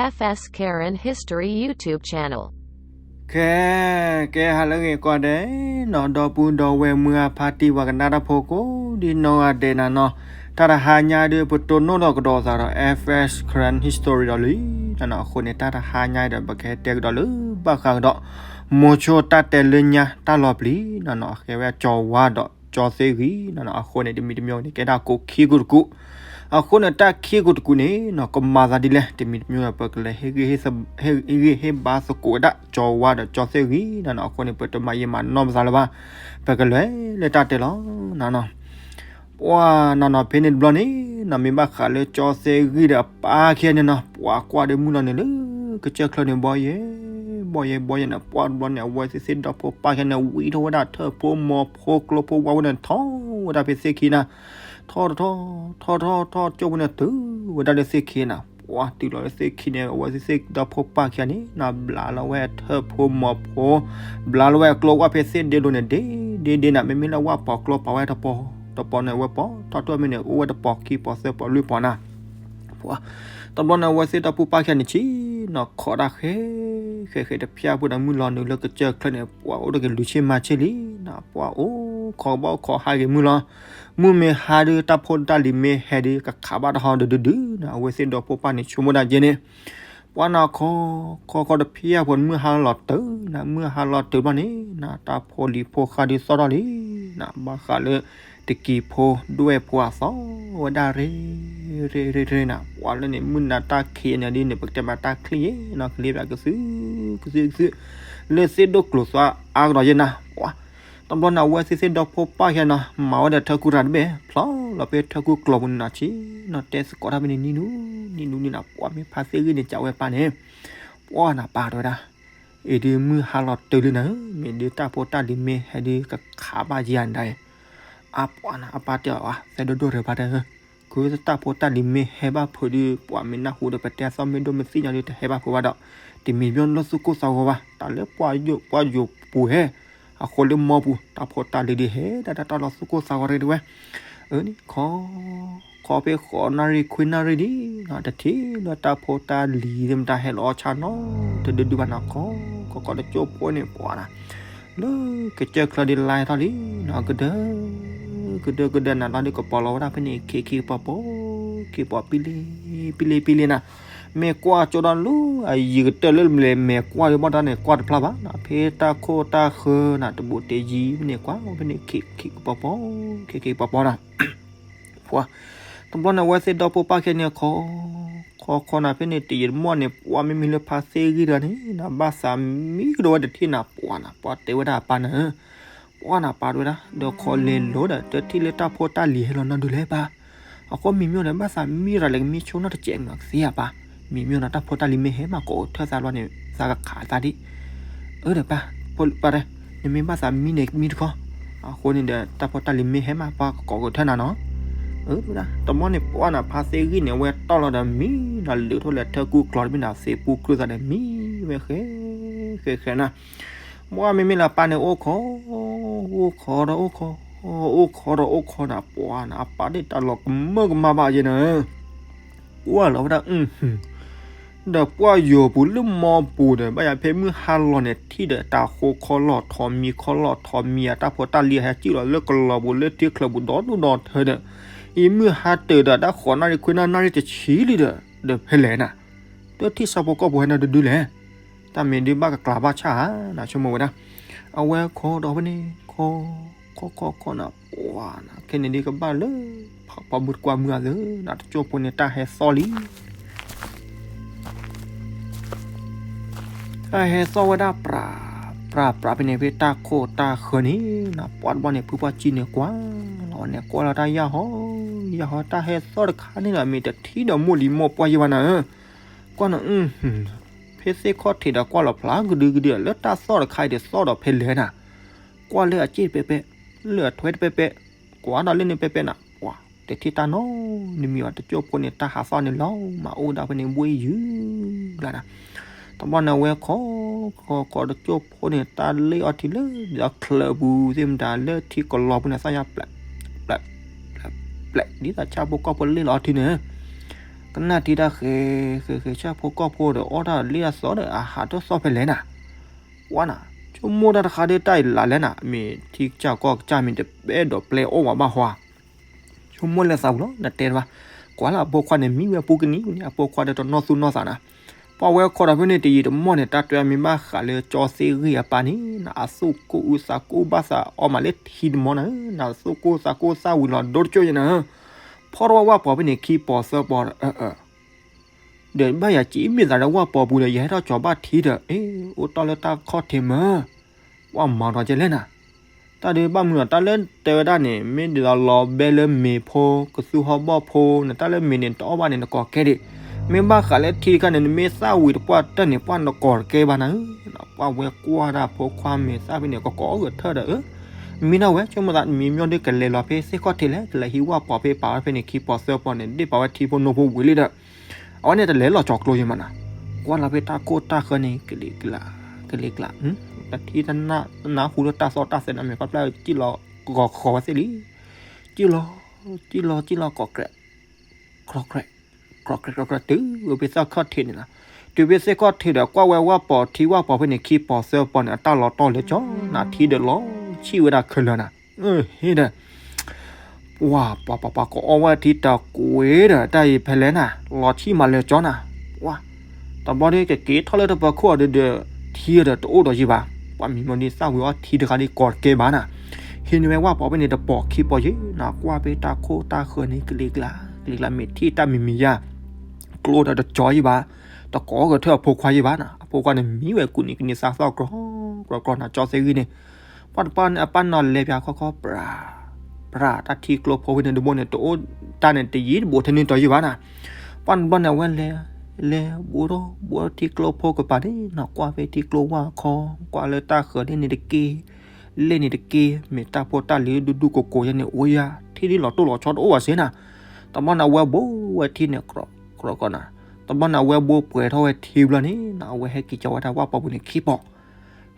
F S Karen History YouTube channel. ကဲ ကဲ ဟါလၢအဂ့ၤကိးဂၤဒဲးနီၤ ဒီပုၢ်ဒီဝဲၢ်မုၢ်အဖါတံၢ်ပှၤကနၣ်တၢ်ဖိကိးဒ်နီၢ်ဂၤဒဲးနၤနီၤ, တၢ်တဟါညါဒီး ပတိၢ်နီၣ်ဒီးကဒီးသးဒီး F S Karen History ဒီးလံနၤနီၤ, အဃိန့ၣ် တၢ်တဟါညါဒီး ပကဟဲတဲကဒီးလၢဘၣ်ဃးကဒီး မိၤဆိတၢ်တဲလၢညါတၢ်လီၤပျံၤနၤနီၤ, အဃဲဝဲကၠီၤဝါဒီးကၠီသ့ၣ်ဂံၤနၤနီၤ, အဃိန့ၣ် တမံၤတမံၤန့ၣ် ကဲဒၣ်ကိးခံကိးတကူာ်, အဃိန့ၣ် တၢ်ခံကိးတကူာ်န့ၣ်နီၤ ကမၤသးဒ်လဲၣ် တမံၤတမံၤ ပကလဲၤဟ့ၣ်ဂံၢ်ဟ့ၣ်ဘါသကိးဝဲဒၣ် ကၠီၤဝါဒီးကၠီသ့ၣ်ဂံၤနၤနီၤ, အဃိန့ၣ် ပတမၤယံာ်မၤနီၢ်ပသးလၢၤဘၣ်, ပကလဲၤလၢတၢ်တဲလီၤနၤနီၤ. ပှၤနၤနီၤ ဖဲန့ၣ်တဘျီန့ၣ်နီၤ မ့ၢ်ဘၣ်ဃးလၢကၠီသ့ၣ်ဂံၤဒီးအပၢ်ခံဂၤန့ၣ်နီၤ, ပှၤကွၢ်ဒီးမုၢ်လီၤနုာ်လၢကစၢၢ်ချၢန့ၣ် ဘီယဲ ဘီယဲ ဘီယဲန့ၣ်, ပှၤတဘျီန့ၣ် အဝဲသ့ၣ်သ့ၣ်ဒီဖိပၢ်ခံဂၤန့ၣ် ဝံထီၣ်ဝဲဒၣ်ထၢၣ်ဖိမီၤဖိကျိဖိဝါဖိန့ၣ် ထီၣ်ဝဲဒၣ်ဖဲသ့ၣ်ခံနၤ, ထီၣ်တထီၣ် ထီၣ်ထီၣ်ထီၣ် ကၠိဖိန့ၣ်တုၤဝဲဒၣ်လၢသ့ၣ်ခံနၤ, ပှၤတုၤလီၤလၢသ့ၣ်ခံန့ၣ် အဝဲသ့ၣ်သ့ၣ်ဒီဖိပၢ်ခံဂၤန့ၣ်နီၤ ဘျါလီၤဝဲထၢၣ်ဖိမီၤဖိ ဘျါလီၤဝဲအကျိဝါဖဲသ့ၣ်ဒ့ဒိၣ်န့ၣ် ဒ့ဒ့ဒ့နၤ, မ့မ့ၢ်လၢဝၣ်ပီၤကျိပာ်ဝဲတပီၤ, တပီၤန့ၣ် အဝဲပီၤထီၣ်ထီၣ်မ့ၢ်န့ၣ် အိၣ်ဝဲတပီၤခံပီၤသၢပီၤလွံၢ်ပီၤနၤ, ပှၤ တဘျီန့ၣ် အဝဲသ့ၣ်ဒီဖိပၢ်ခံဂၤန့ၣ် ဆ့နီၤ ခိးတၢ်ဃဲ ဃဲဃဲတဖျၢၣ်ဖိဒီးမုၢ်လီၤနုာ်လၢကစၢၢ်ချၢန့ၣ် ပှၤအိၣ်တက့ၤလူၤဆ့မၤဆ့လံနၤ, ပှၤအိၣ်ခိးဘၣ်အိၣ်ခိးဟးဂ့ၤမုၢ်လီၤ, မုၢ်မ့ၢ်ဟါဒီး တၢ်ဖိတၢ်လံၤမ့ၢ်ဟဲဒီး ကခးဘၣ်တဟီဒီးဒုဒုနၤ, အဝဲသ့ၣ်ဒီဖိပၢ်န့ၣ် ဆိကမိၣ်ဒၣ်က့န့ၣ် ပှၤနၤခိး ခိးခိးတဖျၢၣ်ဖိ မုၢ်ဟါလီၤတုၤနၤ, မုၢ်ဟါလီၤတုၤဘျီန့ၣ်နၤ တၢ်ဖိလံၤဖိဃါဒုးသီၣ်ထီၣ်လံနၤ, ဘၣ်ဃးလၢ တကံၤဖိဒွဲၣ်ဖိအသီၣ်ဝဲဒၣ်ရ့ ရ့ရ့ရ့နၤ, ပှၤလၢန့ၣ် မုၢ်နၤတၢ်ခံးန့ၣ်ဒ်န့ၣ် ပကတဲမးတၢ်ချံယဲနီၤ ကလ့ပျးကသု ကသုကသု လၢသ့ၣ်ဒိၣ်ကျိၤသွါအါကဒီးယဲနၤ, ပှၤ တဘျီန့ၣ် အဝဲသ့ၣ်သ့ၣ်ဒီဖိပၢ်ခံဂၤနၤ မၤဝဲဒီးထၢၣ်ကူတရၤတဘ့ၣ် ဖျီလီၤဖဲထၢၣ်ကူကျိၤပူၤန့ၣ်နၤ ဆ့နီၤ တဲသကိးတၢ်ဖဲန့ၣ် နံၤနူနံၤနူနံၤနၤ, ပှၤမ့ၢ်ဖါသ့ၣ်ဂံၢ်န့ၣ် ကးဝဲပၢ်န့ၣ် ပှၤနၤပၢ်တဲဝဲဒၣ် အံၤဒုးမုၢ်ဟါလီၤတုၤလံနၤ, မ့ၢ်ဒုးတၢ်ဖိတၢ်လံၤမ့ၢ်ဟဲဒုးကခးဘၣ်ယၤနၤ, အပှၤနၤ အပၢ်တဲအီၤ သဲဒိၣ်ဒိၣ်တဖၣ်တဲ ခုတၢ်ဖိတၢ်လံၤမ့ၢ်ဟဲဘၣ်ဖုးဒုး ပှၤမ့ၢ်နၢ်ဟူဒီး ပတဲအသီၣ်မ့ၢ်ဒိၣ်မ့ၢ်သ့ၣ်ညါဒုး တဟဲဘၣ်ဖုးဘၣ်ဒီး တမံၤမ့ၢ်လၢသူၣ်ကိၢ်သးဂီၤဘၣ်, တၢ်လၢပှၤယိာ်ပှၤယိာ်ပူၤဟဲ အဃိလၢမီပူၤ တၢ်ဖိတၢ်လံၤဒုးဟဲဒၣ်တၢ်လီၤသူၣ်ကိၢ်သးဂီၤရ့တဝဲ, အန့ၣ်ခီ ခီဖဲဃိးနၣ်ရံၣ်ခွံနၣ်ရံၣ်ဒ်နီၤ တထံၣ်လၢတၢ်ဖိတၢ်လံၤသ့ၣ်မတၤဟဲလီၤအီၣ်ဆၣ်နီတဒုဒုဘၣ်နၤ ခီခီခီတကၠိဖိန့ၣ် ပှၤနၤ လၢကစၢၢ်ချၢဒ်လဲၣ်ထီၣ်လံနၤ ကဒၢ ကဒၢကဒၢနၤ လီၤဒုးကပီၤလီၤဝဲဒၣ်ဖဲန့ၣ် ခံခံကပီၤပိ ခံကပီၤပံလ့ ပံလ့ပံလ့နၤ, မ့ၢ်ကွၢ်ကၠိဒီးလၢအယံၤကတၢၢ်လၢမဲာ်ကွၢ်ဒုးဘၣ်တၢ်န့ၣ် ကွၢ်တဖျါဘၣ်နၤ ဖဲတၢ်ခိၣ်တၢ်ဃၢနၤ တဘူးတယံၤဖဲန့ၣ် ကွၢ်ဖဲန့ၣ် ခံခံကပီၤပိ ခံခံကပီၤပိနၤ ပှၤ တဘျီန့ၣ် အဝဲသ့ၣ်ဒီဖိပၢ်ခံဂၤန့ၣ် ခီ ခီခီနၤ ဖဲန့ၣ်တယံာ်တမီၢ်န့ၣ် ပှၤမ့မ့ၢ်လၢဖါသ့ၣ်ဂံၢ်တဂၤန့ၣ်နၤ ဘၣ်သးမံကဒီးဝဲတထံၣ်နၤ ပှၤနၤ ပှၤတဲဝဲဒၣ်အပၢ်န့ၣ် ပှၤနၤပၢ်တဲဝဲဒၣ် ဒီးခီလဲၤလိၤဒီး တထံၣ်လၢတၢ်ဖိတၢ်လံၤဟဲလီၤနီတဒုလဲၣ်ပၢ် အဃိမံၤမ့ၢ်အိၣ်ဒီး ဘၣ်သးမံရၤလဲၣ် ကမံဆိနီၣ်တစဲးမးကသ့ဧါပၢ်, မံၤမ့ၢ်အိၣ်ဒီး တၢ်ဖိတၢ်လံၤမ့ၢ်ဟဲမး ကိးကထၢၣ်သးဘျီန့ၣ် သးကခးသးဒံး, အၢဒီးပၢ် ပၢ်တဲ နမ့ၢ်ဘၣ်သးမံန့ၣ် မံတခီ, အဃိန့ၣ်ဒီး တၢ်ဖိတၢ်လံၤမ့ၢ်ဟဲမး ပှၤကကိးကထၢၣ်နၤနီၤ, အၢ တဘျီန့ၣ် ပှၤနၤဖါသ့ၣ်ဂံၢ်န့ၣ် အဝဲတီၢ်လီၤဒီးမံနၤ လုးထီၣ်လၢထၢၣ်ကူကျီၤတဘ့ၣ်နၤ သ့ၣ်ပူၤကြၢးသးန့ၣ် မံဝဲဃဲ ဃဲဃဲနၤ ပှၤမ့မ့ၢ်လၢအပၢ်န့ၣ် အိၣ်ခိး အိၣ်ခိးဒီးအိၣ်ခိး အိၣ်ခိးဒီးအိၣ်ခိးနၤ ပှၤနၤ အပၢ်ဒၣ်တၢ်လီၤကမၢကမၣ်ဘၣ်ယဲနၤ, ကွၢ်လီၤဝဲဒၣ် ဒီးပှၤယိာ်ပူၤလၢမီပူၤဒီး ဘၣ်ယၤဖဲမုၢ်ဟါလီၤန့ၣ် ထံၣ်ဒီးတၢ်ဃိခီလီၢ်ထီမံခီလီၢ်ထီမံ အတၢ်ဖိတၢ်လံၤဟဲစံၣ်လီၤလၢကလီၤပူၤလၢထံချၢပူၤဒီဒူၣ်ဒီထၢဒီး အံၤမုၢ်ဟါတၢၤဒီးတၢ်ဃိးနၣ်ရံၣ်ခွံနၣ်ရံၣ်တဆံလံဒီး ဒီးဖဲလဲၣ်နၤ တထံၣ်ဆၣ်ဖိကီၢ်ဖိဟဲနၤတဒုလဲၣ်, တၢ်မ့ၢ်ဒုးဘၣ်ကကျးဘၣ်ဆၣ်ဧါ နဆိကမိၣ်ဝဲဒၣ်, အဝဲခိးဒီးဖဲန့ၣ် ခိး ခိးခိးခိးနၤ ပှၤနၤ ခဲန့ၣ်ဒုးကဘၣ်လၢ ပှၤမုၢ်တကွၢ်မုၢ်အသးနၤ တကၠိဖိန့ၣ် တၢ်ဟဲသီၣ်လံ တၢ်ဟဲသီၣ်ဝဲဒၣ် ပြး ပြး ပြး ဖဲန့ၣ် ဖဲတၢ်ခိၣ်တၢ်ဃၢၤန့ၣ်နၤ ပှၤတဘျီန့ၣ် ဖုပှၢ်ကံန့ၣ်ကွၢ်လီၤဝဲန့ၣ် ကွၢ်လီၤတၢ်ယၢ်ဟီ ယၢ်ဟီ တၢ်ဟဲသီၣ်တခါန့ၣ်ဒီး မ့ၢ်တထံၣ်ဒီးမိၢ်လံၤမိၢ်ပှၢ်ယဲဘၣ်နၤဧၢ, ကွၢ်နၤ ဖဲသ့ၣ်ခီၣ်ထံးဒီးကွၢ်လီၤဖျါကဒုကဒု လၢတၢ်သီၣ်တခါအံၤဒီးသီၣ်ဒီးဖဲလဲၣ်နၤ, ကွၢ်လၢအစ့ၣ်တပဲပဲ, လၢအထွဲတပဲပဲ, ကွၢ်ဒီးလၢန့ၣ်ပဲပဲနၤ ပှၤ တထံၣ်တၢ်နီတမံၤဘၣ် တကၠိဖိန့ၣ် တၢ်ဟးသီၣ်န့ၣ်လီၤ မၤအိၣ်ဒၣ်ဖဲန့ၣ်ဘှ့ၣ်ယုၢ်လၢနၤ, တဘျီန့ၣ် အဝဲခိး ခိး ခိး တကၠိဖိန့ၣ် တၢ်လ့ၣ်အီထံလၢ ဒီးချၢးပူၤသ့ၣ်မတၤ လၢထံကလီၤပူၤန့ၣ် သၣ်ညါပျဲး ပျဲး ပျဲး ပျဲး ဒ်သိးဆၣ်ဖိကီၢ်ဖိလ့ၣ်လီၤအီထံန့ၣ် ကနၣ်ထံတၢ်ဃဲၤဃဲၤဃဲၤ ဆၣ်ဖိကီၢ်ဖိဒီး အီၣ်တၢ်လ့ၣ်အသီဒီး အဟးထီၣ်သီၣ်ဖဲလဲၣ်နၤ. ဝါနၤ, ဆိကမိၣ်တၢ်တခါဒီး တၢ်အံၤလၢ်လဲၣ်နၤ, မ့ၢ်ထံကစၢ်ကီၢ်ကစၢ်မ့ၢ်တပဲဒီးပျဲအီၣ်ဝဲဘၣ်ဟီဧါ. ဆိကမိၣ်လၢသးပူၤလီၤ နတဲတဘၣ်. ကွၢ်လၢအဖိခွါန့ၣ် မံဝဲပူကနံၣ်ပူၤန့ၣ် အဖိခွါဒီးတနီၣ်သူၣ်နီၣ်သးနၤ. ပှၢ်ဝဲခီဒီးဖဲန့ၣ်တယံာ်တမီၢ်န့ၣ် တၢ်တဲမ့ၢ်ဘၣ်ဃးလၢကၠီသ့ဂ့ၢ်အပၢ်န့ၣ် နအသူၣ်ကိၢ်အုးသးကိၢ်ဘၣ်သးအီၣ်မးလၢထံတမီၢ်နၤ, နသူၣ်ကိၢ်သးကိၢ်သၣ်ဝံၤလီၤဒိတကၠိၢ်ယဲနၤ. ဖီၣ်ထီၣ်ဝဲဝၣ်ပီၤဖဲန့ၣ်ခံပီၤသၢပီၤဒီး ဒီးဘၣ်ယၤကံမ့ၢ်သးလၢဝၣ်ပီၤပူၤဒီး ယဟဲထီၣ်ကၠီၤဘၣ်ထံဒီး အ့ အိၣ်တ့ၢ်လၢတၢ်ခီၣ်ထံးမၢ်, ပှၢ်မၤဒီးကဲလဲၣ်နၤ. တၢ်ဒုးဘၣ်မနုၤဒီး တၢ်လၢတဲဝဲဒၣ်န့ၣ် မ့ၢ်ဒ်သိးလီၤဘဲလၢမ့ၤဖိ ကသူဟီၣ်ဘီၣ်ဖိ နတၢ်လၢမ့ၤန့ၣ် တအီၣ်ဘၣ်န့ၣ် နကိးကဲဒံး. မ့ၢ်ဘၣ်ဃးလၢထံတခါန့ၣ် နမ့ၢ်သၣ်ဝံၤတပှၢ်တၢၢ်န့ၣ် ပှၢ်နကိးတကဲဘၣ်နၤ. ပှၢ်ဝဲကွၢ်တၢ်ဖိခွါမ့ၤသၣ်ဖဲန့ၣ် ကကိးဂဲၤထၢၣ်ဒီး အၢ မံဒၣ်ဝဲ ဆိကမိၣ်သးမံမီၢ်ဒုးကလဲၤလီၤဖဲသ့ၣ်ခီၣ်ထံးလဲၣ် ကလဲၤဟံးဝၣ်ပီၤဖဲပာ်ဝဲဖဲန့ၣ်ခံပီၤသၢပီၤန့ၣ် ဒ့ၣ်ပာ်ဝဲထံဖိနိဖိဝံၤလံဒီး အဝဲန့ၣ်တလဲၤလီၤကၠီၤကျိယဲမးနၤ. ကွၢ်လီၤဖဲတၢ်ခိၣ်တၢ်ဃၢန့ၣ် ကလံၤကျါ ကလံၤကျါ တထံၣ်တနၢ်ဟူလၢတၢ်သီၣ်တၢ်သဲးနၤ မ့ၢ်ပှၢ်ဖျါဂီၤဃီၤဝဲသ့ၣ်လံ. ကံၣ်လီၤ ကံၣ်လီၤ ကံၣ်လီၤ ကီးကြဲး ကြီးကြဲး ကြီးကြဲး တုၤဝဲဖဲသၣ်ခီၣ်ထံးန့ၣ်လီၤ. တုၤဖဲသ့ၣ်ခီၣ်ထံးဒီး ကွၢ်ဝဲဝၣ်ပီၤထံဝၣ်ပီၤဖဲန့ၣ်ခံပီၤသၢပီၤန့ၣ် အတၢ်လီၤတီၢ်လၢကၠီနၤ ထံဒီးလီၤဆံၣ်ဝဲဒၣ်ခဲလၢာ်နၤ. ဟ့ဒီး ပှၤပှၤပှၤပှၤ ကအီၣ်ဝဲထံတကွ့ဒီး တၢ်အံၤဖဲလဲၣ်နၤ လီၤဆံၣ်မးလၢကၠီနၤ. ဝါ တဘျီဒီးကက့ၤထီၣ်လၢတပၢၤခိၣ်အီၤဒီး ထံဒီးတအိၣ်ဒီးယံၤဘၣ်. ပှၤမံမီၢ်ဒုးသၣ်ဝံၤအီၣ်ထံတခါဒီးကိးတကဲဘၣ်နၤ. ဟံးန့ၢ်ဝဲဝၣ်ပီၤဖဲန့ၣ်တပီၤခံပီၤယံၤနၤ ကွၢ်ဖဲတၢ်ခိၣ်တၢ်ဃၢန့ၣ် ကလံၤကျါ ကလံၤကျါ မ့ၢ်ထံၣ်တၢ်မံၤမံၤယါ ကျိဒီးတကၠီယံၤဘၣ်. တကိးဂဲၤထၢၣ်အဖိခွါယံၤဘၣ်နၤ. အဖိခွါန့ၣ်မံဝဲကူးနံၤကနံၤသးသီၣ်ကြီကြီနၤ ကၠီသ့ဂံၢ်န့ၣ် ပှၢ်တပှၢ်န့ၣ် အပၢ်နီၤလဲၤပၠးခီခီ ပြၢ် ပြၢ် တၢ်ထံကျိဖိဖဲန့ၣ်တဘိန့ၣ် တအိၣ်တၢ်န့ၣ်တယံၤတဘိထဲန့ၣ်တီၤယံၤဘၣ်နၤ. ပှၢ်တဘျီန့ၣ် အဝဲလဲၤ လဲၤဘိထီၣ်ဘိထံကျိဖိကပၤန့ၣ်နၤ ကွၢ်ဖဲထံကျိဝၣ်ခီ ကွၢ်လၢတၢ်ဃၢၤဒ်န့ၣ်တက့ၢ် လဲၣ်န့ၣ်တက့ၢ် မ့ၢ်တၢ်ဖိတၢ်လံၤဒူဒူကိးကိးယဲန့ၣ် အိၣ်ယၤ ထံဒ်လီၤတိၢ်လီၤဆီတအိၣ်ဘၣ်စ့ၢ်နၤ. တဘျီန့ၣ် အဝဲဘိဝဲထံန့ၣ် ကြီကြီနၤ. တဘျီန့ၣ် အဝဲဘိပှဲၤထီၣ်ဝဲထံဘျီန့ၣ်နၤ အဝဲဟဲက့ၤကၠီဝဲဒၣ်ဝၣ်ပီၤပူၤန့ၣ်ခံပီၤ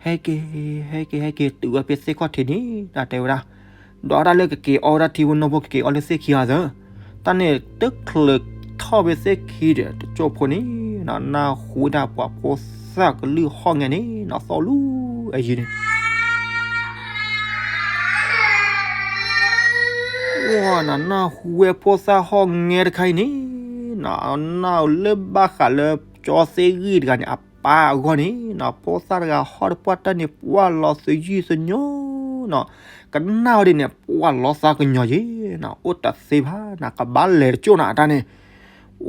ဟဲက့ၤ ဟဲက့ၤ ဟဲက့ၤ တုၤဝဲဖဲသ့ၣ်ခီၣ်ထံးန့ၣ် တၢ်တဲဝဲဒၣ် ဒီးတၢ်လၢကက့ၤအီၣ်ဝဲဒၣ်ထံဖိနိဖိ ကက့ၤအီၣ်လၢသ့ၣ်ခံဂၤသၢ တၢ်န့ၣ် တချုးထီၣ်ဖဲသ့ၣ်ခံဒီး တကၠိၢ်ဖိန့ၣ်နၤ နၢ်ဟူဝဲဒၣ်ပှၤဖိသၣ်ကလုၢ်ဟီၣ်ငဲန့ၣ်နၤ သီၣ်လူၤအယံၤန့ၣ် ဝါနၤ နၢ်ဟူဝဲဖိသၣ်ဟီၣ်ငဲတခါအံၤန့ၣ်နၤ နၢ်လၢဘၣ်ဃးလၢကၠီသ့ဂံၢ်တဂၤန့ၣ် အပၢ်အဂီၢ်န့ၣ်နၤ ဖိသၣ်တဂၤဟီၣ်တပှၢ်တၢၢ်န့ၣ် ပှၢ်လီၤသယုၢ်သညိနၤ ကနၣ်ဝဲဒ်န့ၣ် ပှၢ်လီၤသးကညီၤယံၤနၤ အိၣ်တသ့ဘၣ်နၤ ကဘၣ်လဲၤတကၠိၢ်နၤ အတၢ်န့ၣ်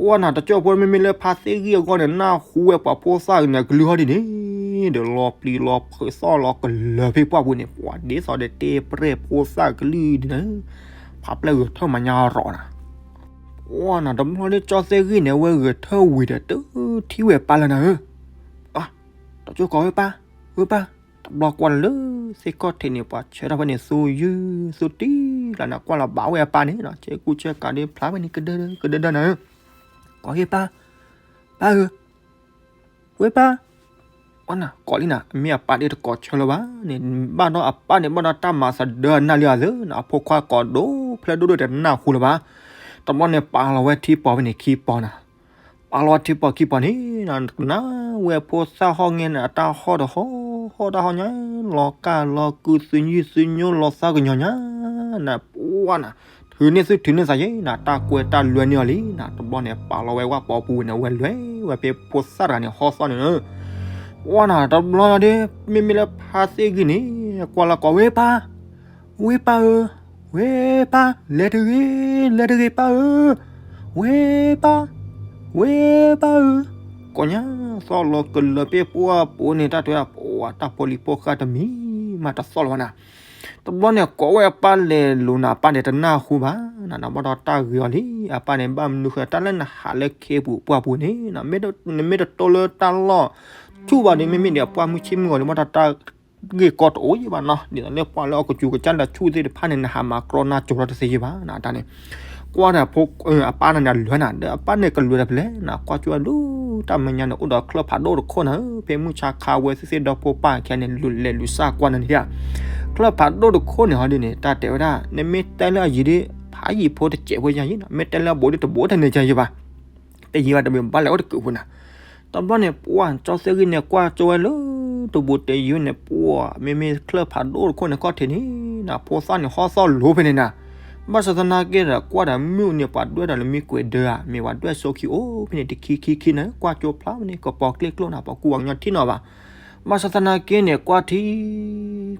ဝါနၤ တကၠိၢ်ဖိ မ့မ့ၢ်လၢဖါသ့ဂံၢ်အဂီၢ်န့ၣ် နၢ်ဟူဝဲပှၤဖိသၣ်ကညီၤကလုၢ်ဟီၣ်ဒ်န့ၣ် ဒီးလီၤပျံၤလီၤဖုးသီၣ်လီၤကလၢၤဖဲပှၢ်ပူၤန့ၣ် ပှၤဒ်သိးဒီးတဲပရဲၣ်ဖိသၣ်ကလုၢ်ဒ်န့ၣ် ဖးပျဲၢ်ဂဲၤထၢၣ်မၤညါရီၤနၤ. ဝါနၤ တဘျီလၢကၠီသ့ဂံၢ်န့ၣ် အဝဲဂဲၤထၢၣ်ဝံၤဒီး တထံၣ်ဝဲပၢ်လၢနၤဧၢ တကၠိၢ်ကိးဝဲပၢ် ဝဲပၢ် တဘျီကွၢ်လၢသ့ၣ်ခီၣ်ထံးန့ၣ် ပှၤဆၢထၢၣ်ဖဲန့ၣ် သူယုၢ်သူတံၢ်လၢနၤ ကွၢ်လီၤဘၣ်ဝဲအပၢ်န့ၣ်နၤ ဆဲကူဆဲကၤဒ်ဖျါဝဲန့ၣ် ကဒၢကဒၢဒၢနၤဧၢ ကိးဟ့ၣ်ပၢ် ပၢ်ဧၢ ဝဲပၢ် ဝါနၤ ကိးလံနၤ မ့ၢ်အပၢ်ဒ်တကိးဆၢလၢၤဘၣ်န့ၣ် ဘၣ်ဒီးအပၢ်န့ၣ် ဘၣ်ဒီးတၢ်မၤသးဒၢနၢ်လံအသၢနၤ အဖိခွါကိးဒိဖျဲးဒိၣ်ဒိၣ်တနၢ်ဟူလၢၤဘၣ်. တဘျီန့ၣ် ပာ်လီၤဝဲထံပီၤဖဲန့ၣ်ခံပီၤနၤ ပာ်လီၤဝဲထံပီၤခံပီၤန့ၣ် နကနၣ်ဝဲဖိသၣ်ဟီၣ်ငဲန့ၣ် အတၢ်ဟီၣ်ဒီးဟီၣ် ဟီၣ်တၢ်ဟီၣ်ညါ လီၤကၢ်လီၤကုသုညုသုညိလီၤသးကညီၤညါ နပှၢ်နၤ ထုးန့ၢ်သုထုးန့ၢ်သးယဲနၤ တၢ်ကွဲးတၢ်လွဲန့ၢ်အီၤလံနၤ တဘျီန့ၣ် ပာ်လီၤဝဲဝၣ်ပီၤပူၤန့ၣ် အဝဲလဲၤဝဲဖဲဖိသၣ်တဂၤန့ၣ် ဟီၣ်သီၣ်န့ၣ် ပှၢ်နၤ တဘျီဒီး မ့မ့ၢ်လၢဖါသ့ဂံၢ်န့ၣ် ကွၢ်လီၤကိးဝဲပၢ် ဝဲပၢ်ဧၢ, ဝဲပၢ်, လဲၤတဂ့ၤ, လဲၤတဂ့ၤပၢ်ဧၢ, ဝဲပၢ်, ဝဲပၢ်ဧၢ, ကိးညါသီၣ်လီၤကလၢၤဖဲပှၢ်ပူၤန့ၣ် တၢ်တဲဝဲဒၣ် ပှၢ်တၢ်ဖိလံၤဖိဃၢ်တမံၤမးတသီၣ်လၢၤဘၣ်နၤ, တဘျီန့ၣ် ကိးဝဲအပၢ်လဲၤလိၤနၤ အပၢ်န့ၣ်တနၢ်ဟူဘၣ်, နဘၣ်ဒီးတၢ်ဂ့ၤအီၤလံ, အပၢ်န့ၣ် ဘၣ်မနုၤဃိ တၢ်လၢနဟးလၢခ့ပူၤပှၢ်ပူၤန့ၣ် နမ့ၢ်တတိလၢတၢ်လီၢ်ဆူၣ်ဘၣ်ဒီး မ့မ့ၢ်ဒီးပှၢ်မုၢ်ဆ့ၣ်မုၢ်ဂီၤန့ၣ် ဘၣ်ဒီးတၢ် ဂ့ၢ်ကီတအိၣ်ယံၤဘၣ်နီၤ, ဒ်သိးလၢပှၢ်လၢအီၣ်ကစူၤကစၢ်လၢဆူၣ်သ့ၣ်တဖၣ်န့ၣ် နဟးမၤကြီနၢ်ကၠိၤထီၣ်တသ့ယံၤဘၣ်နၤ, တၢ်န့ၣ်, ကွၢ်ဒီး အပၢ်န့ၣ်န့ၣ် အလွဲၢ်နၤ, ဒီးအပၢ်န့ၣ်ကလွဲၢ်တၢ်ဖဲလဲၣ်နၤ, ကွၢ်ကၠိဝဲဒၣ်တၢ်မဲာ်ညါန့ၣ် အိၣ်ဒီးချၢၣ်ဖးဒိၣ်တခိၣ်နၤဧၢ, ဖဲမုၢ်ဆါခါဝဲသ့ၣ်သ့ၣ်ဒီဖိပၢ်ခဲန့ၣ် လဲၤလူၤစၢ်ကွၢ်နၤန့ၣ်ဧါ, ချၢၣ်ဖးဒိၣ်တခိၣ်န့ၣ်ဟီဒ်န့ၣ် တၢ်တဲဝဲဒၣ် နမ့ၢ်တဲလၢအယံၤဒီး ဖးယံၤဖိတစဲးဖိညါယံၤနၤ, မ့ၢ်တဲလၢအဘူးဒီးတဘူးထဲန့ၣ်ညါယံၤဘၣ်. တယံာ်ဘၣ်တမ့ၢ်ဘၣ်လဲၤအိၣ်တကုးဖိနၤ. တဘျီန့ၣ် ပှၢ်ကၠီသဲဂံၢ်န့ၣ် ကွၢ်ကၠိဝဲလၢ တဘူးတယုၢ်န့ၣ် ပှၢ် မ့မ့ၢ်ချၢၣ်ဖးဒိၣ်တခိၣ်န့ၣ် ခီၣ်ထံးန့ၣ် ဖိသၣ်န့ၣ်ဟီၣ်သီၣ်လိၤဖဲန့ၣ်နၤ. ဘၣ်ဆၣ်သနာ်က့ဒီး ကွၢ်ဒီးမုၢ်န့ၣ် ပှၤဒွဲၣ်ဒီးလၢမ့ၢ်ကွဲးဒၢဧါ မ့ၢ်ပှၤဒွဲၣ်စိခံအိၣ်ဖဲန့ၣ် တခံခံခံန့ၣ် ကွၢ်ကၠိဖျါဖဲန့ၣ် ကပီၤကျ့ကျိၣ်နၤ ပှၤကူၣ်ပှၤကညီထံၣ်နီၤဘၣ်. ဘၣ်ဆၣ်သနာ်က့န့ၣ် ကွၢ်ထံ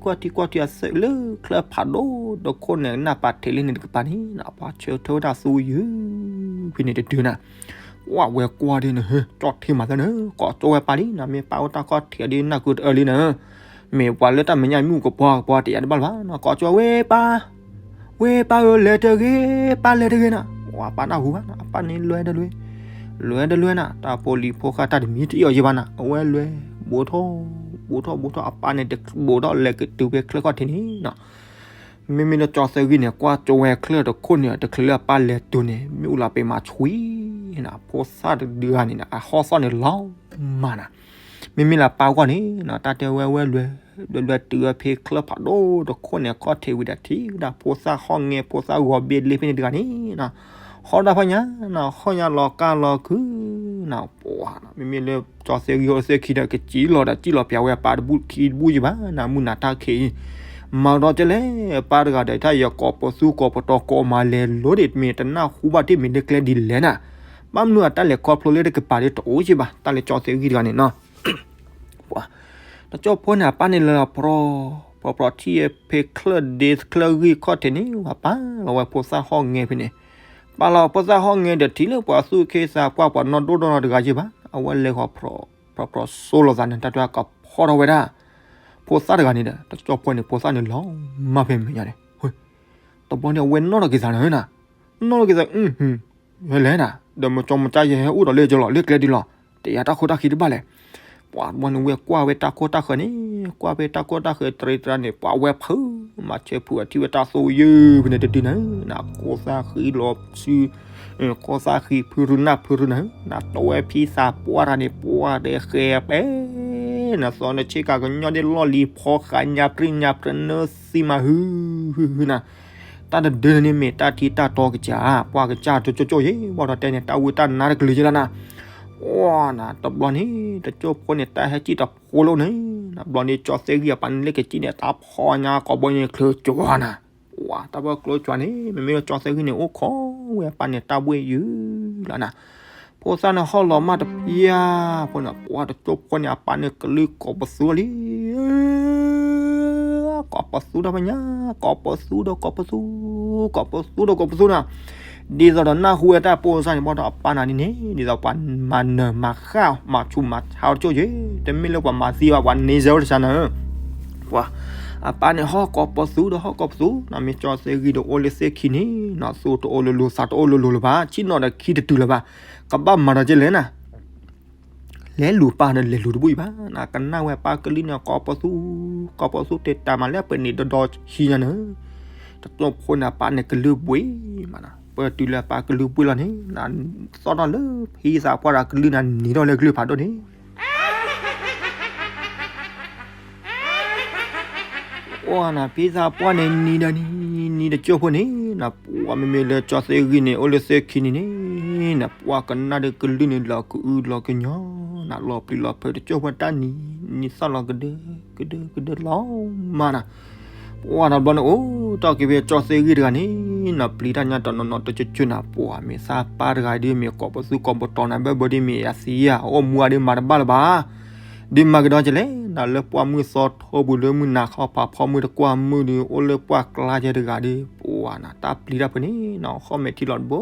ကွၢ်ထံကွၢ်ထံအသးလၢချၢၣ်ဖးဒိၣ်တခိၣ်န့ၣ် နၢ်ပၤထံးလံန့ၣ်တကပၤန့ၣ် ပှၤဆၢထၢၣ်ဝဲဒၣ်သူယုၢ်ဖဲန့ၣ်တဒုနၤ. ဝဲကွၢ်ဒ်န့ၣ် ဟၢ ကၠီၣ်ထံမၤသၢန့ၣ် ကိးကၠိဝဲပၢ်လံနၤ မ့ၢ်ပၢ်အိၣ်တၢ်ခီၣ်ထံးဒ်နၢ်ကုတအၢလံနၤ. မ့ၢ်ပှၤလၢတၢ်မဲာ်ညါမ့ၣ်အူကပီၤကပီၤတယာ်တဘၣ်လၢၤဘၣ် ကိးကၠိဝဲ ဝဲပၢ် ဝဲပၢ်ဧၢ လဲၤတဂ့ၤ ပၢ်လဲၤတဂ့ၤနၤ. ဝဲပၢ်နၢ်ဟူဘၣ်နၤ အပၢ်န့ၣ်လဲၤတလဲၤ လဲၤတလဲၤနၤ တၢ်ဖိလံၤဖိဃာ်တၢ်တမံၤတအီၣ်ယံၤဘၣ်နၤ အဝဲလဲၤ ဘူးထီၣ် ဘူးထီၣ်ဘူးထီၣ် အပၢ်န့ၣ်တဘူးထီၣ်လဲၤကတုၤဖဲချၢၣ်ခီၣ်ထံးန့ၣ်နၤ. မ့မ့ၢ်လၢကၠီသဲဂံၢ်န့ၣ် ကွၢ်ကၠိဝဲချၢၣ်တခိၣ်န့ၣ် တချုးလၢအပၢ်လဲၤတုၤန့ၣ် မ့ၣ်အူလီၤပ့ၤမၤဆွံနၤ ဖိသၣ်တဒုဂၤန့ၣ် အဟီၣ်သီၣ်န့ၣ်လီၤမၢ်နၤ. မ့မ့ၢ်လၢပၢ်ဂီၢ်န့ၣ် တၢ်တဲဝဲဝဲလဲၤ လဲၤလဲၤတုၤဝဲဖဲချၢၣ်ဖးဒိၣ်တခိၣ်န့ၣ် ခီၣ်ထံးဝံၤဒီးထံၣ်ဝဲဒၣ် ဖိသၣ်ဟီၣ်ငဲ ဖိသၣ်ဂီၤဘ့ၣ်လ့ဖဲန့ၣ်တဂၤန့ၣ် ဟီၣ်ဒၣ်ဖီၣ်ညါနၤ ဟီၣ်ညါလီၤကါလီၤခုနၤ ပှၤနၤ မ့မ့ၢ်လၢကၠီသဲဂံၢ်ဟီၣ်သဲခံဒီး ကစံၣ်လီၤဒီးစံၣ်လီၤပၠးဝဲပၢ်တဘူၣ်ခံတဘူၣ်ယံၤဘၣ်နၤ မုၢ်နၤတၢ်ခံးအံၤ မၤဒီးကလဲၣ် ပၢ်တဂၤဒီး တၢ်ယကိးပသူကိးပတီၤကိးမၤလဲၤလိၤဒ်မ့ၢ်တနၢ်ဟူဘၣ်တ့ၢ်မ့ၢ်လၢကျဲဒ်လဲၣ်နၤ. ဘၣ်မနုၤအတၢ်လဲၤခီဖျိလၢတကပၤဒ်တအိၣ်ယံၤဘၣ် တၢ်လၢကၠီသဲဂံၢ်တဂၤန့ၣ်နၤ ပှၤ တကၠိၢ်ဖိန့ၣ် အပၢ်န့ၣ်လၢ ပြီပြီထံၣ်ဖဲချၢၣ်ဒ့ချၢၣ်ဂံၢ်ခီၣ်ထံးန့ၣ် ဝဲပၢ်လီၤဝဲဖိသၣ်ဟီၣ်ငဲဖဲန့ၣ် ပာ်လီၤဖိသၣ်ဟီၣ်ငဲဒီးထံၣ်လၢပှၤသူၣ်က့သးပှၢ်ပှၤနီၢ်ဒိၣ်ဒီနီၢ်တဂၤယံၤဘၣ် အဝဲလဲၤဃီၤ ပြီပြီဆိလိာ်သးန့ၣ် တၢ်တၢ်ကဖီၣ်ထီၣ်ဝဲဒၣ် ဖိသၣ်တဂၤန့ၣ်ဒီး တကၠိၢ်ဖိန့ၣ် ဖိသၣ်န့ၣ်လီၤမၢ်ဖဲမဲာ်ညါန့ၣ် တဘျီန့ၣ် အဝဲနီၣ်ထီၣ်က့ၤသးနၤ နီၣ်ထီၣ်က့ၤသး ဟဲလဲၣ်နၤ ဒီးမကၠီမကၠါယဟဲအိၣ်ဒီးလၢကၠိလီၤ လၢကျဲဒ်လီၤ တယာ်တၢ်ခိတၢ်ခံတဘၣ်လဲၣ်. ပှၤတဘျီန့ၣ် ဝဲကွၢ်ဝဲတၢ်ခိတၢ်ဃၢၤန့ၣ် ကွၢ်ဖဲတၢ်ခိတၢ်ဃၢၤတရံးတရါန့ၣ် ပှၤဝဲဖုး မၤဆၢဖုးအထံၣ်ဝဲတၢ်သူယုၢ်ဖဲန့ၣ်တဒုနၤ နၤ ခိသၣ်ဃံလီၤဆူ ခိသၣ်ဃံဖုရူနၢ်ဖုရူနၤ နၤ တဝဲဖံသးပှၢ်တဂၤန့ၣ် ပှၤဒီးဃဲၤပဲ နသီနဆ့ကၤကညီဒ်လီၢ်လံၤဖီဃးညါပြံညါပြံနၢသံမးဟု ဟု ဟုနၤ တၢ်တဒုန့ၣ်မ့ၢ်တၢ်ထံတၢ်တီကစၢ် ပှၤကစၢ်ကၠိကၠိကၠိယ့ၣ် ဘၣ်ဒီးတဲန့ၣ် တၢ်ဝံတၢ်နါတကလုာ်ယ့ၣ်လီၤနၤ အိၣ်နၤ တဘျီန့ၣ် တကၠိၢ်ဖိန့ၣ် တၢ်ဟဲစံၣ်တဖိလိာ်န့ၣ် နၤ ဘျီန့ၣ် ကၠီသဲဂံၢ်အပၢ်န့ၣ် လၢကစံၣ်န့ၣ် တၢ်ဖီၣ်ညါကိးဘီန့ၣ် ချၢကၠီနၤ ပှၤတၢ်ဘၣ်ကျိကၠီန့ၣ် မ့မ့ၢ်လၢကၠီသဲဂံၢ်န့ၣ် အိၣ်ခိးဝဲအပၢ်န့ၣ် တၢ်ဘှ့ၣ်ယုာ်လီၤနၤ ဖိသၣ်န့ၣ်ဟီၣ်လီၤမၢ်တဖၠါဖိန့ၣ် ပှၤတကၠိၢ်ဖိန့ၣ် အပၢ်န့ၣ်ကလုၢ်ကိးပသူလံ ကိးပသူဒီးဖဲညါ ကိးပသူဒီးကိးပသူ ကိးပသူဒီးကိးပသူနၤ ဒ်သိးဒီးနၢ်ဟူဝဲတၢ်ဖိသၣ်န့ၣ် ဘၣ်ဒီးအပၢ်နၤန့ၣ်န့ၣ် ဒ်သိးပှၤမၤနၢၤမၤဃၣ် မၤဆူးမၤဆါတကၠိၢ်ယ့ၣ် တမ့ၢ်လၢပှၤမၤသံဘၣ် ပှၤန့ဆၢတဆါနၤ ပှၤ အပၢ်န့ၣ်ဟီၣ်ကိးပသူဒီးဟီၣ်ကိးပသူ နမ့ၢ်ကၠီသဲဂံၢ်ဒီးအိၣ်လၢသ့ၣ်ခံန့ၣ် နသူတအိၣ်လိၤလိၤ သးတအိၣ်လိၤလိၤလၢၤဘၣ် ဆ့ၣ်နီၤဒီးခံတတုၤလၢၤဘၣ် ကဘၣ်မၤဒီးကလဲၣ်နၤ လဲၤလူၤပၢ်ဒီးလဲၤလူၤတဘူၣ်အံၤဘၣ် နကနၣ်ဝဲပၢ်ကလုၢ်န့ၣ် ကိးပသူ ကိးပသူတ့ၢ်တၢ်မၤလၢပှဲၤနံၤဒီဒီဟံးညါန့ၣ် တကၠိၢ်ဖိန့ၣ် အပၢ်န့ၣ်ကလုၢ်ဘှ့ၣ်မးနၤ ပတုၤလၢအပၢ်ကလုၢ်ဘှ့ၣ်လီၤန့ၣ် နသီၣ်ထီၣ်လၢဖံသးပှၢ်ဒီးကလုၢ်နၤနံၤထီၣ်လၢကလုၢ်ဖးဒိၣ်န့ၣ် အိၣ်နၤ ဖံသးပှၢ်န့ၣ်နံၤဒီးနံၤ နံၤတကၠိၢ်ဖိန့ၣ် နပှၤမ့မ့ၢ်လၢကၠီသ့ဂံၢ်န့ၣ် အိၣ်လၢသ့ၣ်ခံန့ၣ်န့ၣ် နပှၤကနၣ်ဒီးကလုၢ်န့ၣ် လီၤကအုလီၤကညီ နလီၤပျံၤလီၤဖုးတကၠိၢ်ဖိတၢ်နံၤ နံၤသၣ်လီၤကဒၢ ကဒၢ ကဒၢလီၤမးနၤ ပှၤတဘျီန့ၣ် အိၣ်တ့ၢ်က့ၤဖဲကၠီသ့ဂံၢ်တဂၤန့ၣ် နပျံၤတၢ်ညါတနီၤနီၤတကၠိၢ်ကၠိၢ်နၤ ပှၤမ့ၢ်သးပၢ်တဂၤဒ်မ့ၢ် ကိးပသူကိးပတီၤနၤ ဘၣ်ဘၣ်ဒ်မ့ၢ်အသံဧါ အိၣ်မူအါဒ်မၤတဘၣ်လၢၤဘၣ် ဒ်မၤကဒီးကလဲၣ် နၤလၢပှၢ်မုၢ်သီထိပူၤလၢမုၢ်နၤခီဖးဖီမုၢ်တကွၢ်မုၢ်ဒီး အိၣ်လၢပှၢ်ကျါကဲတဂၤဒီး ပှၤနၤ တၢ်ပျံၤတၢ်ဖုးန့ၣ် နဃီၣ်မဲာ်ထံလီၤတဘိ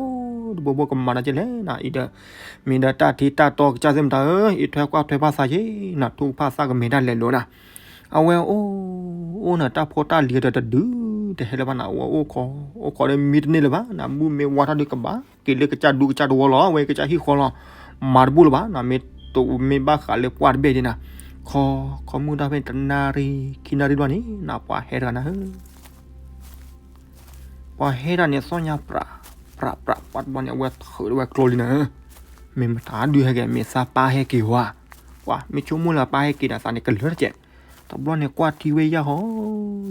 တဘိဘိကမၤဒီးကလဲၣ်နၤ အံၤဒီး မ့ၢ်ဒီးတၢ်ထံတၢ်တီကစၢ်သ့ၣ်မတၤဧၢ အံးထွဲကွၢ်ထွဲဘၣ်သးက့ၤ နထူကဖၣ်သးကမဲာ်တၢ်လဲၤလိၤနၤ အဝဲအိၣ် အိၣ်နၤတၢ်ဖိတၢ်လံၤဒီးတဒု တဟဲလၢၤဘၣ်နၤ အဝဲအိၣ်ခိး အိၣ်ခိးဒီးမံတန့ၢ်လၢၤဘၣ်နၤ မုၢ်မ့ၢ်ဝါထီၣ်ဒီးကဘၣ်က့ၤလၢကစၢ်ဒူကစၢ်တဝီလီၤ အဝဲကစၢ်ဟံၣ်ဃီလီၤ မၤတဘူၣ်လၢၤဘၣ်နၤ မ့ၢ်တမ့ၢ်ဘၣ်ဃးလၢပှၢ်တဘ့ၣ်ဒ်နၤ ခီ ခီမုၢ်တၢ်ဖဲတနၣ်ရံၣ် ခံနၣ်ရံၣ်ဘျီန့ၣ် နပှၤဟဲတဂၤနၤဧၢ ပှၤဟဲတၢ်န့ၣ်သီၣ်ညါပြး ပြး ပြး ပှၤတဘျီန့ၣ် အဝဲထုးဝဲကျိလံနၤဧၢ မ့ၢ်မတၤဒုးဟဲက့ၤ မ့ၢ်သးပၢ်ဟဲက့ၤဝဲ ပှၤမ့ၢ်ဆိကမိၣ်လၢပၢ်ဟဲက့ၤဒီး သးန့ၣ်ကလၢာ်တကဲး တဘျီန့ၣ် ကွၢ်ထံဝဲယၢ်ဟီ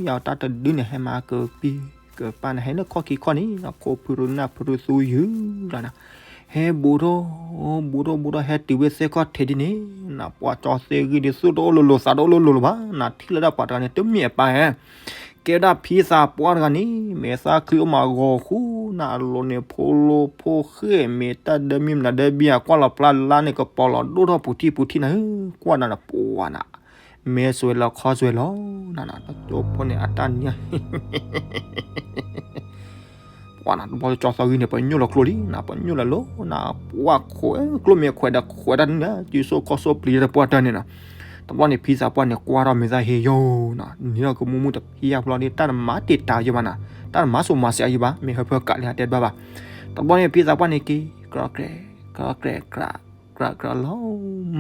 ယၢ်တၢ်တဒုန့ၣ် ဟဲမၤကပံၤကပၢ်န့ၣ် ဟဲလၢခီၣ်ခံခီၣ်န့ၣ် နခိၣ်ဖုရူနၢ်ဖုရူသူယုၢ်လီၤနၤ ဟဲဘူးထီၣ်, ဘူးထီၣ်ဘူးထီၣ် ဟဲတုၤဝဲသ့ၣ်ခီၣ်ထံးဒ်န့ၣ်, နပှၤကၠီသ့ၣ်ဂံၢ်ဒ် သူၣ်တအိၣ်လိၤလိၤ သးတအိၣ်လိၤလိၤလၢၤဘၣ်, နထံၣ်လၢဒၣ်ပှၤတဂၤန့ၣ် တမ့ၢ်အပၢ်ဧါ, ကဲဒၣ်ဖံသးပှၢ်တဂၤန့ၣ် မဲာ်သၣ်ချံအိၣ်မးဂီၤဃူ, နအလိၤန့ၣ် ဖိလိဖိဃဲၣ် မ့ၢ်တၢ်ဒၢမံမနၤဒၢဘံ အကွၢ်လီၤဖျါလါန့ၣ် ကပီၤလီၤဒိၣ်ထီၣ်ပူၤထံၣ်ပူၤထံၣ်နၤဧၢ, ကွၢ်နၤနပှၤနၤ, မဲာ်စွဲလီၤခီစွဲလီၤ, နနကၠိဖိန့ၣ် အတၢ်နံၤ ပှၤနၤတဘျီလၢကၠီသ့ၣ်ဂံၢ်န့ၣ် ပညိၣ်လီၤကျိလံနၤ, ပညိၣ်လီၤလီၤနၤ, ပှၤခွဲးကျိမ့ၢ်ခွဲးဒီးခွဲးတၢ်နံၤ, စုဆိၣ်ခီၣ်ဆိၣ်ပျံၤတပှၢ်တၢၢ်န့ၣ်နၤ, တဘျီန့ၣ် ဖံသးပှၢ်န့ၣ် ကွၢ်ထီၣ်မဲာ်သၣ်ဟ့ယိာ်နၤ, နံၤထီၣ်ကမူမူတဖံယၢ်ဖျီဒီး တၢ်နမၤတ့ၢ်တၢ်ယဘၣ်နၤ, တၢ်နမၤစိၤမၤစဲးယဘၣ်, မ့ၢ်ဟၢဖၢကးလၢအတဲတဘၣ်ဘၣ်, တဘျီန့ၣ် ဖံသးပှၢ်န့ၣ်က့ၤ ကြၢးကြဲး, ကြၢးကြဲး ကြၢးကြဲးလီၤ,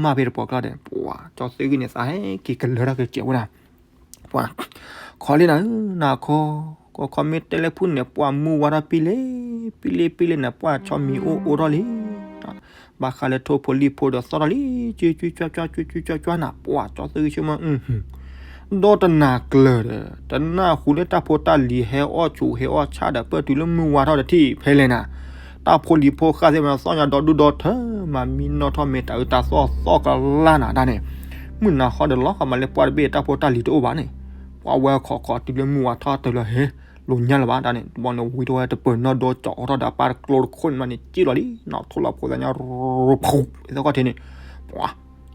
မၢ်ဖဲတပှၤကျီဒီး ပှၤကၠီသ့ၣ်ဂံၢ်န့ၣ် သးဟဲက့ၤကလၢထီၣ်ကစဲးဝဲဒၣ် ပှၤ, ခီလံနၤဧၢ, နၤခီ, ကီခီမ့ၢ်တဲလၢဖုၣ်န့ၣ် ပှၤမုၢ်ဝါထီၣ်ပံလ့, ပံလ့ပံလ့န့ၣ် ပှၤဆီမံၤအိၣ်အိၣ်ထီၣ်လံ, ဘၣ်ဃးလၢထိၣ်ဖိလံၣ်ဖိဒီးသီၣ်ထီၣ်လံ, ကၠွကၠွကၠွကၠွကၠွကၠွကၠွနၤ, ပှၤကၠီသ့ၣ်ဂံၢ်ဆိကမိၣ်, ဒီတနၤကျၢၤဒီး တနၢ်ဟူလၢတၢ်ဖိတၢ်လံၤဟဲအီၣ်ဆူးဟဲအီၣ်ဆၣ်ဒီး ပၢၢ်တုၤလၢမုၢ်ဝါထီၣ်တထံၣ်ဖဲလဲၣ်နၤ, တၢ်ဖိလံၤဖိဃၣ်သ့ၣ်မး သီၣ်ညါဒီဒူၣ်ဒီထၢ, မၤမံနီၣ်ထီၣ်မ့ၢ်တၢ်အုးတၢ်သီၣ်သီၣ်ကလၢ်နၤဒၣ်န့ၣ်, မုၢ်နၤဃီဒီးလီၤဃီမးလၢပှၢ်တဘ့ၣ် တၢ်ဖိတၢ်လံၤတအိၣ်ဘၣ်န့ၣ်, ပှၤဝဲခီခီတုၤလၢမုၢ်ဝါထီၣ်တၢ်လၢဟဲ, လိာ်ညါလၢၤဘၣ်ဒၣ်န့ၣ်, တဘျီန့ၣ် ဝံထီၣ်ဝဲတပၢၤနီၣ်ဒိကၠီၤအီၣ်ထီၣ်ဒီးပၢ်တကျိတခိၣ်န့ၣ်ဘျီန့ၣ် စံၣ်လီၤလံ, နီၢ်ထိၣ်လီၤဖိသၣ်ညါ, ရူဖူး, သ့ၣ်ခီၣ်ထံးန့ၣ်, ပှၤ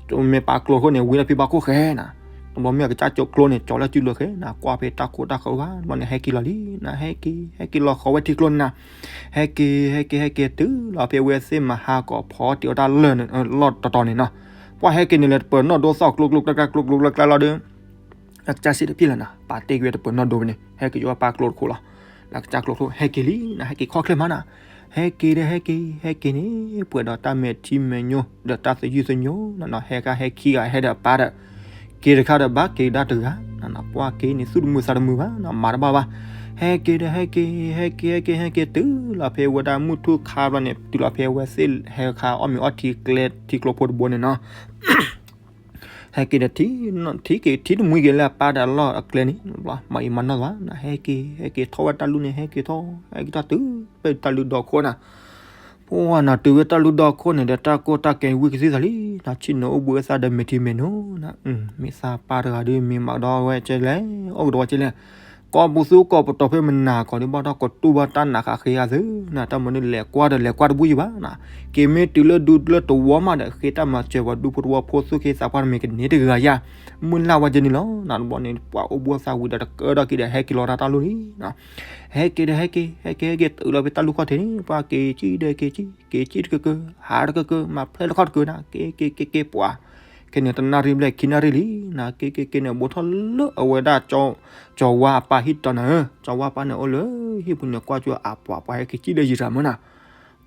ကၠိမ့ၢ်ပၢ်ကျိတခိၣ်န့ၣ် ဝံထီၣ်ဖံဘၣ်ခိၣ်ဃဲနၤ, တဘျီမ့ၢ်အကစၢ်ကၠိကျိန့ၣ် ကၠီၤလၢစုလိာ်ဃဲနၤ, ကွၢ်ဖဲတၢ်ခိၣ်တၢ်ဃၢၤဘၣ်, တဘျီန့ၣ် ဟဲက့ၤလီၤလံနၤ, ဟဲက့ၤ ဟဲက့ၤလီၤဃီၤဝဲထံကျိန့ၣ်နၤ, ဟဲက့ၤ ဟဲက့ၤ ဟဲက့ၤတုၤလီၤဖဲဝဲသ့ၣ်မဟါကီးဖီတ့ၢ်အီၣ်တၢ်လၢာ်န့ၣ် လီၢ်တတီၤန့ၣ်နီၤ, ပှၤဟဲက့ၤန့ၣ်လဲၤတပၢၤနီၣ်ဒိ သီၣ်ကျိကျိကျဲကျဲကျိကျိကျဲကျဲလီၤဒီး အကစၢ်စံးတပျ့ၤလၢၤနၤ, ပာ်တ့ၢ်ကွံာ်ဝဲတပၢၤနီၣ်ဒိဝဲန့ၣ် ဟဲက့ၤယိၣ်ပၢ်ကျိတခိၣ်လီၤ, လၢကစၢ်ကျိတခိၣ် ဟဲက့ၤလံနၤ, ဟဲက့ၤခီၣ်ချၢမးနၤ, ဟဲက့ၤဒီးဟဲက့ၤ ဟဲက့ၤန့ၣ် ပှဲၤဒီးတၢ်မဲာ်ထံမဲာ်ညိ ဒီးတၢ်သယုၢ်သညိနၤနီၤ, ဟဲခါဟဲခံဂၤ ဟဲဒီးပၢ်ဒီး က့ၤတခါဒီးဘၣ်က့ၤဒၣ်တဂၤနၤ, ပှၤက့ၤန့ၣ် သူၣ်တမုာ်သးတမုာ်ဘၣ်နၤ, မၤတဘၣ်ဘၣ်, ဟဲက့ၤဒီးဟဲက့ၤ ဟဲက့ၤ ဟဲက့ၤ ဟဲက့ၤတုၤလီၤဖဲဝဲဒၣ်မုၢ်ထူၣ်ခါဘျီန့ၣ် တုၤလီၤဖဲဝဲသ့ၣ်ဟဲခါအီၣ်မ့ၤအီထံကျဲထံကျိဖိတဘိန့ၣ်နီၤ ဟဲက့ၤဒီး ထံက့ၤ ထံတမှံက့ၤလၢအပၢ်ဒီးအလီၢ်အကျဲန့ၣ်, မၤအံၤမၤနီၢ်ဘၣ်နၤ, ဟဲက့ၤ ဟဲက့ၤထီၣ်ဝဲတၢ်လူၢ်န့ၣ် ဟဲက့ၤထီၣ် ဟဲက့ၤထီၣ်တုၤဖဲတၢ်လူၢ်ဒီခိၣ်နၤ, ပှၤနၤတုၤဝဲတၢ်လူၢ်ဒီခိၣ်န့ၣ်ဒီး တၢ်ကိၢ်တၢ်ကဲဝံကသံၣ်သးလံ, နၤဆံၣ်နီၤအိၣ်ဘှံးအသးဒီးမဲာ်ထံမဲာ်နိနၤ, မ့ၢ်သးပၢ်တဂၤဒီး မ့ၢ်မၤကဒီးဝဲကဲလဲၣ် အိၣ်ကဒီးဝဲကဲလဲၣ်, ကီၢ်ပူၤသူကီၢ်ပတီၤဖဲမနၤကီးဒုးဘၣ်ထီၣ်ကတူၢ်ဘၣ်တၢ်နးခးဃ့အါသုနၤ, တၢ်မနုၤလဲၤကွၢ်ဒီးလဲၤကွၢ်တဘူၣ်ယံၤဘၣ်နၤ, က့ၤမ့ၢ်တုၤလၢဒူလၢတဝီမးဒီး ဃ့တၢ်မၤစၢၤပှၤဒူဖိတဝီဖိသူၣ်က့သးပှၢ်တမံၤကန့ၢ်တဂၤယါ, မုၢ်လၢ်ဝဲကဲန့ၣ်လီၤနၤ, တဘျီန့ၣ် ပှၤအိၣ်ဘှံးအသးဝံၤဒီးတကၢထီၣ်က့ၤဒီး ဟဲက့ၤလီၤတၢ်တၢ်လူၢ်လံနၤ ဟဲက့ၤဒီးဟဲက့ၤ ဟဲက့ၤဟဲက့ၤတုၤလီၤဖဲတၢ်လူၢ်ခီၣ်ထံးန့ၣ် ပှၤက့ၤကံၣ်ဒီးက့ၤကံၣ် က့ၤကံၣ်တကကၢ ဟးတကကၢ မၤဖျဲၣ်တခီၣ်တကၢနၤ က့ၤက့ၤက့ၤက့ၤပှၤ, ခဲန့ၣ်တနၣ်ရံၣ်ဘျဲၣ်ခံနၣ်ရံၣ်လံနၤ က့ၤက့ၤက့ၤန့ၣ် ဘူးထီၣ်လၢအဝဲဒၣ် ကၠီၤဝါအပၢ်ဟံၣ်တီၤနၤဧၢ, ကၠီၤဝါအပၢ်န့ၣ်အိၣ်လၢဟံၣ်ပူၤန့ၣ် ကွၢ်ကၠိအပှၤ ပှၤဟဲက့ၤကံၣ်ဒီးယံာ်တၢ်မၢနၤ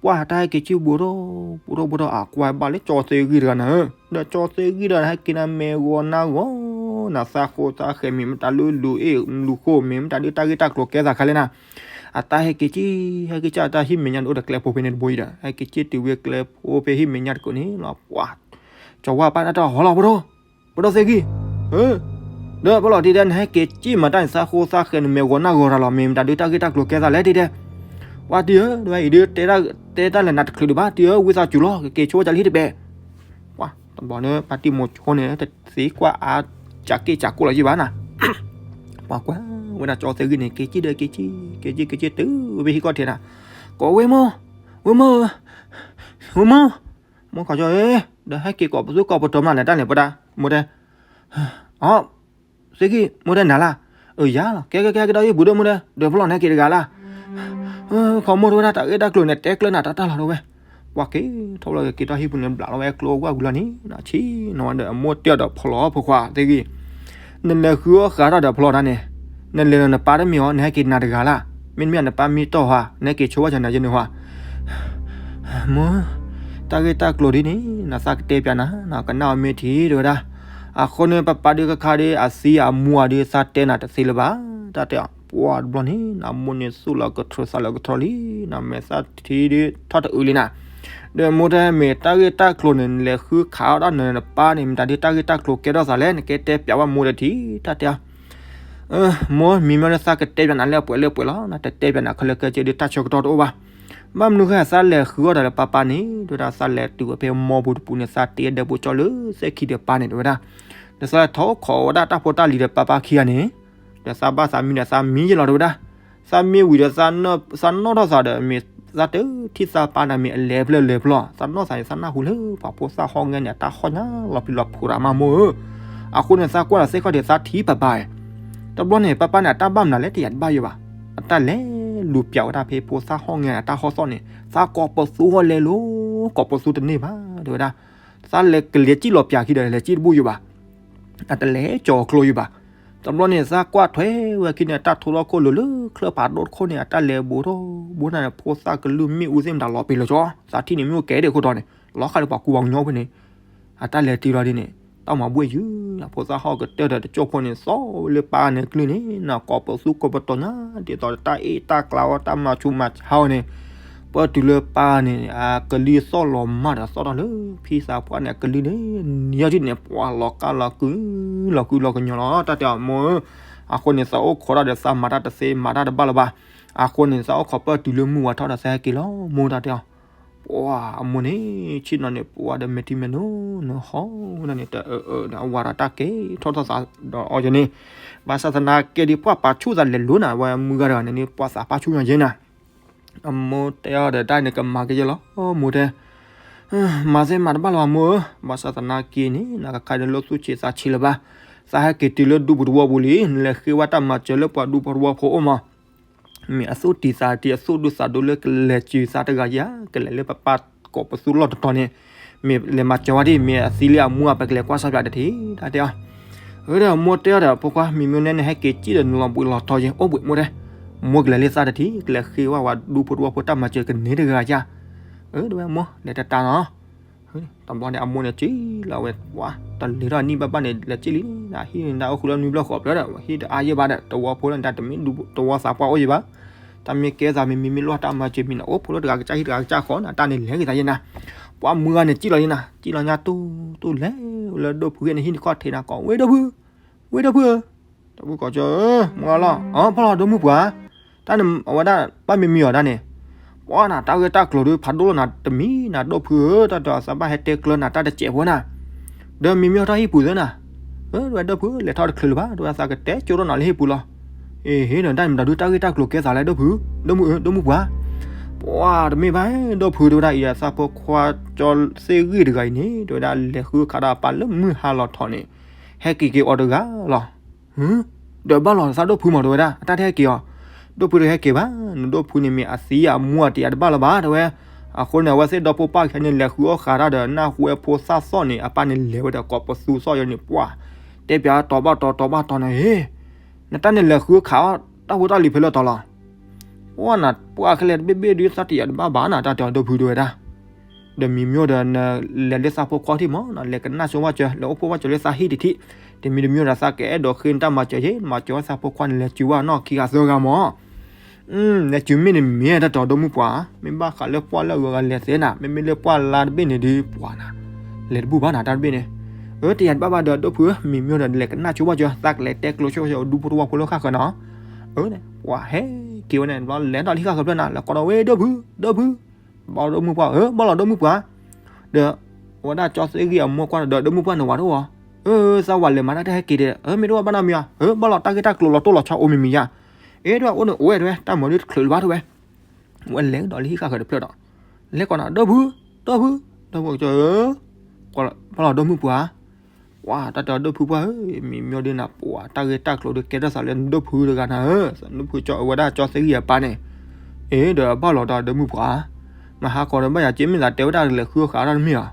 ပှၤတၢ်ဟဲက့ၤကံၣ်ဘူးထီၣ် ဘူးထီၣ်ဘူးထီၣ် အကွၢ်ဘၣ်လၢကၠီသ့ဂံၢ်တဂၤနၤဧၢ, ဒီးကၠီသ့ဂံၢ်ဒီးဟဲက့ၤနၤမဲာ်ဂီၤနါဂီၤနၤ သးဃိသးဃဲၤမ့ၢ်မတၤလၢလူၤအ့ၣ်လူၤဃိ မ့ၢ်မတၤဒုးတၢ်ဂ့ၢ်တၢ်ကျိၤကဲသးခါလဲၣ်နၤ, အတၢ်ဟဲက့ၤကံၣ် ဟဲက့ၤကၢ်တၢ်ဟံၣ်မဲာ်ညါန့ၣ် အိၣ်ဒီးကျဲဖိဖဲန့ၣ်တဘိအံၤဒီး ဟဲက့ၤကံၣ်တုၤဝဲကျဲဖိဖဲဟံၣ်မဲာ်ညါတကိးန့ၣ်လီၤ ပှၤ ကၠီၤဝါပၢ်တၢ်တဟီလီၤ ဘူးထီၣ် ဘူးထီၣ်သ့ဂံၢ်, ဒီးပလီၢ်တံၢ်ဒဲး နဟဲက့ၤကံၣ်မၤတၢ်န့ၣ် သးဃိသးဃဲၤန့ၣ် မဲာ်ဂီၤနါဂီၤတၢ်လီၤ မ့ၢ်မတၤဒုးတၢ်ဂ့ၢ်တၢ်ကျိၤကဲသးလဲၣ်တံၢ်ဒဲး, ပှၤတံၢ်ဧၢ ဒ်ဝဲအံၤဒုး တဲတၢ်လဲၣ်နၤတချုးဒံးဘၣ် တံၢ်ဧၢ ဝံသးစူၤလီၤ ကက့ၤဆိဝဲကလံတဘဲး, ပှၤတဘျီန့ၣ် ပၢ်တံၢ်မိၤဆိန့ၣ် တသ့ကွၢ်အါ ကးက့ၢ်ကးကိၢ်လီၤယံၤဘၣ်နၤ, ပှၤကွၢ်ဝဲဒၣ်ကၠီသ့ဂံၢ်န့ၣ် က့ၤကံၣ်ဒီးက့ၤကံၣ် က့ၤကံၣ်က့ၤကံၣ်တုၤဝဲဟံၣ်ခီၣ်ထံးနၤ, ကိးဝ့ၢ်မိၢ် ဝ့ၢ်မိၢ်ဧၢ ဝ့ၢ်မိၢ် မိၢ်ခီကၠီဧၢ, ဒီးဟဲက့ၤကိးပသူကိးပတီၤမးလဲၣ်တၢ်န့ၣ် ပဒၣ် မိၢ်တဲ, အီ သ့ၣ်ဂံၢ် မိၢ်တဲနၤလၢ်, အၢ ယၤလီၤ ကဲကဲကဲကဒီးယံၤဘူးဒီး မိၢ်တဲ ဒီးပလီၢ်နဟဲက့ၤတဂၤလၢ်, ခီမိၢ်တဝဲဒၣ်တၢ်ဂ့ၢ်တၢ်ကျိၤန့ၣ် တဲကျၢနၤတၢ်တၢ်လီၤတဝဲ, ပှၤက့ၤထီၣ်လီၤက့ၤက့ၤထီၣ်ဟံၣ်ပူၤန့ၣ် ဘျးလီၤဝဲကျိဝဲဝံၤလီၤန့ၣ် ဆံးနီၤဝဲဒီးအမိၢ်တဲအီၤဒီးဖျီဖုခွါသ့ၣ်ဂံၢ် နလဲၤဃုအီၣ်ဃးထီၣ်ဒီးဖျီတၢ်န့ၣ်, နလဲၤလီၤနပၢ်တမ့ၢ်အီၤ နဟဲက့ၤနၤတဂၤလၢ်, မ့တမ့ၢ်နပၢ်မံတီၢ်ဟါ နဟဲက့ၤဆိဝဲကနၤယဲန့ၣ်ဟါ, မိၢ်, တၢ်ဂ့ၢ်တၢ်ကျိၤဒ်န့ၣ် နသးကတဲပၠးနၤ နကနၣ်အီၤမ့ၢ်ထံၣ်တဝဲဒၣ်, အဃိန့ၣ် ပပၢ်ဒုးခါခါဒီး အသံအမူအဒုးသးတဲနၤတသ့လၢၤဘၣ်, တၢ်တဲအီၤ ပှၤတဘျီန့ၣ် နမိၢ်န့ၣ်သူၣ်လီၤကထြၢသးလီၤကထြၢလံ, နမဲာ်သၣ်ထံဒုးထီၣ်တအုးလံနၤ ဒီးမိၢ်တဲမ့ၢ်တၢ်ဂ့ၢ်တၢ်ကျိၤန့ၣ် နလဲၤဃုခးအီၣ်ဒၣ်နနပၢ်န့ၣ် မတၤဒုးတၢ်ဂ့ၢ်တၢ်ကျိၤကဲထီၣ်သးလဲၣ် နကဲတဲပၠးဝဲမိၢ်ဒီးထံၣ်တၢ်တဲအီၤ, မိၢ်မံမီဒီးသးကတဲပၠးနၤလၢအပှဲၤလၢပှဲၤလီၤ, နတတဲပၠးနၤခဲလၢာ်ခဲဆ့ဒုးတၢ်ဆၢကတီၢ်တအိၣ်ဘၣ်, ဘၣ်မနုၤဃိသးလဲၤဃုအီၣ်တၢ်လၢပၢ်ပၢ်န့ၣ် တဲဝဲဒၣ် သးလဲၤတုၤဝဲဖဲမီပူၤတပူၤန့ၣ် သးတ့အဒၢးဖိကၠီလၢစဲခံဒီးပၢ်န့ၣ် တဲဝဲဒၣ်, ဒီးသးလဲၤထီၣ်ခိးဝဲဒၣ်တၢ်ဖိတၢ်လံၤဒီးပၢ်ပၢ်ခံဂၤန့ၣ်, ဒီးသးဘၣ်သးမံဒီးသးမံယဲလီၤ တဲဝဲဒၣ်, သးမံဝံၤဒီး သးနီၣ်ထီၣ်သးဒီးမ့ၢ်သးတထံၣ်သးပၢ်န့ၣ်မ့ၢ်အလဲၤဖျၢၣ်လဲၤဖျီၣ် သးနီၣ်သးန့ၣ် သးနၢ်ဟူလၢပှၤဖိသၣ်ဟီၣ်ငဲန့ၣ် အတၢ်ဟီၣ်ညါလီၤပျံၤလီၤဖုးတၢ်မးမိၢ်ဧၢ, အဃိန့ၣ် သးကွၢ်ဒီးသ့ၣ်ခီၣ်ထံးသးထံၣ်ပၢ်ပၢ်, တဘျီန့ၣ် ပၢ်ပၢ်န့ၣ် အတၢ်ဘၣ်မနုၤလဲၣ်တယၤတဘၣ်ယိာ်ဘၣ်, အတၢ်လဲၤလူၤပျးဝဲဒၣ်ဖဲဖိသၣ်ဟီၣ်ငဲအတၢ်ဟီၣ်သီၣ်န့ၣ် သးကိးပသူအီၤလဲၤလိၤ ကိးပသူတန့ၢ်ဘၣ် တဲဝဲဒၣ်, သးလဲၤကလဲၤစံၣ်လီၤပျးခံဒီး လဲၤစံၣ်တဘူၣ်ယိာ်ဘၣ် အတလဲၤကၠီၤကျိယိာ်ဘၣ်, တဘျီန့ၣ် သးကွၢ်ထွဲဝဲခံန့ၣ် အတၢ်ထိလီၢ်ခိၣ်လိၤလၢချၢၣ်ဖးဒိၣ်တခိၣ်န့ၣ် အတၢ်လဲၤဘူးထီၣ်ဘူးထီၣ်န့ၣ် ဖိသၣ်ကလုၢ်မ့ၣ်အူသ့ၣ်မတၤလီၤပ့ၤလီၤကၠီ, သးထံၣ်န့ၣ်မ့ၣ်အူကဲဒံးခိၣ်တီန့ၣ် လီၤဃာ်လၢပှၤကူပှၤကညီဖိန့ၣ် အတၢ်လဲၤတုၤလီၤဒ်န့ၣ် တၢ်မၤဘှ့ၣ်ယုာ်လီၤ ဖိသၣ်ဟီၣ်ကတၢၢ်ဒီးတကၠိၢ်ဖိန့ၣ် သီၣ်ဝဲလၢပၢ်န့ၣ်ကလုၢ်န့ၣ် နကိးပသူကိးပတီၤညါ ဒ်သိးတၢ်အ့ၣ်တၢ်ကျါအီၤ တၢ်မၤဆူးမၤဆါအီၤန့ၣ် ပၢၢ်တုၤလၢပၢ်န့ၣ် အကလုၢ်သီၣ်လီၤမၢ်ဒီးသီၣ်ထီၣ်လၢ ဖံသးပှၢ်န့ၣ် အကလုၢ်န့ၣ် နံၤထီၣ်ထံၣ်န့ၣ် ပှၤလီၤကါလီၤကု လီၤကုလီၤကညီလီၤ တၢ်တဲအီၤမိၢ်ဧၢ, အဃိန့ၣ် သးအိၣ်ခိးတၢ်ဒီးသးမၤတၢ်တသ့ မၤတၢ်တဘၣ်လၢၤဘၣ်, အဃိန့ၣ် သးအိၣ်ခိးပၢၢ်တုၤလၢမုၢ်ဝါထီၣ်ဒီးသးဟဲက့ၤလီၤ မိၢ်တၢ်တဲအီၤ ပှၤအမိၢ်န့ၣ် ဆ့ၣ်နီၤန့ၣ် ပှၤဒီးမဲာ်ထံမဲာ်နိ နဟီၣ်ဝဲဒၣ်န့ၣ် တအၢအၢဒီးအဝၤဒီးတၢ်ကဲထီၣ်ထီၣ်သးဒီးအီၤယဲန့ၣ်, ဘၣ်ဆၣ်သနာ်က့ဒ်ပှၤပာ်ဆူၣ်သးလဲၤလိၤနၤ ဝဲမုၢ်ဂၤတဂၤန့ၣ် ပှၤသးပာ်ဆူၣ်ညီယဲနၤ, အမိၢ်တဲအီၤဒီးတၢ်န့ၣ်ကမၤကယဲလီၤ မိၢ်တဲ မၤသ့မၤတဘၣ်လၢၤဘၣ်မိၢ်ဧၢ, ဘၣ်ဆၣ်သနာ်က့န့ၣ် နကခါန့ၣ်လၢသူၣ်ဆံးသးဆံးလၢၤဘၣ်, သးဟဲက့ၤတုၤလၢဒူပူၤတဝီပူၤလံ နလဲၤဃ့ဝဲတၢ်မၤစၢၤလၢပှၤဒူဖိတဝီဖိအိၣ်မး မ့ၢ်အသူၣ်တံၢ်သးတံၢ် အသူၣ်ဒူသးဒူလၢကလဲၤစၢၤသးတဂၤဧါ, ကလဲၤလၢပပၢ်ကိးပသူလီၢ်တတီၤန့ၣ်, မ့ၢ်လဲၤမၤစၢၤဝဲဒ် မ့ၢ်အသံလၢအမူအပကလဲၤကွၢ်ဆၢပၠးတထံၣ် တၢ်တဲအီၤ, အဒီးမိၢ်တဲအီၤဒီး ဖိခွါ မ့ၢ်မ့ၢ်နဲနဟဲက့ၤစံၣ်ဒီးနလီၤဘှံးလီၤတီၤယဲ အိၣ်ဘှံးမိၢ်တဲ, မိၢ်ကလဲၤလၢသးတထံၣ် ကလဲၤဃ့ဝဲဝဲဒူဖိတဝီဖိတၢ်မၤစၢၤကန့ၢ်တဂၤဧါ, အဒီးဝဲမိၢ်လဲၤတတၢ်နီၤ တဘျီန့ၣ် အမိၢ်န့ၣ်စံၣ်လီၤဝဲ ပှၤတလ့ၤထီၣ်အနံၣ်ဘၣ်ဘၣ်န့ၣ် လဲၤစံၣ်လံ, ဟံၣ်န့ၣ်ဒၣ်အိၣ်ဃုာ်လၢနွံဘျီဃိးဘျီဒီး ဟံၣ်တအါယဲၢ်ဘၣ်ဒီး တဝီဖိလၢန့ၣ် တမ့ၢ်ဒူသဝီသးပှၢ်အိၣ်ယဲၢ်ဘၣ်, တၢ်မ့ၢ်ကဲသးမ့ၢ်မံမ့ၢ်လီၢ်တၢ်မၤစၢၤမံၤန့ၣ် အိၣ်ဖိလၢတဂၤကစၢ်ဟံၣ်တဂၤကစၢ်ဃီန့ၣ် တၢ်န့ၣ်လဲၤက့ၤသးယဲၢ်နၤ, ပှၤမုၢ်ဂၤန့ၣ်စံၣ်လီၤယဲၢ်နၤ စံၣ်လီၤညါတူၢ်တူၢ်လဲၤလၢဒိၣ်ဖုဂ့ၢ်န့ၣ် ဟံၣ်တခီၣ်ထံးနၤကိး ဝဲဒိၣ်ဖု ဝဲဒိၣ်ဖုဧၢ, ဒီးဖုကိးကၠီဧၢ, မုၢ်ဂၤလီၤ, အၢ ဘၣ်လီၤဒိၣ်မုၢ်ပှၢ်, တၢ်န့ၣ်အဝဲဒၣ်ဘၣ်မံမံအီၤဒၣ်န့ၣ်, ပှၤနၤတၢ်ဂ့ၢ်တၢ်ကျိၤဒုးဖးဒိၣ်လီၤနၤတမံၤနၤဒိၣ်ဖုဧၢ, တၢ်တဲအီၤသးဘၣ်ဟဲတဲကျၢနၤတၢ်တစဲးဖိနၤ, ဒီးမံမံအီၤထီၣ်ဟံၣ်ပူၤသ့နၤ, အၢ ဒိၣ်ဖု လဲၤထီၣ်တချုးလၢၤဘၣ် တဲဝဲဒၣ်သးကတဲကၠိထီၣ်နၤလၢဟံၣ်ပူၤလီၤ, အ့ဟ့ၣ်ဒီးတၢ်မတၤဒုးတၢ်ဂ့ၢ်တၢ်ကျိၤကဲသးလဲၣ်ဒိၣ်ဖု, ဒိၣ်မုၢ်ဧၢ ဒိၣ်မုၢ်ပှၢ် ပှၤတမ့ၢ်ဘၣ် ဒိၣ်ဖုတဲဝဲဒၣ်အံၤ အသးဖိခွါကၠီသ့ၣ်ဂံၢ်တဂၤအံၤန့ၣ် တဲဝဲဒၣ်လဲၤဃုခးဒီးအပၢ်လၢမုၢ်ဟါလီၤထီၣ်န့ၣ် ဟဲက့ၤက့ၤအီၤတဂၤလီၤ, ဒီးဘၣ်လီၤသးဒိၣ်ဖုမးတဲဝဲဒၣ် အတၢ်တဟဲက့ၤအီၤ, ဒိၣ်ဖုတဟဲက့ၤဘၣ်, နဒိၣ်ဖုန့ၣ်မ့ၢ်အသံအမူအတံၢ်အတဘၣ်လၢၤဘၣ်တဲဝဲ, အဃိန့ၣ် အဝဲသ့ၣ်ဒီဖိပၢ်ခံဂၤန့ၣ် လဲၤဃုအီၣ်ဃာ်တၢ်ဒီးနၢ်ဟူဝဲဖိသၣ်သီၣ်န့ၣ် အပၢ်န့ၣ်လဲၤဝဲဒီးကိးပသူသီၣ်ယဲန့ၣ် ပှၤတဲပၠးတီၤဘၣ်တီၤတီၤဘၣ်တီၤန့ၣ် ဟ့ၣ် နတၢ်န့ၣ်လဲၤဃုခးအီၣ်တၢ်ဖိတၢ်လံၤဖဲလဲၣ်တီၤလီၤ, ပှၤနၤပှၤခဲလၢာ်တဘ့ၣ်ဘ့ၣ်ဒုးသးတယၤတဘၣ်ဘၣ်နၤ တၢ်တဲအီၤဒိၣ်ဖုတဲဝဲဒၣ်, ဒီးမံမံဒီးနလဲၤလၢသးဖိခွါထံၣ်မး နလဲၤကနၣ်ဆိဝဲစၢၤ လဲၤအိၣ်ဖှိၣ်ဝဲစၢၤလၢသးဟံၣ်တထံၣ်, တမံၤတမံၤဒီးသးကအဲၣ်ဒိးဃ့နတၢ်မၤစၢၤယဲ နမၤစၢၤဝဲသးဖိခွါန့ၣ် လဲၤစၢၤဝဲနီၢ်ခံဂၤသၢဂၤမး လဲၤစၢၤမ့ၢ်န့ၣ်မ့ၢ်တၢ်တဲအီၤဒိၣ်မုၢ်ပှၢ်, မ့ၢ်ဘၣ်ဃးလၢပှၢ်လၢအဂၤဂၤလဲၤသ့နၤ မ့မ့ၢ်လၢပှၢ်လါတဘ့ၣ်န့ၣ်ဒုးပှၤနၤ လဲၤတဘူၣ်ဘၣ်နၤတၢ်တဘ့ၣ်န့ၣ်, အၢ တယၤတဘၣ်ဘၣ်ဒီးဒိၣ်ဖုဧၢ မံမံဒီးလဲၤကနၣ်ဆိဝဲစၢၤ သးကလဲၤတဲကျိဆိဝဲစၢၤဒူဖိတဝီဖိလၢဃၣ်ဃၢၤနီၤ, အၢ ပှၤဟဲက့ၤဝဲန့ၣ် လဲၤထီၣ်လံဃၣ်ဃၢၤဖျၢၣ်နၤ လဲၤကိးဒီးဝဲဒိၣ်ဖု ဒိၣ်ဖု ဘၣ်လီၤဒိၣ်မုၢ်ပှၢ် အၢ ဘၣ်လီၤဒိၣ်မုၢ်ပှၢ်, ဒီး အဝဲဒၣ်ကၠီသ့ၣ်ဂံၢ်အမိၢ်ကွၢ်ဒီးဒိၣ်မုၢ်ပှၢ်န့ၣ်ဝဲတအိၣ်, အၢ သးဝဲလဲၤမၤတၢ်တဟဲက့ၤဒီး အၢ မ့ၢ်တအိၣ်ဘၣ်နီတမံၤဧါ, အၢ ဘၣ်လီၤတၢ်ဂ့ၢ်တၢ်ကျိၤလီၤတိၢ်လီၤဆီအိၣ်မံၤမံၤယါ, အ့ တဝဲအိၣ်န့ၣ်အိၣ်ဝဲတဝဲ တၢ်မၤဒုးတချုးလၢၤဘၣ်တဝဲ, ဝဲလဲၤဒီးလံဃၣ်ဃၢၤတဖျၢၣ်ဒီး လဲၤကိးနၤ ဒိၣ်ဖု ဒိၣ်ဖု ဒိၣ်ဖုကၠီဧၢ, ဘၣ်လီၤဒိၣ်မုၢ်ပှၢ် ပှၤတၢ်တဲအီၤဒိၣ်ဖုပှၢ်ဧၢ, မံမံဒုးနၤပှၤ တၢ်ဂ့ၢ်တၢ်ကျိၤဒုးကဲထီၣ်သးလၢဒိၣ်ဖုတဂၤနၤဧၢ, ဒိၣ်ဖုကၠီအဝဲဒၣ်ကၠီသ့ၣ်ဂံၢ်အပၢ်န့ၣ်, အ့ ဒီးဘၣ်လီၤဒီးဒိၣ်မုၢ်ပှၢ်, မဟါကီဒီးဘၣ်ယၤက့မ့ၢ်သးတဲဝဲဒၣ်လဲၤဃုအီၣ်ဃာ်တၢ်တမ့ၢ်ဧါ,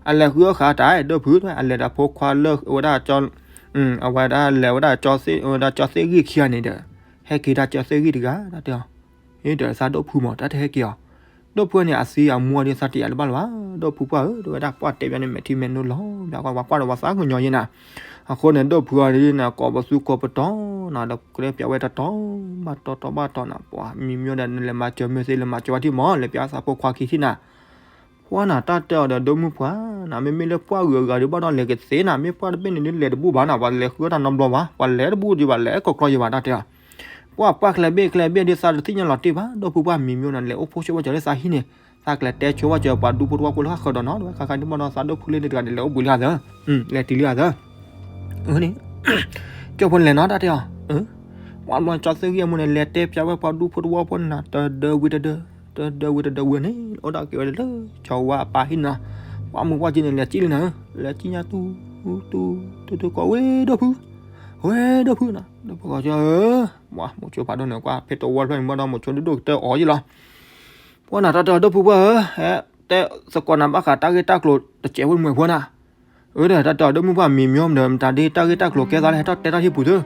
အလဲၤဃုအီၣ်ဃာ်တၢ်ဒိၣ်ဖုတဝဲ အလဲၤဒီးဖိခွါလၢဝဲဒၣ် အဝဲဒၣ်လဲၤဝဲဒၣ်ကၠီသ့ၣ်ဂံၢ်ခံဂၤန့ၣ်ဒီး ဟဲက့ၤတၢ်ကၠီသ့ၣ်ဂံၢ်တဂၤ တၢ်တဲအီၤ အ့ ဒီးသးဒိၣ်ဖုမး တၢ်တဟဲက့ၤအီၤ, ဒိၣ်ဖုန့ၣ် အသံအမူအဒုးသးတယၤတဘၣ်လၢၤဘၣ်, ဒိၣ်ဖုပှၢ်ဧၢ တဝဲဒၣ်ပှၢ်တဲပၠးန့ၣ် မဲာ်ထံမဲာ်နိလီၤ, ပှၤကွၢ်ဒီးပှၤသးကညီၤယဲနၤ, အဃိန့ၣ် ဒိၣ်ဖုအီၤဒ်န့ၣ် ကိးပသူကိးပတီၤနၤ ဒီးကြၢးပၠးဝဲတတီၤ ဘၣ်တီၤတီၤဘၣ်တီၤနၤ ပှၤမံမံဒီးနလဲၤမၤစၢၤမ့ၢ်သ့ လဲၤမၤစၢၤဝဲထံၣ်မး လဲၤပၠးသးဖိခွါခံထံၣ်နၤ ပှၤနၤတၢ်တဲအီၤဒီးဒိၣ်မုၢ်ပှၢ်နၤ မ့မ့ၢ်လၢပှၢ်ဂုၤအဂၤဒုးဘၣ်ဒီးလဲၤကသ့နၤ မ့ၢ်ပှၢ်တဘ့ၣ်န့ၣ်ဒုးလဲၤတဘူၣ်ဘၣ်နၤ ပှၤလဲၤဃုအီၣ်တၢ်နီတဘျီဘၣ် ပှၤလဲၤတဘူၣ်ဒံးဘၣ် လဲၤကိးကျီယံၤဘၣ် တၢ်တဲအီၤ, ပှၢ်ပှၢ်ကျဲဘ့ၣ်ကျဲဘ့ၣ်ဒ်သးတသ့ၣ်ညါလီၤတံၢ်ဘၣ် ဒီပုၢ်ပှၢ်မံၤမံၤန့ၣ် လဲၤအိၣ်ဖှိၣ်ဆိဝဲကၠီၤလၢသးဟံၣ်န့ၣ်, သးကျဲတဲဆိဝဲကၠီၤပှၤဒူဖိတဝီဖိလၢဃၣ်ဃၢၤဒီးနီၤ တဝဲခါခါဒ်မီၢ်နီၤ သးဒိၣ်ဖုလ့န့ၣ်တဂၤန့ၣ် လဲၤအိၣ်ဘှံးလံဧါသၢ, လဲၤတံၤလံဧါသၢ, န့ၣ် ကၠီဖိလဲၤနီၤတၢ်တဲအီၤ, ပှၤဘျီကၠီသ့ၣ်ဂံၢ်အမိၢ်န့ၣ် လဲၤတဲပၠးဝဲပှၤဒူဖိတဝီဖိန့ၣ်နီၤ တဒၢဝံၤတဒၢ တဒၢဝံၤတဒၢဝံၤန့ၣ် အိၣ်ဒၣ်က့ၤဝဲလၢ ကၠီဝါအပၢ်ဟံၣ်နီၤ, ပှၤမုၢ်ပှၢ်ကၠံန့ၣ် လဲၤကံၣ်လံနီၤ, လဲၤကံၣ်ညါတူတူတူတူကီးဝဲဒီပုၢ်, ဝဲဒီပုၢ်နီၤ ဒီပုၢ်ကီးကၠီဧၢ, ပှၤမိၤဆိဖးဒိၣ်န့ၣ် ကွၢ်ဖဲတဝီတဖျၢၣ်န့ၣ် ဘၣ်ဒီးမိၤဆိဒိၣ်ဒိၣ်ကတၢၢ်အီၤယံၤလီၤ, ပှၤနၤတၢ်တဲအီၤဒီပုၢ်ပှၢ်ဧၢ, ဟဲတဲသကိးနၤဘၣ်ဃးတၢ်ဂ့ၢ်တၢ်ကျိၤတစဲးဖိမွဲဖိနၤ, အၢဒီးတၢ်တဲအီၤဒီပုၢ်ပှၢ်မံၤမံၤဒီး မတၤဒ်တၢ်ဂ့ၢ်တၢ်ကျိၤကဲသးလၢဟဲထီၣ်တဲထီၣ်ဟံၣ်ပူၤသု,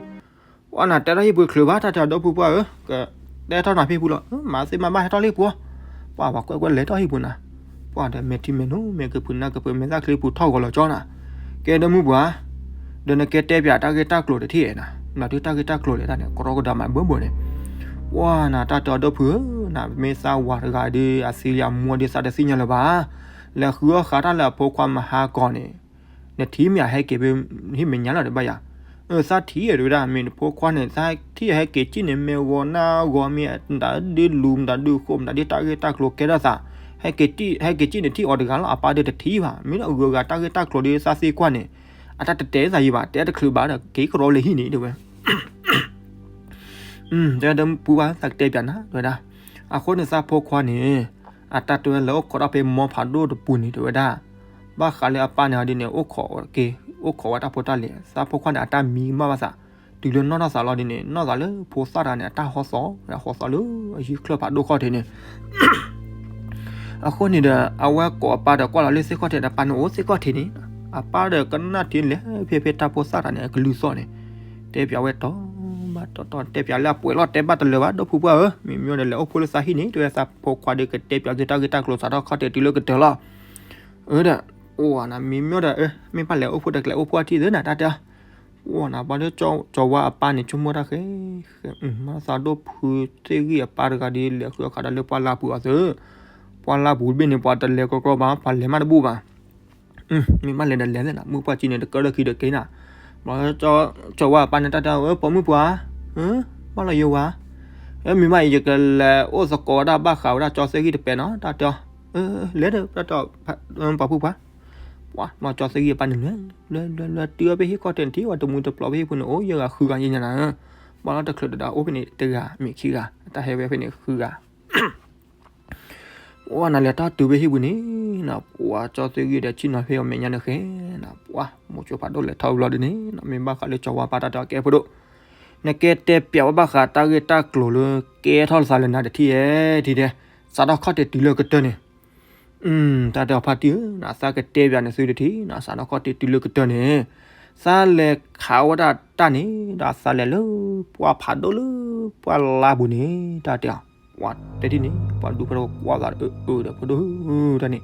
ပှၤနၤတဲထီၣ်ဟံၣ်ပူၤချုးဘၣ် တၢ်တဲအီၤဒီပုၢ်ပှၢ်ဧၢ, ကတဲထီၣ်နၤဖဲပူၤလီၤ, မၤသ့မၤဘၣ်ဟဲထီၣ်လၢပူၤ, ပှၤပှၤကွဲၢ်ကွဲၢ်လဲၤထီၣ်ဟံၣ်ပူၤနၤ, ပှၤဒီးမဲာ်ထံမဲာ်နိ မဲာ်ကဖုးနၢ်ကဖုးမဲာ်သၣ်ချ့ပူၤထီၣ်ဂီၤလီၤကၠီနၤ, ကဲဒီပုၢ်ပှၢ်, ဒီးနကဲတဲပၠးတၢ်ဂ့ၢ်တၢ်ကျိၤတထံၣ်အဲၣ်နၤ, မတၤဒ်တၢ်ဂ့ၢ်တၢ်ကျိၤလဲၣ်တၢ်န့ၣ် ကရီကဒါမးဘၢဘၢန့ၣ် ပှၤနၤတၢ်တဲအီၤဒီပုၢ်ဧၢ, နမ့ၢ်သးဝၤတဂၤဒီး အသံလံအမူဒီးသးတသ့ၣ်ညါလၢၤဘၣ်, လဲၤဃုအီၣ်ဃးတၢ်လၢအဖိခွါမဟါကီၢ်န့ၣ်, နထံၣ်မ့ၢ်အဟဲက့ၤဖဲဟံၣ်မဲာ်ညါလီၤတဘၣ်ယၤ, သးထံၣ်အဲၣ်တဝဲဒၣ် မ့ၢ်နဖိခွါန့ၣ် သးထံၣ်အဟဲက့ၤကံၣ်န့ၣ် မ့ၢ်ဂီၤနၢ်ဂီၤမ့ၢ် မတၤဒ်လူၤ မတၤဒ်ဃိ မတၤဒ်တၢ်ဂ့ၢ်တၢ်ကျိၤကဲထီၣ်သး, ဟဲက့ၤကံၣ်န့ၣ်ထံၣ်အီၤတဂၤလီၤ အပၢ်ဒီးတထံၣ်ဘၣ်, မ့ၢ်လၢအဂုၤအဂၤတၢ်ဂ့ၢ်တၢ်ကျိၤဒီးသးသ့ကွၢ်န့ၣ်, အတၢ်တတဲသးယံၤဘၣ် တဲတချုးဘၣ်ဒီး က့ၤကရီလၢဟံၣ်န့ၣ်တဝဲ တဲဒီပုၢ်ပှၢ် သးကတဲပၠးနၤ တဝဲဒၣ်, အဃိန့ၣ်သးဖိခွါန့ၣ်, အတၢ်တဲဝဲလဲၤအိၣ်ခိးတၢ်ဖဲမိၢ်ဖးဒိၣ်တပူၤန့ၣ် တဝဲဒၣ်, ဘၣ်ဃးလၢအပၢ်န့ၣ်ဒ်န့ၣ် အိၣ်ခိးက့ၤ, အိၣ်ခိးဝဲတၢ်ဖိတၢ်လံၤ သးဖိခွါန့ၣ် အတၢ်မံမၢ်ဘၣ်သး, တုၤလၢနီၢ်ထီၣ်သးလီၤဒ်န့ၣ် နီၢ်သးလၢဖိသၣ်တဂၤန့ၣ် အတၢ်ဟီသီ, ဟီသီလၢအဟံၣ်ချၢၣ်ဖးဒိၣ်ခီၣ်ထံးန့ၣ် အဃိန့ၣ်ဒီး အဝဲကိးအပၢ်ဒီးကွၢ်လီၤလၢသ့ၣ်ခီၣ်ထံးဒီး ပၢ်န့ၣ်အိၣ်သ့ၣ်ခီၣ်ထံးန့ၣ်, အပၢ်ဒီးကနၣ်ထံလဲၤဖဲဖဲတၢ်ဖိသၣ်တဂၤန့ၣ် အကလုၢ်သီၣ်န့ၣ်, တဲပၠးဝဲတီၤဘၣ်တီၤတီၤ တဲပၠးလၢအပှဲၤလီၤ တဲဘၣ်တလၢာ်ဘၣ် ဒီပုၢ်ပှၢ်ဧၢ, မံၤမံၤဒီးလဲၤအိၣ်ဖှိၣ်လၢသးဟံၣ်န့ၣ် တဲဝဲသးဖိခွါဒီးကတဲပၠးသုတၢ်ဂ့ၢ်တၢ်ကျိၤစးထီၣ်ခီၣ်ထံးတုၤလၢကတၢၢ်လီၤ, အၢဒီး, အိၣ်နၤ မံၤမံၤဒီး မ့ၢ်ဘၣ်လဲၤအိၣ်ဖှိၣ် တကျဲၤအိၣ်ဖှိၣ်အထံၣ်သ့နၤ တၢ်တဲအီၤ ပှၤနၤ ပှၤလၢကၠီဝါအပၢ်န့ၣ် ဆိကမိၣ်တၢ်ဃဲ, မၤသးဒိၣ်ဖုသ့ၣ်ဂံၢ်အပၢ်တဂၤဒီး လဲၤဃုအခးဒီးလၢပှၢ်လၢ်ပူၤအီၤသၢ, ပှၢ်လၢ်ပူၤတဘ့ၣ်န့ၣ် ပှၤတလဲၤကီကီဘၣ် ပှၤလဲၤမးတဘူၣ်ဘၣ်, မ့ၢ်ဘၣ်လဲၤဒီးလဲၤသ့နၤ မုၢ်ပှၢ်ကံန့ၣ် တကၢၢ်လၢခံဒီးက့ၤနၤ, ဘျီကၠီဝါအပၢ်န့ၣ် တၢ်တဲအီၤ ပိာ်မုၣ်ပှၤ, ဘၣ်လီၤယိၤဝါ, မ့ၢ်ဘၣ်အံၤ ယကလဲၤအိၣ်သကိးဝဲဒၣ်ဘၣ်ဃးဝဲဒၣ်ကၠီသ့ၣ်ဂံၢ်တပဲနီၤ တၢ်တဲအီၤ, လဲၤဒီး တၢ်တဲအီၤ ပှၤဖုပှၢ် ပှၤဘျီကၠီသ့ၣ်ဂံၢ်အပၢ်န့ၣ် လဲၤလဲၤလဲၤလဲၤတုၤအီၤဖဲဟံၣ်ခီၣ်ထံးန့ၣ် ထံၣ်ဝဲတမှံၤတပျီၤဖဲဟံၣ်ပူၤန့ၣ် အိၣ်ယဲၢ်ဂၤဃုဂၤယဲၢ်ညါနၤ, ဘၣ်လီၤတချုးဒီးအိၣ်ဖဲန့ၣ်တဂၤ မ့ၢ်ခံဂၤ အတၢ်ဟဲဝဲဖဲန့ၣ်ဃုဂၤ ပှၤနၤလဲၤတၢ်တုၤဖဲဟံၣ်ပူၤန့ၣ်, ပှၤကၠီသ့ၣ်ဂံၢ်ဒီးဆ့ၣ်နီၤဖဲအမဲာ်ညါန့ၣ်ဃဲ, ပှၤမိၤဆိဖးဒိၣ်လဲၤထီၣ်ဘျီဒ်န့ၣ် မ့ၢ်ဘၣ်ဃးလၢကၠီဝါပၢ်တၢ်တဲအီၤကဲဖိဒိၣ်, နကဲတဲပၠးဝဲဘၣ်ဃးတၢ်ဂ့ၢ်တၢ်ကျိၤလၢကဲထီၣ်လၢသးလၢနၤတထံၣ်ဧဲ, ထံၣ်တဲ, စးထီၣ်ခီၣ်ထံးတုၤလၢကတၢၢ်န့ၣ် တၢ်တဲအီၤဖါတံၢ်ဧၢ, နသးကတဲပၠးနသုတထံၣ် နစးထီၣ်ခီၣ်ထံးတုၤလၢကတၢၢ်န့ၣ်, သးလဲၤခးဝဲဒၣ်တၢ်န့ၣ် ဒီးသးလဲၤလၢ ပှၢ်ဖးဒိၣ်လၢ ပှၢ်လၢ်ပူၤန့ၣ် တၢ်တဲအီၤ, ပှၤတဲထံၣ်န့ၣ် ပှၤဒူဖိတဝီကွၢ်သးဒီး အၢဒီးဖိဒိၣ်ဧၢ, တၢ်န့ၣ်,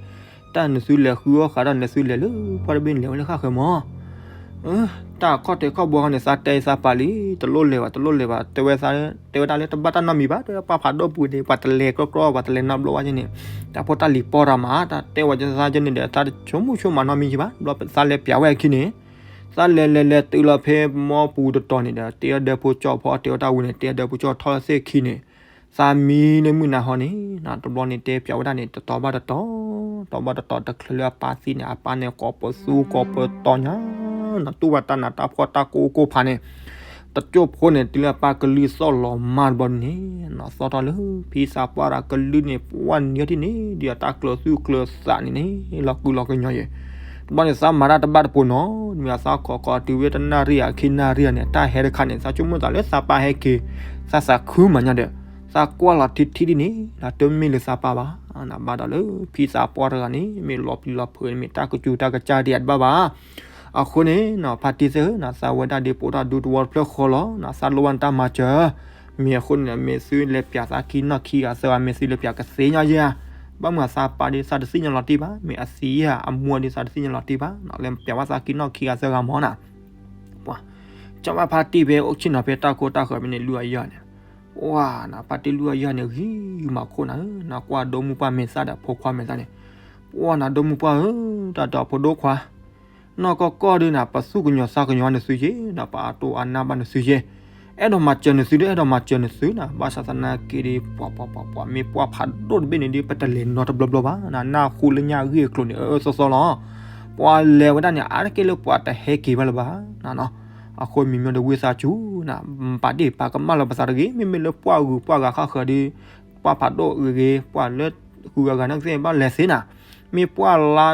တၢ်နသုလဲၤဃုအီၣ်ဃးဒီးနသုလဲၤလၢ ပှၢ်တဘ့ၣ်န့ၣ်လဲၤဝဲလၢဃၣ်ဃၢၤမး တၢ်ခီၣ်ထံးခီၣ်ဘိခီန့ၣ် သးတဲသးပာ်လံ, တလိၣ်လဲၤဘၣ် တလိၣ်လဲၤဘၣ်, တဲဝဲ, တဲဝဲဒၣ်လၢတဘၣ်တၢ်နီတမံၤဘၣ်, တဲပှၢ်ဖးဒိၣ်ပူၤန့ၣ် ပှၤတလဲၤကြီကြီ ပှၤတလဲၤနီတဘျီဘၣ်န့ၣ်, တၢ်ဖိတၢ်လံၤပီတၢ်မး တၢ်တဲဝဲတသးကန့ၣ်ဒီး သးတဆိကမိၣ်ဆိကမးနီတမံၤဘၣ်, ဘျီသးလဲၤပၠးဝဲအခံန့ၣ်, သးလဲၤလဲၤလဲၤတုၤလီၤဖဲမီပူၤတတီၤန့ၣ်ဒီး တဲအဒၢဖိကၠီဖီတဲဝဲတၢ်ဝံၤန့ၣ် တဲအဒၢဖိကၠီထီၣ်သ့ၣ်ခံန့ၣ် သးမံလၢမုၢ်နၤဟီန့ၣ် တဘျီန့ၣ်တဲပၠးဝဲဒၣ်န့ၣ် တတီၤဘၣ်တတီၤ, တီၤဘၣ်တတီၤ တချုးလၢအပၢ်သံန့ၣ် အပၢ်န့ၣ်ကိးပသူကိးပတီၤညါ, နတူၢ်ဘၣ်တၢ်နးတၢ်ဖှီၣ်တၢ်ကိၢ်ကိၢ်ဖးန့ၣ်, တကၠိၢ်ဖိန့ၣ် တုၤလၢအပၢ်ကလုၢ်သီၣ်လီၤမၢ်တဘျီန့ၣ်, နသီၣ်ထီၣ်လၢ ဖံသးပှၢ်တဂၤကလုၢ်န့ၣ် ပှၢ်နံၤထံၣ်န့ၣ် ဒ်အတၢ်ကျၢၤသူၣ်ကျၢၤသးန့ၣ်န့ၣ် လီၤကုလီၤကညီယဲၢ် တဘျီန့ၣ် သးမၤတၢ်တဘၣ်တပိၤနီၤ, မ့ၢ်သးခိးခိးတုၤဝဲတနၣ်ရံၣ်ဧါခံနၣ်ရံၣ်ဧါန့ၣ် တၢ်ဟဲတခါန့ၣ် သးဆိကမိၣ်သးလၢသးပၢ်ဟဲက့ၤ, သးသးခုမးညါဒီး, သးကွၢ်လီၤထံထံဒ်န့ၣ် တမ့ၢ်လၢသးပၢ်ဘၣ်, နဘၣ်ဒီးလၢ ဖံသးပှၢ်တဂၤန့ၣ် မ့ၢ်လီၤပျံၤလီၤဖုးန့ၣ် မ့ၢ်တၢ်ကစူၤတၢ်ကစၢ်ဒံးအတဘၣ်ဘၣ်. အဃိန့ၣ်နီၤ ဖါတံၢ်သ့ၣ်ဧၢ နသးဝဲဒၣ်ဒ်ပိာ်တၢ်ဒူတဝီတဖျၢၣ်ဃီလီၤ, နသးလိၣ်ဘၣ်နတၢ်မၤစၢၤ မ့ၢ်အဃိန့ၣ် မ့ၢ်သုလဲၤပၠးသးခံနီၢ်ခံဂၤသၢဂၤ မ့ၢ်သုလဲၤပၠးကသ့ညါယဲၢ်ဧါ, ဘၣ်မုၢ်အသးပၢ်ဒ်သးတသ့ၣ်ညါလီၤတံၢ်ဘၣ်, မ့ၢ်အသံဧါ အမူဒ်သးတသ့ၣ်ညါလီၤတံၢ်ဘၣ်, လဲၤပၠးဘၣ်သးခံနီၢ်ခံဂၤသၢဂၤမၢ်နၤ, ပှၤ ကၠီဘၣ်ဖါတံၢ်ဖဲအိၣ်ဆ့ၣ်နီၤဖဲတၢ်ကိၢ်တၢ်ဂီၤဖဲန့ၣ် လုၢ်အယၢ်န့ၣ်, ပှၤနၤ ဖါတံၢ်လုၢ်အယၢ်န့ၣ် ဂံၢ်မၤခိၣ်နၤဧၢ, နကွၢ်ဒိမုၢ်ပှၢ်မဲာ်သၣ်ဒီးဖိခွါမဲာ်သၣ်န့ၣ်, ပှၤနၤဒိမုၢ်ပှၢ်ဧၢ, တၢ်ဒီးဖိဒိၣ်ခွါ နီၢ်ကီၢ်ကီၢ်ဒုးနၤ ပသူၣ်ကညီၤသးကညီၤနသုယဲၢ်, ဒီးပအတိၢ်အနၢ်ဘၣ်နသုယဲၢ်, အဲၣ်ဒိးမၤစၢၤနသုဒီး အဲၣ်ဒိးမၤစၢၤနသုနၤ, ဘၣ်ဆၣ်သနာ်က့ဒီး ပှၤပှၤပှၤပှၤ မ့ၢ်ပှၢ်ဖးဒိၣ်တဘ့ၣ်န့ၣ်ဒီး ပတလဲၤနီတဘျီဘျီဘၣ်နၤ, နၢ်ဟူလၢညၣ်ဂ့ၢ်အကျိၤန့ၣ် အၢအၢသီသီလီၤ. ပှၤလဲၤဝဲဒၣ်န့ၣ် အါတက့ၢ်လၢပှၤတဟဲက့ၤဘၣ်လၢၤဘၣ်နၤနီၤ. အဃိမံၤမံၤဒီးဝ့ၢ်သးစူၤနၤ, ပာ်ဒ့ၣ်ပာ်ကမၣ်လၢပသးတဂ့ၤ, မ့မ့ၢ်လၢပှၢ်ဂုၤပှၢ်ဂၤဃၣ်ဃၢၤဒီး ပှၢ်ဖးဒိၣ်ဂ့ၤဂ့ၤ ပှၢ်လၢဃုဂၤဂၤန့ၣ်ကသ့ၣ်ဘၣ်လဲၤသ့နၤ, မ့ၢ်ပှၢ်လါ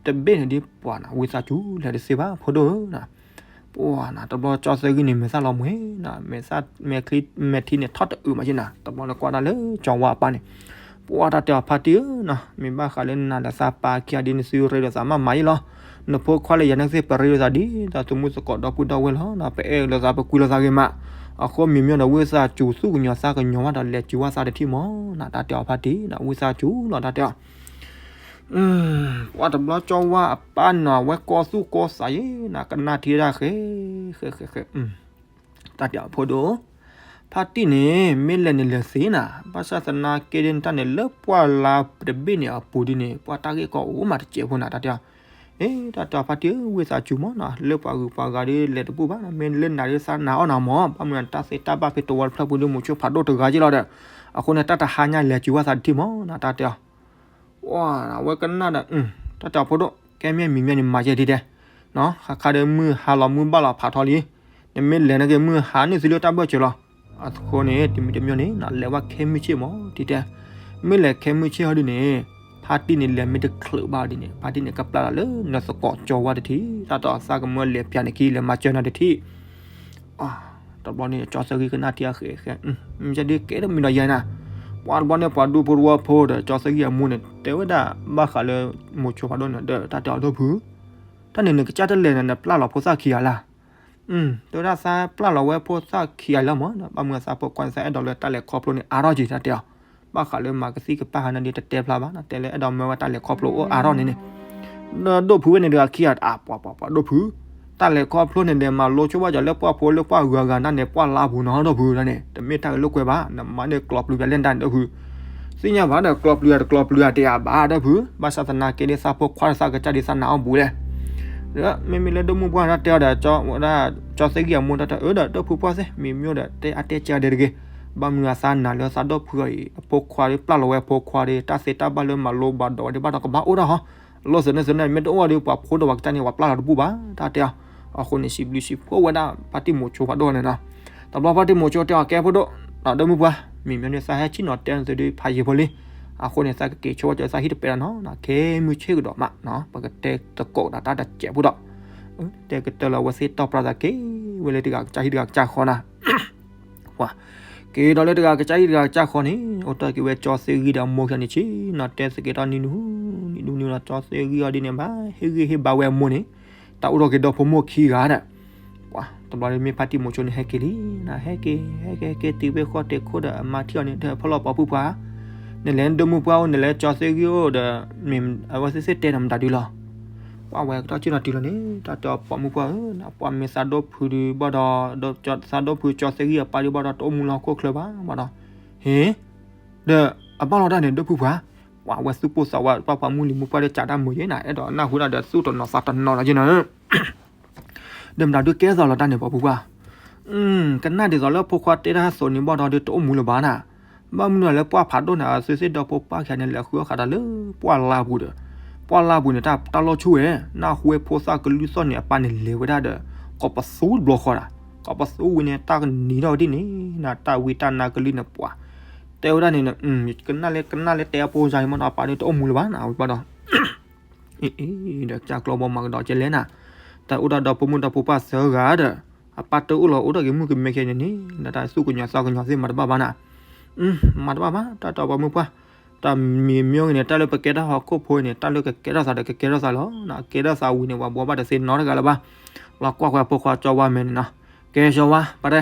တဘ့ၣ်န့ၣ်ဒီး ပှၤနၤ ဝ့ၢ်သးစူၤလဲၤတသ့ဘၣ် ဖိဒိၣ်ဧၢနၤ. ပှၤနၤ တဘျီကၠီသၢဂံၢ်န့ၣ် မဲာ်သၣ်လီၤမှဲနၤ, မဲာ်သၣ်မဲာ်ချံ မဲာ်ထံန့ၣ် ထီၣ်တအုးမးက့နၤ, တဘျီန့ၣ်ကွၢ်တၢ်လၢကၠီဝါအပၢ်န့ၣ်, ပှၤတၢ်တဲအီၤဖါတံၢ်ဧၢနၤ, မ့ၢ်ဘၣ်ဃးလၢနၤဒီးသးပာ်ခံဂၤဒီး နသုရ့ဒီးသးမၤမၤအံၤလီၤ. နဖိခွါလၢယၤန့ၣ်ကသ့ၣ် ပရ့ဒီးသးဒ်သိးသမူသကိးဒီပုၢ်ဒီဝဲၢ်လီၤ, ပအဲၣ်လီၤသး ပကွံလီၤသးဂ့ၤမး. အဃိမံၤမံၤဒီး ဝ့ၢ်သးစူၤသူၣ်ကညီၤသးကညီၤဝဲဒီး လဲၤစူၤဝဲသးတထံၣ်မးနၤ, တၢ်တဲအီၤဖါတံၢ်နၤ, ဝ့ၢ်သးစူၤလီၤ တၢ်တဲအီၤ ပှၤတဘျီကၠီဝါအပၢ်နီၤ အဝဲကီသူၣ်ကီသးယဲနၤ, ကနၣ်ထံဒၣ်ဃဲ ဃဲ ဃဲ ဃဲ, တၢ်တဲအီၤဖိဒိၣ်, ဖါတံၢ်န့ၣ် မ့ၢ်လဲၤန့ၣ်လဲၤသ့နၤ, ဘၣ်ဆၣ်သနာ်က့ဒ်န့ၣ် တၢ်န့ၣ်လၢပှၢ်လါတဘ့ၣ်န့ၣ်အပူၤဒ်န့ၣ် ပှၤတၢ်ဂ့ၢ်ကီအိၣ်မးတစဲးဖိနၤ, တၢ်တဲအီၤ, အ့ တၢ်တဲအီၤဖါတံၢ်ဧၢ ဝ့ၢ်သးစူၤမးနၤ, လၢပှၤဂုၤပှၤဂၤဒီးလဲၤတဘူၣ်ဘၣ်, မ့ၢ်လၢနၤဒီးသးနာ်အီၣ်နၤမး, ဘၣ်မနုၤတၢ်သ့တၢ်ဘၣ်ဖဲတဝီတဖျၢၣ်ပူၤဒီး မိၤဆိဖးဒိၣ်တဂၤက့လီၤဒီး, အဃိန့ၣ် တၢ်တဟါညါလဲၤစူၤဝဲသးတထံၣ်မးနၤ, တၢ်တဲအီၤ ဝဲကနၣ်ဒီး တၢ်တဲအီၤဖိဒိၣ် ကဲမ့ၢ်မံၤမ့ၢ်န့ၣ် မၤယဲဒ်တဲ, ခါခါဒီးမုၢ်ဟါလီၤမုၢ်ဘၣ်လီၤဖးထီလံ, နမ့ၢ်လဲၤန့ၣ်က့ၤမုၢ်ဟါန့ၣ်သုလၢတၢ်ဘၢၣ်စၢၤလီၤ. အဃိန့ၣ် တမံၤတမံၤန့ၣ် လဲၤဝဲခဲမုၢ်ဆ့ၣ်မး ဒ်တဲ, မ့ၢ်လဲၤခဲမုၢ်ဆ့ၣ်ဟီဒ်န့ၣ် ဖါတံၢ်န့ၣ် လဲၤမ့ၢ်တချုးဘၣ်ဒ်န့ၣ် ဖါတံၢ်န့ၣ် ကပျၢ်လီၤလၢနသကိးကၠီဝါတထံၣ်, တၢ်တဲအီၤသးကမၢလဲၤပၠးန့ၣ်ခံ လဲၤမၤစၢၤနၤတထံၣ် တဘျီန့ၣ် ကၠီသၢဂံၢ်ကနၣ်ထံအဃဲးဃဲး, မ့ၢ်ဒ်ကဲတမံၤဒီးယဲနၤ, ပှၤတဘျီန့ၣ် ပှၤဒူဖိတဝီဖိဒီး ကၠီသၢဂံၢ်အမိၢ်န့ၣ် တဲဝဲဒၣ်ဘၣ်ဃးလၢ မိၤဆိဖးဒိၣ်န့ၣ်ဒီး တၢ်တဲအီၤဒိၣ်ဖု, တၢ်န့ၣ်နကစၢ်တလဲၤန့ၣ် နပျၢ်လီၤဖိသၣ်ခံဂၤလၢ်, တဲဝဲဒၣ်သးပျၢ်လီၤဝဲဖိသၣ်ခံဂၤလၢ်မး, ဘၣ်မနုၤသးဖိခွါန့ၣ် သးအဲၣ်ဒိးလၢတၢ်လဲၤခီဖျိန့ၣ် အါထီၣ်က့ၤ တၢ်တဲအီၤ, ဘၣ်ဃးလၢမၤကသံၣ်ကပၢ်ဟးန့ၣ်ဒီး တတဲဖျါဘၣ်, တဲလၢအဲၣ်ဒိးမၢဝဲတၢ်လဲၤခီဖျိအိၣ်အါထီၣ်န့ၣ်န့ၣ် ဒီးဒိၣ်ဖုဝဲန့ၣ်တဂၤခံဂၤ အပှၤပှၤပှၤဒိၣ်ဖု, တၢ်လဲၤခီဖျိန့ၣ်ဒီး မၤလိဆိၣ်ဘၣ်ကီးလၢပှၢ်ဖိလၢပှၢ်ဂုၤအဂၤန့ၣ် ပှၢ်လါပူၤနီၤ ဒိၣ်ဖုန့ၣ်, တမ့ၢ်တၢ်ဂ့ၢ်လိာ်ကွဲဘၣ်, နမၤန့ၢ်ကျီပျုၤပၠးလဲၣ်နတၢ်န့ၣ် ဒိၣ်ဖု, သ့ၣ်ညါဘၣ်ဒီး ကျီပျုၤတကျီပျုၤတယၤဘၣ် ဒိၣ်ဖု, ဘၣ်ဆၣ်သနာ်က့ဒီး သးဖိခွါဒီးသးကစၢ်ဒီးသးနာ်အီၣ်ဘူးလဲၣ် ဒီးမ့မ့ၢ်လၢဒိၣ်မုၢ်ပှၢ်တၢ်တဲအီၤဒီး ကၠီသၢဂံၢ်အမိၢ်တၢ်တဲအီၤဒီး ဒိၣ်ဖုပှၢ်သ့ၣ် မံၤမံၤဒီး တဲအါတဲကဲဒဲးတဂ့ၤ, ဘၣ်မနုၤအသးနာ်လၢသးဒိၣ်ဖုအံၤ အဖိခွါဒီးပျၢ်လီၤဝဲအဖိခွါဒီး တၢ်သ့တၢ်ဘၣ်လၢမၤလိဘၣ်ဒိးဝဲဒၣ်ဘၣ်ဒီးကဘၣ်အိၣ်ဒၣ်ဟီ, လီၢ်သနၢၣ်သနၢၣ် မ့ၢ်တအိၣ်ဒီး ပှၤဖိဒီးပှၤကစၢ်န့ၣ် ပှၤပျၢ်လီၤတဘူၣ်ဘၣ် တၢ်တဲအီၤ, အဃိန့ၣ် စံးဘျုးစံးဖှိၣ်ဝဲဒၣ် ဖါတံၢ်မိၤဆိဖးဒိၣ်န့ၣ်နီၤ, တဘျီဖါတံၢ်မိၤဆိတဲအီၤ ကဲဖိဒိၣ်, ဒီးဒိၣ်မုၢ်ပှၢ် မံၤမံၤန့ၣ် သးဟဲဆ့ၣ်နီၤတဲနသုဒုးဖးယံာ်ဖိလံ, အဃိန့ၣ် သးကက့ၤဆိဝဲကၠီသးဟံၣ်တပဲာ်ဒီးနီၤ, ခဲမုၢ်ဆ့ၣ်ကဒီးမး, ပကတဲသကိးဒီးတၢ်တစဲးဖိဒီး တဲကတၢၢ်လၢအဝဲသ့ၣ်တီၢ်ပြၢသးက့ၤဝဲလၢတဂၤကစၢ်ဟံၣ်တဂၤကစၢ်ဃီနၤ, က့ၤဒီးလၢတဂၤကစၢ်ဟံၣ်တဂၤကစၢ်ဃီန့ၣ် အိၣ်တ့ၢ်က့ၤဝဲကၠီသၢဂံၢ်ဒီးအမိၢ်ခံဂၤန့ၣ်ဆ့ၣ်နီၤတဲသကိးတၢ်နံၤနံၤ, နံၤနံၤဒီးကၠီသၢဂံၢ်အီၤဒ်န့ၣ် ဘၣ်ဟ့ၣ်ဂံၢ်ဟ့ၣ်ဘါဝဲအမိၢ်န့ၣ်, တၢ်အိၣ်ထီၣ်က့ၤဒီဖိမိၢ်ခံဂၤဒီး ပှၤတဘျီဒီးမ့ၢ်ဖါတံၢ်မိၤဆိန့ၣ်ဟဲက့ၤလံ, ဟဲက့ၤ ဟဲက့ၤ ဟဲက့ၤတုၤဖဲဃီတဲာ်ခိၣ်ဒီး အမါထံၣ်အီၤန့ၣ် ဒီးဖီလီၤပှၤပုၢ်ပှၢ်, နလဲၤဒိၣ်မုၢ်ပှၢ်အိၣ် နလဲၤကၠီသၢဂံၢ်အိၣ်ဒီး မ့ၢ်အဝဲသ့ၣ်သ့ၣ်တဲနၤမတၤဒုလီၤ, ပှၤဝဲကတီၢ်ဆ့ၣ်နီၤတုၤလီၤန့ၣ် တၢ်တဲအီၤပှၤမုၢ်ပှၢ်ဧၢ, ပှၤမ့ၢ်သးဒိၣ်ဖုဒုးဘၣ်ဒီး သးဒိၣ်ဖုကၠီသၢဂံၢ်အပၢ်ဒုးဘၣ်ဒီး တအိၣ်မူလၢဟီၣ်ခိၣ်ချၢဘၣ်ဘၣ်ဒီး, ဟ့ၣ် ဒီးအဘၣ်လီၤတၢ်န့ၣ် ဒိၣ်ဖုပှၢ်, ပှၤဝဲသူၣ်ပိၢ်သးဝး ပှၤမုၢ်လံၤမုၢ်ပှၢ်ဒီးကးတၢ်မုာ်ယဲနၤ အဲၣ်ဒိးနၢ်ဟူတၢ်ဒီးသူၣ်တနီၤသးတနီၤလီၤက့နၤ, ဒီးမတၤဒုးကဲသိးလီၤတၢ်န့ၣ် ပှၤပုၢ်ပှၢ်, ကနၣ်ဒ်သိးလၢဖိခွါတဲတၢ်ဟဲသိးန့ၣ်ဘၣ်ဒီး ဒုးတအိၣ်မူလၢၤဘၣ်နၤ, ဘၣ်မနုၤလၢပှၢ်ဖးဒိၣ်န့ၣ် အသုသ့ၣ်ဒီဖိပၢ်ခံဂၤန့ၣ် လဲၤဃုအီၣ်ဃာ်တၢ်လၢပှၢ်လါပူၤဒီး, ပှၢ်လါပူၤန့ၣ် တၢ်လီၢ်ဆူၣ်ဝဲ, နၢ်ဟူဝဲဖိသၣ်ကလုၢ်သီၣ်န့ၣ် အပၢ်န့ၣ်လဲၤဝဲဒၣ်ဒီး ကိးပသူတဘျီဃီဒီး, ကိးပသူဝံၤန့ၣ် တၢ်ကနံၤထီၣ်ဝဲဒ်န့ၣ်နၤ တၢ်ဝံတၢ်နါကလုၢ်န့ၣ်ပှၤ, တဲဝဲဒၣ်န့ၣ် ကနၣ်လၢကနၣ်လၢတဲအဖိယၤန့ၣ်မးဒီး အပၢ်ဒုးတအိၣ်မူလၢၤဘၣ်နၤ ဝံၤဘၣ်ဒီး အ့ အ့ ဒီးကၢ်ကျီဘီမၤကဒီးကဲလဲၣ်နၤ, တၢ်အိၣ်ဒၣ်ဒီဖိမုၣ်ဒီဖိပၢ်သၢဂၤဒီး, အပၢ်တအိၣ်လီၤအိၣ်ဒီးက့ၤမုၣ်ကမဲခဲန့ၣ်န့ၣ် လၢတၢ်သူၣ်ကညီၤသးကညီၤသ့ၣ်မၤတဘၣ်ဘၣ်နၤ, မၤတဘၣ်ဘၣ် တၢ်တဲအီၤပှၤမုၢ်ပှၢ်, တၢ်မံၤမ့ၢ်ဂ့ၤန့ၣ် တၢ်လၢပကဲထီၣ်ဟီၣ်ခိၣ်ဖိန့ၣ် တၢ်လၢကကဲထီၣ်သးဒီးကကဲထီၣ်သးလီၤ, ကဲထီၣ်သးဝံၤန့ၣ် ပှၤဘှီဘၣ်တသ့နီတဂၤလၢၤဘၣ်, လီၤကွၢ်ကွၢ်ဖိခွါကၠီဝါမဲာ်န့ၣ်နီၤ, ကဲကၠီဝါ ပၢ်တဲ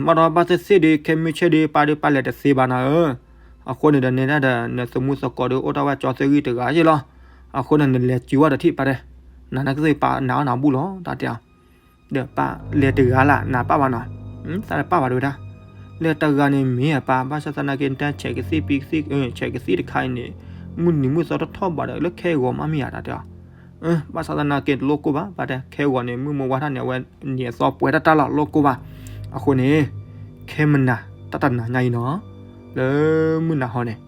ဘၣ်ဒီးဘၣ်သ့ၣ်သ့ၣ်ဒီး ခဲမုၢ်ဆ့ၣ်ဒီး ပၢ်ဒီးပၢ်လဲၤတသ့ဘၣ်နၤဧၢ, အဃိန့ၣ်ဒီးန့ၣ်ဒၣ်ဒီး နသမူသကိးဒီးအိၣ်ထီၣ်ဝဲကၠီသၢဂံၢ်တဂၤယ့ၣ်လီၤ, အဃိန့ၣ် နလဲၤစူၤဝဲတထံၣ်ပၢ်တဲ, နနကသ့ၣ်ပၢ်နၤအီၣ်နၤဘူၣ်လီၤ တၢ်တဲအီၤ, ဒီးပၢ်လဲၤတဂၤလၢ် နၤပၢ်ဘၣ်နီၤ, သးတပၢ်ဘၣ်တဝဲဒၣ်, လဲၤတဂၤန့ၣ်မ့ၢ်အပၢ် ဘၣ်ဆၣ်သနာ်က့ နတၢ်ဆဲးကသံၣ်ပံကသံၣ် ဆဲးကသံၣ်တခါအံၤန့ၣ် မုၢ်နံၤမုၢ်သီတထီၣ်ဘၣ်ဒီး လၢခဲဂီၤမးမ့ၢ်ဧါ တၢ်တဲအီၤ ဘၣ်ဆၣ်သနာ်က့ တလိၣ်ကိၢ်ဘၣ် ပၢ်တဲ ခဲဂီၤန့ၣ် မုၢ်မိၢ်ဝါထီၣ်န့ၣ် အဝဲနံၤအသီပှဲၤတၢ်တၢ်လီၤ လိၣ်ကိၢ်ဘၣ်. အဃိန့ၣ် ခဲမုၢ်နၤ တၢ်တနၤညါအံၤနီၤ လၢမုၢ်နၤဟီန့ၣ်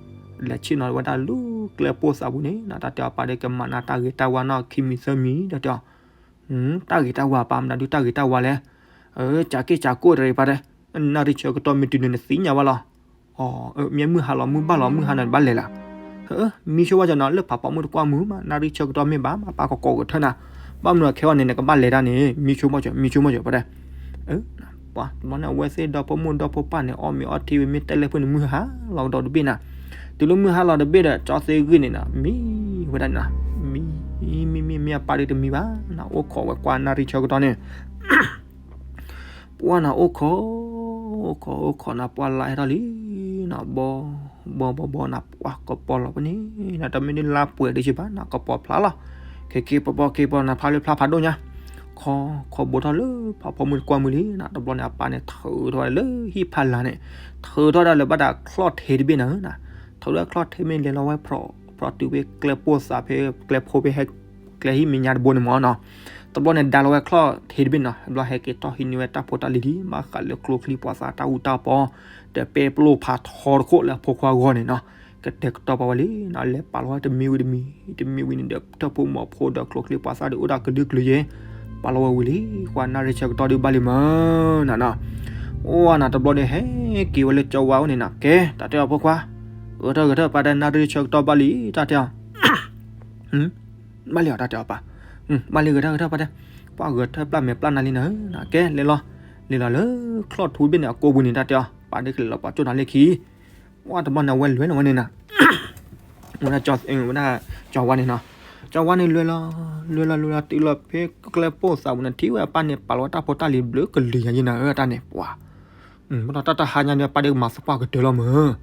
လဲၤဆ့ၣ်နီၤဝဲဒၣ်လၢကျဲပိၢ်သးပူၤန့ၣ် တၢ်တဲအီၤ ပၢ်ဒီး ကမၤနၤတၢ်ဂ့ၤတၢ်ဝါနီၢ်ခံမံၤသၢမံၤ တၢ်တဲအီၤ တၢ်ဂ့ၤတၢ်ဝါ ပၢ်မနုၤဒုးတၢ်ဂ့ၤတၢ်ဝါလဲၣ်. ကးက့ၢ်ကးကိၢ်တရံး ပၢ်တဲ နၣ်ရံၣ်ဆၢကတီၢ်မ့ၢ်တုၤန့ၣ် နသ့ၣ်ညါဘၣ်လီၤ. မ့ၢ်မုၢ်ဟါလီၤ မုၢ်ဘၣ်လီၤ မုၢ်ဟါနၤဘၣ်လဲၤလၢ်. မံဆိဘၣ်ကၠီနီၤ လၢဖးဖီမုၢ်တကွၢ်မုၢ်မး နၣ်ရံၣ်ဆၢကတီၢ်မ့ၢ်ဘၣ်မး ပၢ်ကကိးကထၢနၤ ဘၣ်မနုၤခဲအံၤန့ၣ် နကဘၣ်လဲၤတၢ်န့ၣ် မံဆိဘၣ်ကၠီ မံဆိဘၣ်ကၠီ ပၢ်တဲ ပှၤတဘျီန့ၣ် အဝဲသ့ၣ်ဒီဖိမိၢ်ဒီဖိပၢ်န့ၣ် အီၣ်မ့ၤအီထံဝံၤ မ့ၢ်တဲလဲၣ်ဖုန့ၣ် မုၢ်ဟါလီၤကဒီးတဘ့ၣ်နၤ. တုၤလၢမုၢ်ဟါလီၤတဘ့ၣ်ဒီး ကၠီသ့ဂ့ၢ်န့ၣ်နီၤ မံဝဲဒၣ်န့ၣ်နီၤ မံ မံမံမံ အပၢ်ဒီးတမံဘၣ်နီၤ အိၣ်ခိးဝဲကွၢ်နၣ်ရံၣ်ဆၢကတီၢ်န့ၣ် ပှၢ်နၤအိၣ်ခိး အိၣ်ခိး အိၣ်ခိးနၤ ပှၢ်လါဟဲထီၣ်လံနီၤ ဘီ ဘီ ဘီ ဘီနၤ ပှၢ်ကပီၤလီၤပန့ၣ်နီၤ တမ့ၢ်ဒ်လါပှဲၤဒံးစ့ၢ်ဘၣ်နီၤ ကပီၤဖျါလီၤ ခဲက့ၤပီၤပီၤက့ၤပီၤနၤ ဖျါလၢဖျါဖးဒိၣ်ညါ ခီ ခီဘိထီၣ်လၢဖးဖီမုၢ်တကွၢ်မုၢ်လံနီၤ တဘျီန့ၣ် အပၢ်န့ၣ် ထုးထီၣ်ဝဲဒၣ်လၢဟံၣ်ဖးလၢ်န့ၣ် ထုးထီၣ်ဒၣ်လၢဘၣ်တၢ်ချီၣ်ထံးတဘ့ၣ်နၤနီၤ ထုးထီၣ်ချီၣ်ထံးမ့ၢ်လဲၤလီၤဝဲ ဖြီၣ်တုၤဖဲကျဲပိၢ်သးဖဲ ကျဲဖိဖဲဟဲ ကျဲဟံၣ်မဲာ်ညါတဘိန့ၣ်မ့ၢ်နီၤ တဘျီန့ၣ် ဒါလီၤဝဲချီၣ်ထံးတဘ့ၣ်နီၤ ဘျီဟဲက့ၤထီၣ်ဟံးန့ၢ်ဝဲတၢ်ဖိတၢ်လံၤလံ ဘၣ်ဃးလၢကျိချံမျိာ်သၣ်တၢ်အူတၢ်ပီ ဒီးပဲပျိၢ်ဖးထီတခိၣ်လၢအဖိခွါဂီၢ်န့ၣ်နီၤ ကတဲာ်ကတီၤပာ်ဝဲလံနီၤ လဲၤပာ်လီၤဝဲတမံၤဝံၤတမံၤ တမံၤဝံၤန့ၣ်ဒီး ထၢၣ်ဖိမီၤဖိဒီးကျိချံမျိာ်သၣ်ဒီးအိၣ်ဒၣ်ကလုာ်ကလုာ်ယဲ ပာ်လီၤဝဲဝံၤလံ ပှၤနၣ်ရံၣ်ဆၢကတီၢ်ဒုးဘၣ်လံမ့ၢ်နီၤ အိၣ်နၤတဘျီဒီး ဟဲက့ၤဝဲလၢကၠီဝါအိၣ်န့ၣ်နီၤ ကဲ တၢ်တဲအီၤဖိခွါ ဂဲၤထၢၣ်ဂဲၤထၢၣ် ပၢ်တဲနၣ်ရံၣ်ဆၢကတီၢ်ဘၣ်လံ တၢ်တဲအီၤ ဘၣ်လံအီၤတၢ်တဲအီၤပၢ် ဘၣ်လံဂဲၤထၢၣ်ဂဲၤထၢၣ်ပၢ်တဲ ပှၢ်ဂဲၤထၢၣ်ပျၢ်မဲာ်ပျၢ်နၤလံနၤ ကဲလဲၤလီၤ လဲၤလီၤလၢချီၣ်ထူတဘ့ၣ်န့ၣ် အကိာ်ပူၤန့ၣ် တၢ်တဲအီၤ ပၢ်ဒုးကလဲၤလီၤပှၤကၠိၣ်နၤလၢခံ ပှၢ်တဘျီန့ၣ်အဝဲလဲၤလီၤဝဲန့ၣ်နၤ ဝဲဒၣ်ကၠီဝါန့ၣ်နီၤ ကၠီဝါန့ၣ်လဲၤလီၤ လဲၤလီၤလဲၤလီၤတုၤလီၤဖဲကျဲပိၢ်သးပူၤန့ၣ် ထံၣ်ဝဲအပၢ်န့ၣ် ပာ်လီၤဝဲတၢ်ဖိတၢ်လံၤဘျုးကလုာ်ယၤယဲနၤ တၢ်န့ၣ်ပှၤ ဘၣ်ဒီးတၢ်တဟါညါန့ၣ် ပၢ်ဒုးကမၤသပှၢ်ကတၢၢ်လီၤမ့ၢ်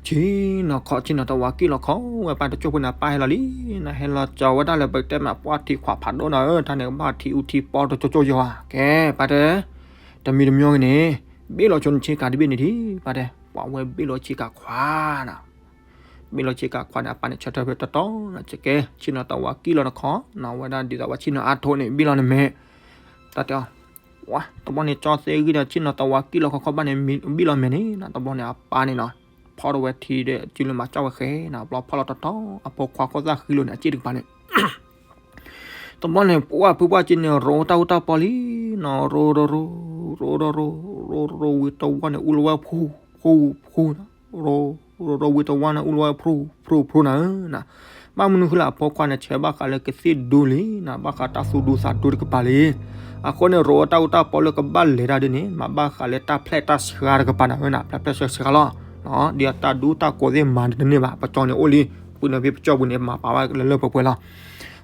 ဆ့ၣ်နီၤခီၣ်ဆ့ၣ်နီၤတဝးကံၣ်လီၤခီဝဲ ပၢ်တကၠိၣ်ဖိန့ၣ် ပၢ်ဟဲလီၤလံ နဟဲလီၤကၠီဝဲဒၣ်လၢပတဲမး ပှၢ်ထံခွးဖးဒိၣ်နၤဧၢ တၢ်န့ၣ်ကဘၣ်ထံအူထံပီတကၠိၣ်ကၠိၣ်ယီၤဧါ ကဲ ပၢ်တဲ တမံၤတမံၤဂ့ၤန့ၣ် ဘ့ၣ်လီၤဆိနဆ့ကၤတဘ့ၣ်န့ၣ်ထံ ပၢ်တဲ ပှၤဝဲဘ့ၣ်လီၤဆ့ကၤခွါနၤ ဘ့ၣ်လီၤဆ့ကၤခွါန့ၣ် အပၢ်န့ၣ်ဆၢထၢၣ်ဖဲတီတီနီၤ ကဲ ဆ့ၣ်နီၤတဝးကံၣ်လီၤနခီ နဝဲဒၣ်ဒ်သိးပှၤဆ့ၣ်နီၤအါထိးန့ၣ် ဘ့ၣ်လီၤနမဲာ် တၢ်တဲအီၤ ဝါ တဘျီန့ၣ် ကၠီသ့ဂံၢ်ဒီး ဆ့ၣ်နီၤတဝးကံၣ်လီၤခီခီဘၣ်န့ၣ် ဘ့ၣ်လီၤမဲာ်န့ၣ်နီၤ တဘျီန့ၣ် အပၢ်န့ၣ်နီၤ ဖီၣ်ထီၣ်ဝဲထံဒီး စုလၢမၤကၠီဝဲဃဲနီၤ ဘျီဖီၣ်လီၤတီတီ အဖိခွါခိၣ်သၣ်ဃံလိာ်န့ၣ် အစ့ၣ်တကပၤန့ၣ် တဘျီန့ၣ် ပှၢ်ဖုပှၢ်က့န့ၣ် ရိတၢ်အူတၢ်ပီလံနီၤ ရိရိရိ ရိရိရိ ရိရိဝံၤတဝါန့ၣ် အူလီၤဝဲဖှူ ဖှူ ဖှူ ရိရိဝံၤတဝါန့ၣ် အူလီၤဝဲဖှူ ဖှူ ဖှူနၤဧၢနီၤ ဘၣ်မနုၤဃိလၢအဖိခွါန့ၣ် ဆဲးဘၣ်ဃးလၢကသံၣ်ဒူလံနီၤ ဘၣ်ဃးတၢ်သူၣ်ဒူသးဒူတကပၤလံ အဃိန့ၣ် ရိတၢ်အူတၢ်ပီလၢကဘၣ်လဲၤတၢ်ဒ်န့ၣ် မ့ၢ်ဘၣ်ဃးလၢတၢ်ဖျဲၣ်တၢ်ဆှါတကပၤနၤဧၢနီၤ ဖျဲၣ်ဖျဲၣ်ဆှါဆှါလီၤ ဒ်အတၢ်ဒူတၢ်ကိးသ့ၣ်မၤတန့ၢ်ဘၣ် ပကၠီန့ၣ်အိၣ်လံ ပှၤန့ၣ်ဖဲပကၠီပူၤန့ၣ် မၤပာ်ဝဲလၢလၢပှဲၤပှဲၤလီၤ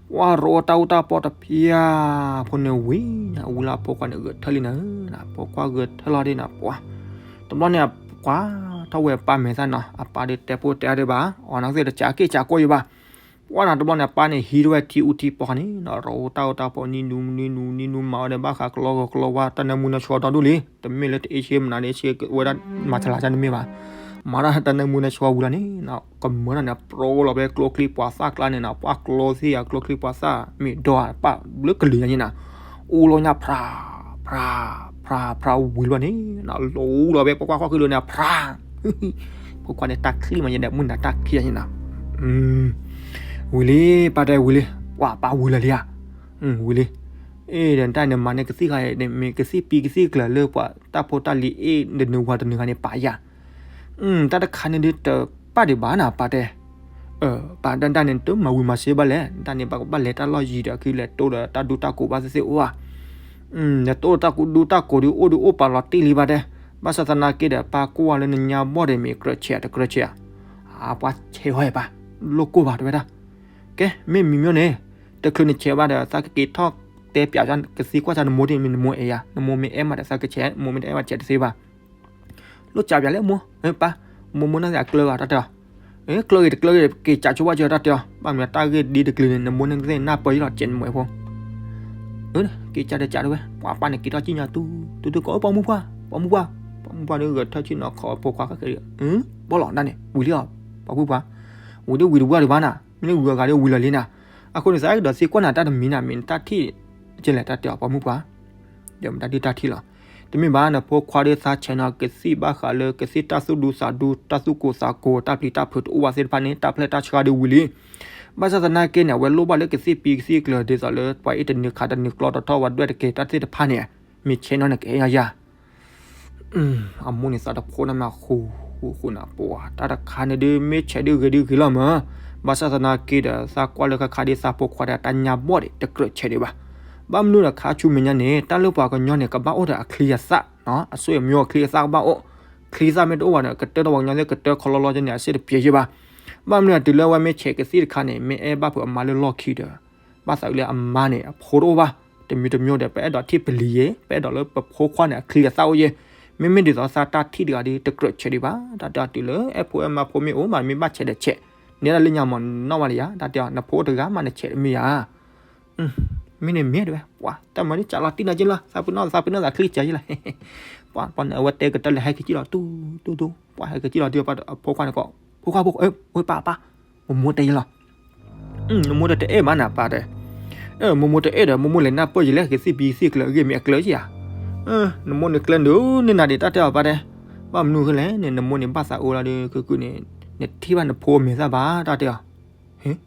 ပှၢ်ရိတၢ်အူတၢ်ပီတဖၣ် ဖိန့ၣ်ဝံၤ အဝံၤလၢအဖိခွါန့ၣ်ဂဲၤထၢၣ်လံနၤဧၢ ဖိခွါဂဲၤထၢၣ်လီၤဒ်န့ၣ် ပှၢ် တဘျီန့ၣ် ပှၢ်ထီၣ်ဝဲပၢ်မဲာ်သၣ်နီၤ အပၢ်ဒုးတဲဖိတဲအါဒံးဘၣ် အီၤနသ့ၣ်တကးက့ၢ်ကးကိးယံၤဘၣ် ပှၢ်နၤတဘျီန့ၣ် အပၢ်န့ၣ်ဟံးထီၣ်ဝဲထံအူထံပီန့ၣ်နီၤ ရိတၢ်အူတၢ်ပီ နံၤနူ နံၤနူ နံၤနူမၤဝဲဒီး ဘၣ်ဃးကလီကလီဝါ တၢ်နၢမူနၢဆှီဒီဒူၣ်လံ တမ့ၢ်လၢတအ့ၣ်ဆ့မနုၤအ့ၣ်ဆ့ဝဲဒၣ် မၤဆလးတၢ်တမ့ၢ်ဘၣ် မၤတၢ်တၢ်နၢမူနၢဆှီဝံၤလီၤန့ၣ်နီၤ ကမၢထီၣ်န့ၣ် ပြိလီၤဖဲကျိချံမျိာ်သၣ်ကျါန့ၣ်နီၤ ပှၢ်ကျိသ့ၣ်ယၤကျိချံမျိာ်သၣ် မ့ၢ်ဒီးပၢ်ဘျုးကလုာ်ညါန့ၣ်နီၤ အူလီၤညါဖြး ဖြး ဖြး ဖြးဝံၤလီၤန့ၣ်နီၤ လီၤအူလီၤဖဲပှၢ်ကွၢ်ခီၣ်ဃံလိာ်န့ၣ် ဖြး ဖိခွါန့ၣ် တၢ်ချံမးယဲဒီး မုၢ်နၤတၢ်ခံဂၤန့ၣ်နီၤ ဝံၤလံ ပၢ်တဲဝံၤလံ ပှၢ်ပၢ်ဝံၤလီၤလံဧါ ဝံၤလံ အ့ၣ် ဒီးတၢ်န့ၣ်မၤန့ၢ်ကသံၣ်ခါအံၤ မ့ၢ်ကသံၣ်ပံကသံၣ်ကျၢၤလၢပှၤတၢ်ဖိတၢ်လံၤအ့ၣ် တနုာ်ဝၤတနုာ်ဂၤန့ၣ် ပာ်ယၤ တၢ်တခါန့ၣ်ဒုးတပာ်ဒံးဘၣ်နၤ ပၢ်တဲ ပၢ်ဒၣ်ဒၣ်န့ၣ် တမၤဝံၤမၤစ့ဘၣ်လဲၣ် တၢ်န့ၣ် ဘၣ်ကဘၣ်လဲၤတၢ်လီၢ်ယံၤဒီး အခံလဲၤတိဒီးတၢ်ဒူတၢ်ကိးဘၣ်သ့ၣ်သ့ၣ်အိၣ်ဧါ ဒီးတိဒီးတၢ်ဒူတၢ်ကိးဒုးအိၣ်ဒုးအိၣ်ပာ်လီၤတံၢ်လံဘၣ်တဲ ဘၣ်ဆၣ်သနာ်က့ဒီး ပၢ်ကွၢ်လၢနညါဘီၣ်ဒီး မ့ၢ်ကြၢးဆဲးတကြၢးဆဲးဧါ အပှၢ်ဆဲးဝဲပၢ် လိၣ်ကိၢ်ဘၣ်တဲဝဲဒၣ် ကဲ မ့ၢ်မံၤမ့ၢ်န့ၣ် တချုးနဆဲးဘၣ်ဒီး သးကက့ၤထီၣ်တဲပၠးကသံကွၢ်ကနမိၢ်ဒ်မ့ၢ်နမိၢ်အဲၣ်ယၤ နမိၢ်မ့ၢ်အဲၣ်မးဒီး သးကဆဲး နမိၢ်မ့ၢ်တအဲၣ်ဘၣ်ဆဲးတသ့ဘၣ် လိၣ်ကးပၠးလဲၣ်မိၢ် ပၢ် မိၢ်မိၢ်န့ၣ်သ့ၣ်အကျၢၤဘၣ်တၢ်တဲအီၤ ကျၢၤဂ့ၤတကျၢၤဂ့ၤ က့ၤကးဆိဝဲကၢတၢ်တဲအီၤ ဘၣ်မနုၤတၢ်ဂ့ၢ်ဒ်တကလုာ်န့ၣ် နမိၢ်န့ၣ်သ့ၣ်နၢ်ပၢၢ်ယလီၤ ကဲနမိၢ်အဲၣ်ဖိ က့ၤကးဒီးကးတဝဲ ပှၤပၢ်န့ၣ်က့ၤထီၣ်ကံၣ်ညါတူ တူတူကီး ပိာ်မုၣ်ပှၢ် ပိာ်မုၣ်ပှၢ် ပိာ်မုၣ်ပှၢ်ဒီးဂဲၤထၢၣ်ဆ့ၣ်နီၤခီဖိခွါခဲက့ၤ ဘီၣ်လီၤဒၣ်န့ၣ် ဝံၤလံအီၤ ပိာ်မုၣ်ပှၢ် ဝံၤဒ်ဝံၤတဝၢ်ဒံးဘၣ်နၤ မ့ၢ်န့ၢ်ဝံၤအဂၤဒ်ဝံၤလီၤလံနၤ အဃိန့ၣ် သးကဒီးသံကွၢ်နၤတၢ်တမံၤနၤ မ့ၢ်နတၢ်ထံၣ် ကဲလဲၣ်တၢ်တဲအီၤ ပိာ်မုၣ်ပှၢ် ဒီးမတၤဒုးတၢ်ထံၣ်လီၤ တမ့ၢ်ဘၣ် နဖိခွါဒီးသးဆဲးနီၤ ကသံၣ်ဘၣ်ဃးလၢကသံၣ်တၢ်သူၣ်ဒူသးဒူ တၢ်သူၣ်ကိၢ်သးကိၤ တၢ်ပျံၤတၢ်ဖုးတအိၣ်ဘၣ်သ့ၣ်တဖၣ်န့ၣ် တၢ်ဖျဲၣ်တၢ်ဆှါဒီးဝံၤလံ. ဘၣ်ဆၣ်သနာ်က့န့ၣ် အဝဲလိၣ်ဘၣ်လၢကသံၣ်ပံကသံၣ်ကျၢၤ ဒ်သိးလၢပှၤအ့ၣ်တနုၤခးတနုၤ ကျီတထီၣ်ဝဲဒွဲၣ်တက့ၤတၢ်သ့ၣ်တဖၣ်န့ၣ် မ့ၢ်ဆဲးနီၤန့ၣ်ကအဲၣ်ယၤယၤ အမိၢ်န့ၣ်သးတဖိနမးဃူဃူဃူနၤ ပှၤ တၢ်တခါန့ၣ်ဒုး မ့ၢ်ဆဲးဒုးဂ့ၤဒုးဂ့ၤလီၤမး, ဘၣ်ဆၣ်သနာ်က့ဒီး သးကွၢ်လၢခါခါဒ်သးဖိခွါဒီးတၢ်ညါဘီၣ်ဒံး တကြၢးဆဲးဒံးဘၣ်. ဘၣ်မနုၤဒီး ခါဆူမဲာ်ညါန့ၣ် တၢ်လၢပှၤကညီန့ၣ် ကဘၣ်အိၣ်ဒီးအချံအသၣ်, အဆိအမျိုးအချံအသၣ်ကဘၣ်အိၣ်, ချံသၣ်မ့ၢ်တအိၣ်ဘၣ်ဒီး ကတၢၢ်ဒီးပှၤကညီသ့ၣ် ကတၢၢ်ခီလီလီကန့ၣ် အစ့ၣ်တပျဲယဲဘၣ်. ဘၣ်မနုၤဒီး တုၤလၢအဝဲမ့ၢ်ဆဲးကသံၣ်တခါန့ၣ် မ့ၢ်အဲၣ်ဘၣ်ဖုးအမါလၢလီၢ်ခံဒီး ဘၣ်သးအုးလၢအမါန့ၣ် အဖိတအိၣ်ဘၣ်, တမံၤတမံၤဒီး ပအဲၣ်ဒိးထံၣ်ပလံၤယဲ, ပအဲၣ်ဒိးလၢပဖိခွါန့ၣ် အချံအသၣ်အိၣ်ယဲ, မ့မ့ၢ်ဒ်သိးသးတၢ်ထံၣ်တဂၤဒီး တကြၢးဆဲးဒံးဘၣ်, တၢ်တဲအီၤတုၤလၢအဲၣ်ဖိအဲၣ်မါဖိမ့ၢ်အိၣ်မး မ့ၢ်ဘၣ်ဆဲးဒီးဆဲး, နဲဒၣ်လၢညါမးနီၣ်ဘၣ်လၢယၤ, တၢ်တဲအီၤ နဖိတဂၤမးနဆဲးတမ့ၢ်ယၤ မ့ၢ်န့ၣ်မ့ၢ်တဲဝဲ, ပှၤ တၢ်မၤဒ်စးလီၤတံၢ်နၤက့လီၤ, သးပ့ၤနီၣ် သးပ့ၤနီၣ်သးချံကဲယဲလီၤ, ပှၤ ပှၤန့ၣ် အဝဲတဲကတၢၢ်လၢဟဲက့ၤကံၣ်လီၤ တူၢ်တူၢ်တူၢ်, ပှၤဟဲက့ၤကံၣ်လီၤဒီး ပှၤအဖိခွါန့ၣ်ကီး, ဖိခွါဖိ, ဝဲပၢ်ပၢ်, မိၢ်မိၢ်တဲယဲလီၤ နမိၢ်ဒီးတအဲၣ်ဘၣ်န့ၣ် ပၢ်တဲ, မိၢ်မိၢ်တအဲၣ်ဒီး မိၢ်မိၢ်လဲၤနၢ်ပၢၢ်ယလဲၣ် ကသံၣ်ပံသံၣ်ကျၢၤအဂ့ၢ်မ့ၢ်အကျၢၤဧါ, နမိၢ်န့ၣ်ကျၢၤဒိၣ်န့ၢ်နၤဒံး တၢ်တဲအီၤ ပၢ်တဲ, ဘၣ်မနုၤဃိလဲၣ်န့ၣ် နမိၢ်န့ၣ်ဘၣ်သးအိၣ်လီၤဒီး ခုခုန့ၣ်, နထံၣ်ဘၣ်နဖိမဲာ်သၣ်ဘၣ် တၢ်တဲအီၤ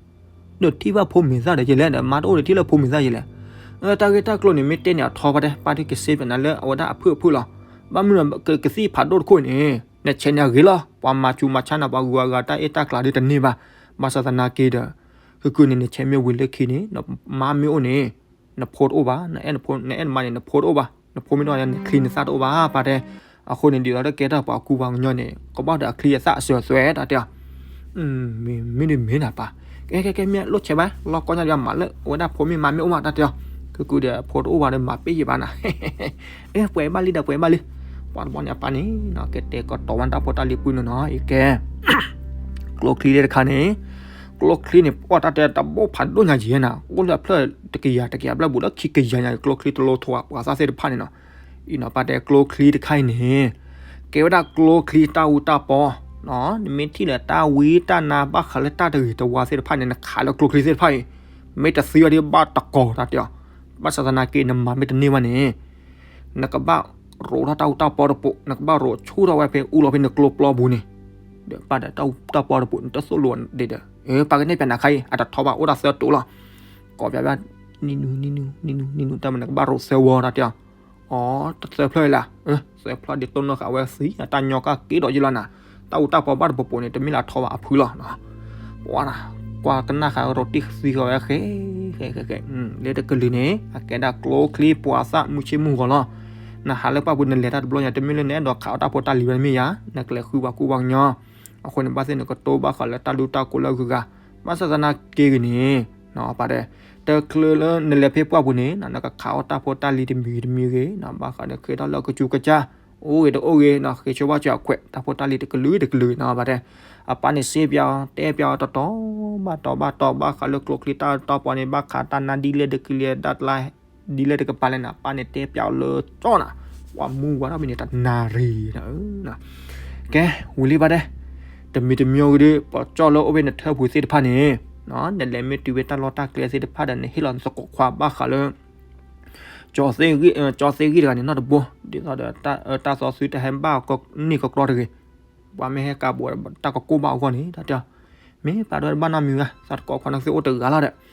နထံၣ်ဘၣ်ဖိမဲာ်သၣ်ဒီးယလဲၣ်ဒီး မါတအိၣ်ဒီးထံၣ်လၢဖိမဲာ်သၣ်ယလဲၣ်, တၢ်ဂ့ၢ်တၢ်ကျိၤန့ၣ် မ့ၢ်တဲန့ၣ်အထီ ပၢ်တဲ, ပၢ်ဒုးကစ့ပျးနၤလၢအဝဲဒၣ်အဖုၣ်အဖုၣ်လီၤ, ဘၣ်မနုၤဒီး ကသံၣ်ဖးဒိၣ်တခိၣ်န့ၣ် နဆဲးန့ၣ်အဂ့ၤလီၤ, ပှၤမၤစူၤမၤဆါနၤ ပှၤဂုၤအဂၤတၢ်အ့ၣ်တၢ်ကျးဒုးတန့ၢ်ဘၣ်, ဘၣ်ဆၣ်သနာ်က့ဒီး ခုခုန့ၣ် နဆဲးမ့ၢ်ဝံၤလၢခံန့ၣ် နမါမ့ၢ်အိၣ်န့ၣ် နဖိတအိၣ်ဘၣ်, နအဲၣ်နဖိ နအဲၣ်နမါန့ၣ် နဖိတအိၣ်ဘၣ်, နဖိမ့ၢ်တအိၣ်န့ၣ် နချံနသၣ်တအိၣ်ဘၣ် ပၢ်တဲ, အဃိန့ၣ် ဒ်သိးလၢကဲထီၣ်ပှၤကူပှၤကညီန့ၣ် ကဘၣ်အိၣ်ဒီးအချံအသၣ်အစၢၤအသွဲၣ် တၢ်တဲအီၤ မ့ၢ်န့ၣ်မ့ၢ်နၤပၢ်, ကဲကဲကဲ မ့ၢ်လိၣ်ဆဲးဘၣ် လီၢ်ကီၢ်ညါဒီးမၤလၢ အဝဲဒၣ်ဖိမ့ၢ်မါမ့ၢ်အိၣ်မး တၢ်တဲအီၤ, ခုခုဒီး ဖိတအိၣ်ဘၣ်ဒီးမၤပ့ၢ်ယံာ်ဘၣ်နၤ, ပှဲၤဘၣ်လံဒီးပှဲၤဘၣ်လံ, ပှၤတဘျီန့ၣ် အပၢ်န့ၣ် ကတဲာ်ကတီၤဝဲတၢ်ဖိတၢ်လံၤပုၢ်န့ၣ်နီၤ အံၤကဲ ကျိချံသ့ၣ်တခါန့ၣ်, ကျိချံန့ၣ် ပှၤတၢ်တဲတဘိဖးဒိၣ်ညါယဲၢ်နၤ အိၣ်လၢအဖျၢၣ်တကယၤ တကယၤဘျဲၣ်ဘူးလၢခံကယၤညါ ကျိချံတလိထီၣ်ပှၤသၣ်သ့ၣ်တဖၣ်န့ၣ်နီၤ, အံၤနီၤ ပၢ်တဲကျိချံတခါအံၤန့ၣ် ကဲဝဲဒၣ်ကျိချံတၢ်အူတၢ်ပီ, နမ့ၢ်ထံၣ်လၢတၢ်ဝံတၢ်နါဘၣ်ဃးလၢတၢ်တဂ့ၤတဝါသ့ၣ်တဖၣ်န့ၣ် နခးလၢကျိချံသ့ၣ်တဖၣ်အံၤ, မ့ၢ်တသံဘၣ်ဒီးဘၣ်တကီၤ တၢ်တဲအီၤ, ဘၣ်ဆၣ်သနာ်က့ နမၤမ့ၢ်တန့ၢ်ဘၣ်န့ၣ် နကဘၣ်ရိးထီၣ်တၢ်အူတၢ်ပီတပိး, နကဘၣ်ရိးဆူၣ်ထီၣ်ဝဲဖဲအူလီၤဖဲနကျိပျီပူၤန့ၣ်, ဒီးပၢ်ဒီးတၢ်အူတၢ်ပီတပိး နတသိၣ်လိဒံးဒီး, ပၢ်ကနဲၣ်ပၠးနၤခါအံၤ အတထီဘၣ်အိၣ်ဒၣ်သၢတိၤလီၤ, ကိးပၠးပၠး နံၤနူၤ နံၤနူၤ နံၤနူၤ နံၤနူၤ တၢ်မနုၤကဘၣ်ရိးသၢဝီ တၢ်တဲအီၤ, အီ တသၢဖျၢၣ်လံ, သၢဖျၢၣ်ဒ်သိးနီၢ်ဃာ်ဝဲသံ တၢ်ညီကၢ်က့ဒီးယလီၤနၤ, တၢ်အူတၢ်ပီဘၣ်တပိးပိးန့ၣ် တမ့ၢ်လၢထီဘၣ်အဖုလီၤ ပှၤ ကွၢ်ကနၣ်ဃာ်ရိးတံၢ်သံဃာ်ဝဲဃဲ ဃဲ ဃဲ ဃဲ, လၢတကလုာ်န့ၣ် အကဲဒၣ်ကျိချံပှၤသၣ်မုၢ်ဆ့ၣ်မုၢ်ဂီၤလီၤ, နဟးလၢပှၢ်ပူၤနလဲၤတၢ်တဘျီညါ တမ့ၢ်လၢနအဲၣ်ဒိးခးအီၣ်တၢ်ဖိတၢ်လံၤဝဲတမ့ၢ်ယါ, နကလဲၤဃုပှၤကူပှၤကညီ, အဃိန့ၣ် ဘၣ်သ့ၣ်နကတိၤဘၣ်ဃးလၢတၢ်ဒူတၢ်ကိၢ်လၢအဂုၤအဂၤ, ဘၣ်ဆၣ်သနာ်က့ဂ့ၤန့ၣ်, ပၢ်တဲ, တချုးလၢနလဲၤဖဲပှၢ်ပူၤန့ၣ် နကခးအီၣ်တၢ်ဖိတၢ်လံၤတမံၤဂ့ၤတမံၤဂ့ၤ, ဘၣ်ဃးဒီးဃ့ထီၣ်လၢအကစူၤကစၢ် အိၣ်ဂ့ၤတအိၣ်ဂ့ၤ ဃ့ဆိဘၣ်စၢၤအခွဲး တၢ်ဖိတၢ်လံၤတကလုာ်တကလုာ်နီၤ ပၢ်တဲ, အပၢ်န့ၣ်စ့ပၠးအီၤ တဲပၠးအီၤတတီၤဘၣ်တီၤဘၣ်တီၤ ဘၣ်ဃးလၢကျိချံတၢ်တီပီန့ၣ် ဘၣ်ခးတၢ်နါဒ်လဲၣ်တကလုာ်ဒၣ်တလါ ဒ်လဲၣ်တကပၤလဲၣ်နၤ ပၢ်န့ၣ်တဲပၠးအီၤလၢကၠီနၤ, ပှၤမူဝါထီၣ်ဖဲန့ၣ်တနၣ်ရံၣ်နၤ, ကဲ ဝံၤလံ ပၢ်တဲ, တမံၤတမံၤဂ့ၤဒီး ပှၤကၠီလၢအိၣ်ဖဲနထၢပူၤသ့ၣ်တဖၣ်န့ၣ်, နလဲၤမ့ၢ်တုၤဖဲတၢ်လီၢ်တၢ်ကျဲသ့ၣ်တဖၣ်ဒီး နဟ့ၣ်လီၤနသကိးခွါဘၣ်ဃးလၢ ကၠီသ့ၣ်ဂံၢ်တဂၤန့ၣ်နီတဘိ, ဒ်သိးဒီး တၢ်သီသုတဟဲဘၣ်န့ၢ်ကကြီတဂ့ၤ, ပှၤမ့ၢ်ဟဲကးဘိး တၢ်ကကိၢ်ဘၣ်အဂီၢ်န့ၣ် တၢ်တဲအီၤ, မ့ၢ်ပၢ်ဒီးတဘၣ်နီတမံၤဘၣ် သးသကိးခွါန့ၣ်သ့ၣ်အိၣ်တဂၤလီၤဒီး,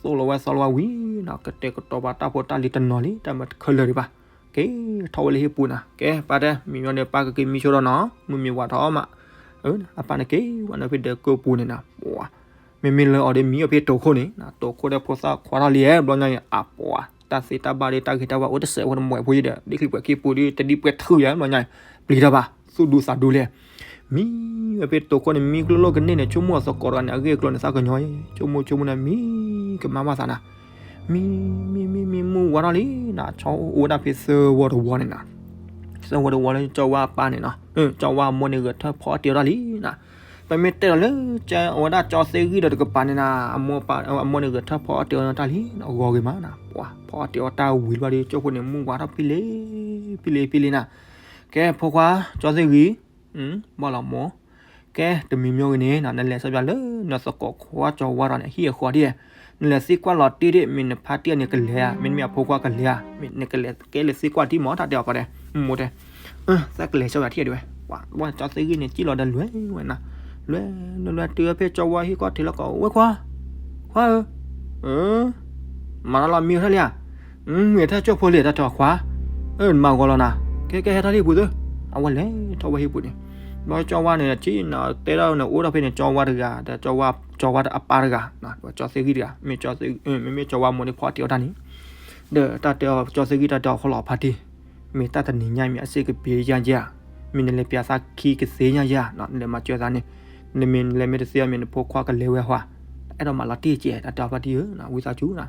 သိၣ်လီၤဝဲသီလီၤဝဲဝံၤနီၤ ကတဲာ်ကတီၤပှၤတၢ်ဖိတၢ်လံၤတနီၤလံ တၢ်မၤတခဲလၢာ်ဒံးဘၣ်, က့ၤထီၣ်ဝဲလၢဟံၣ်ပူၤနၤ ကဲ ပၢ်တဲ မံၤညီန့ၣ် ပၢ်ကက့ၤမံဆိဒီးနီၤ မုၢ်မ့ၢ်ဝးထီၣ်မး, အပၢ်န့ၣ်က့ၤဝဲန့ၣ်ဖဲဒၢးကၢပူၤန့ၣ်နၤ ပှၤ မ့မ့ၢ်လၢအီၤဒီးမံအီၤဖဲတိာ်ခိၣ်န့ၣ် တိာ်ခိၣ်ဒီးဖိသၣ်ခွါထီၣ်လံ ဘျီညါအံၤ အပှၤ တၢ်သ့တၢ်ဘၣ်ဒီးတၢ်ဂ့ၤတၢ်ဝါအိၣ်တစဲးဝဲတမွဲးဖိယံၤဒီး ဒ်ချံပှဲၤခံပူၤဒီး တဒ်ပှဲၤထုးယၤ ဘျီညါအံၤ ပျံၤတၢ်ဘၣ် သူၣ်ဒူသးဒူလဲၣ် မံဝဲဖဲတိာ်ခိၣ်န့ၣ် မံကျိၣ်လိၣ်ကန့ၢ်န့ၣ် ဆိကမိၣ်အသကိးတဂၤန့ၣ် အဂ့ၢ်အကျိၤန့ၣ် သးကညီၤ ဆိကမိၣ်ဆိကမိၣ်န့ၣ် မံကမၣ်ဘၣ်သးနၤ မံ မံ မံ မံ မုၢ်ဝါထီၣ်လံနၤ ဆီအိၣ်ဝဲဒၣ်ဖဲသၢဝီတဝီန့ၣ်နၤ သၢဝီတဝီလၢကၠီဝါအပၢ်န့ၣ်နီၤ ကၠီဝါအမိၢ်န့ၣ်ဂဲၤထၢၣ်ဖီအီၣ်တ့ၢ်အီၤတၢ်လံနၤ ပမ့ၢ်တဲဒီးလၢ အဝဲဒၣ်ကၠီသ့ၣ်ဂံၢ်ဒီးတကပၤန့ၣ်နၤ အမိၢ်န့ၣ်ဂဲၤထၢၣ်ဖီအီၣ်တ့ၢ်အီၤတၢ်လံ အဂီၤဂ့ၤမးနၤ ပှၤဖီအီၣ်တ့ၢ်အီၤတၢ်ဝံၤလီၤဒီး ကၠိဖိန့ၣ် မုၢ်ဝါထီၣ်ဖံလံ ဖံလံ ဖံလံနၤ ကဲ ဖိခွါ ကၠီသ့ၣ်ဂံၢ် ဘၣ်လီၤမိၢ် ကဲ တမံၤမ့ၢ်ဂ့ၤန့ၣ် နလဲၤဆၢပၠးလၢ နသကိးခွါကၠီဝါဒီးန့ၣ် ဟံၣ်အဃီဒ် နလဲၤသံကွၢ်လီၤတံၢ်ဒံး မ့ၢ်နဖါတံၢ်အန့ၣ်ကလဲၤဧါ, မ့တမ့ၢ်အဖိခွါကလဲၤဧါ, မ့ၢ်နကလဲၤကဲလဲၤသံကွၢ်တံၢ်မး တၢ်တဲအီၤခီဒီး, မိၢ်တဲ, သးကလဲၤဆၢဝဲထံၣ်ဒံးဝဲ, ပှၤကၠီသ့ၣ်ဂံၢ်န့ၣ် စံၣ်လီၤဒီးလွဲၢ်ဝဲနၤ, လွဲၢ်လွဲၢ်လွဲၢ် တုၤဖဲကၠီဝါဟံၣ်ကီၢ်ထံးလီၤကီး ဝဲခွါ, ခွါဧၢ, မၤနီၤလီၤမံဝဲထၢၣ်လံဧါ, မ့ၢ်ထၢၣ်ကၠိဖိလံ တၢ်တဲအီၤခွါ, အၢ နမၤဂီၤလီၤနၤ, ကဲကဲဟဲထီၣ်လံဟံၣ်ပူၤသု, အဝဲလဲၤထီၣ်ဝဲဟံၣ်ပူၤန့ၣ်, ဘျီကၠီဝါန့ၣ် ထံၣ်နၤတဲဒၣ်န့ၣ် အိၣ်ဒီးဖဲန့ၣ် ကၠီဝါတဂၤ ဒီးကၠီဝါ ကၠီဝါအပၢ်တဂၤ, ကၠီသ့ၣ်ဂံၢ်တဂၤ, မ့မ့ၢ်ကၠီဝါမိၢ်န့ၣ်ဖီတံၢ်အီၣ်တၢ်န့ၣ်, ဒီးတၢ်တဲအီၤကၠီသ့ၣ်ဂံၢ် တၢ်တဲအီၤခီလီၤဖါတံၢ်, မ့ၢ်တၢ်တနံၤညါမ့ၢ်အစ့ၣ်ကပ့ၤယါယါ, မ့ၢ်နလဲၤပၠးသးခံကသ့ညါယါနီၤ, နလဲၤမၤစၢၤသးန့ၣ်, နမ့ၢ်လဲၤမ့ၢ်တသ့အီၤမ့ၢ်နဖိခွါကလဲၤဝဲဟီ, အဲၣ်ဒိးမၤလီၤတံၢ်ကဲ တၢ်တဲအီၤဖါတံၢ်ဧၢ, ဝံသးစူၤန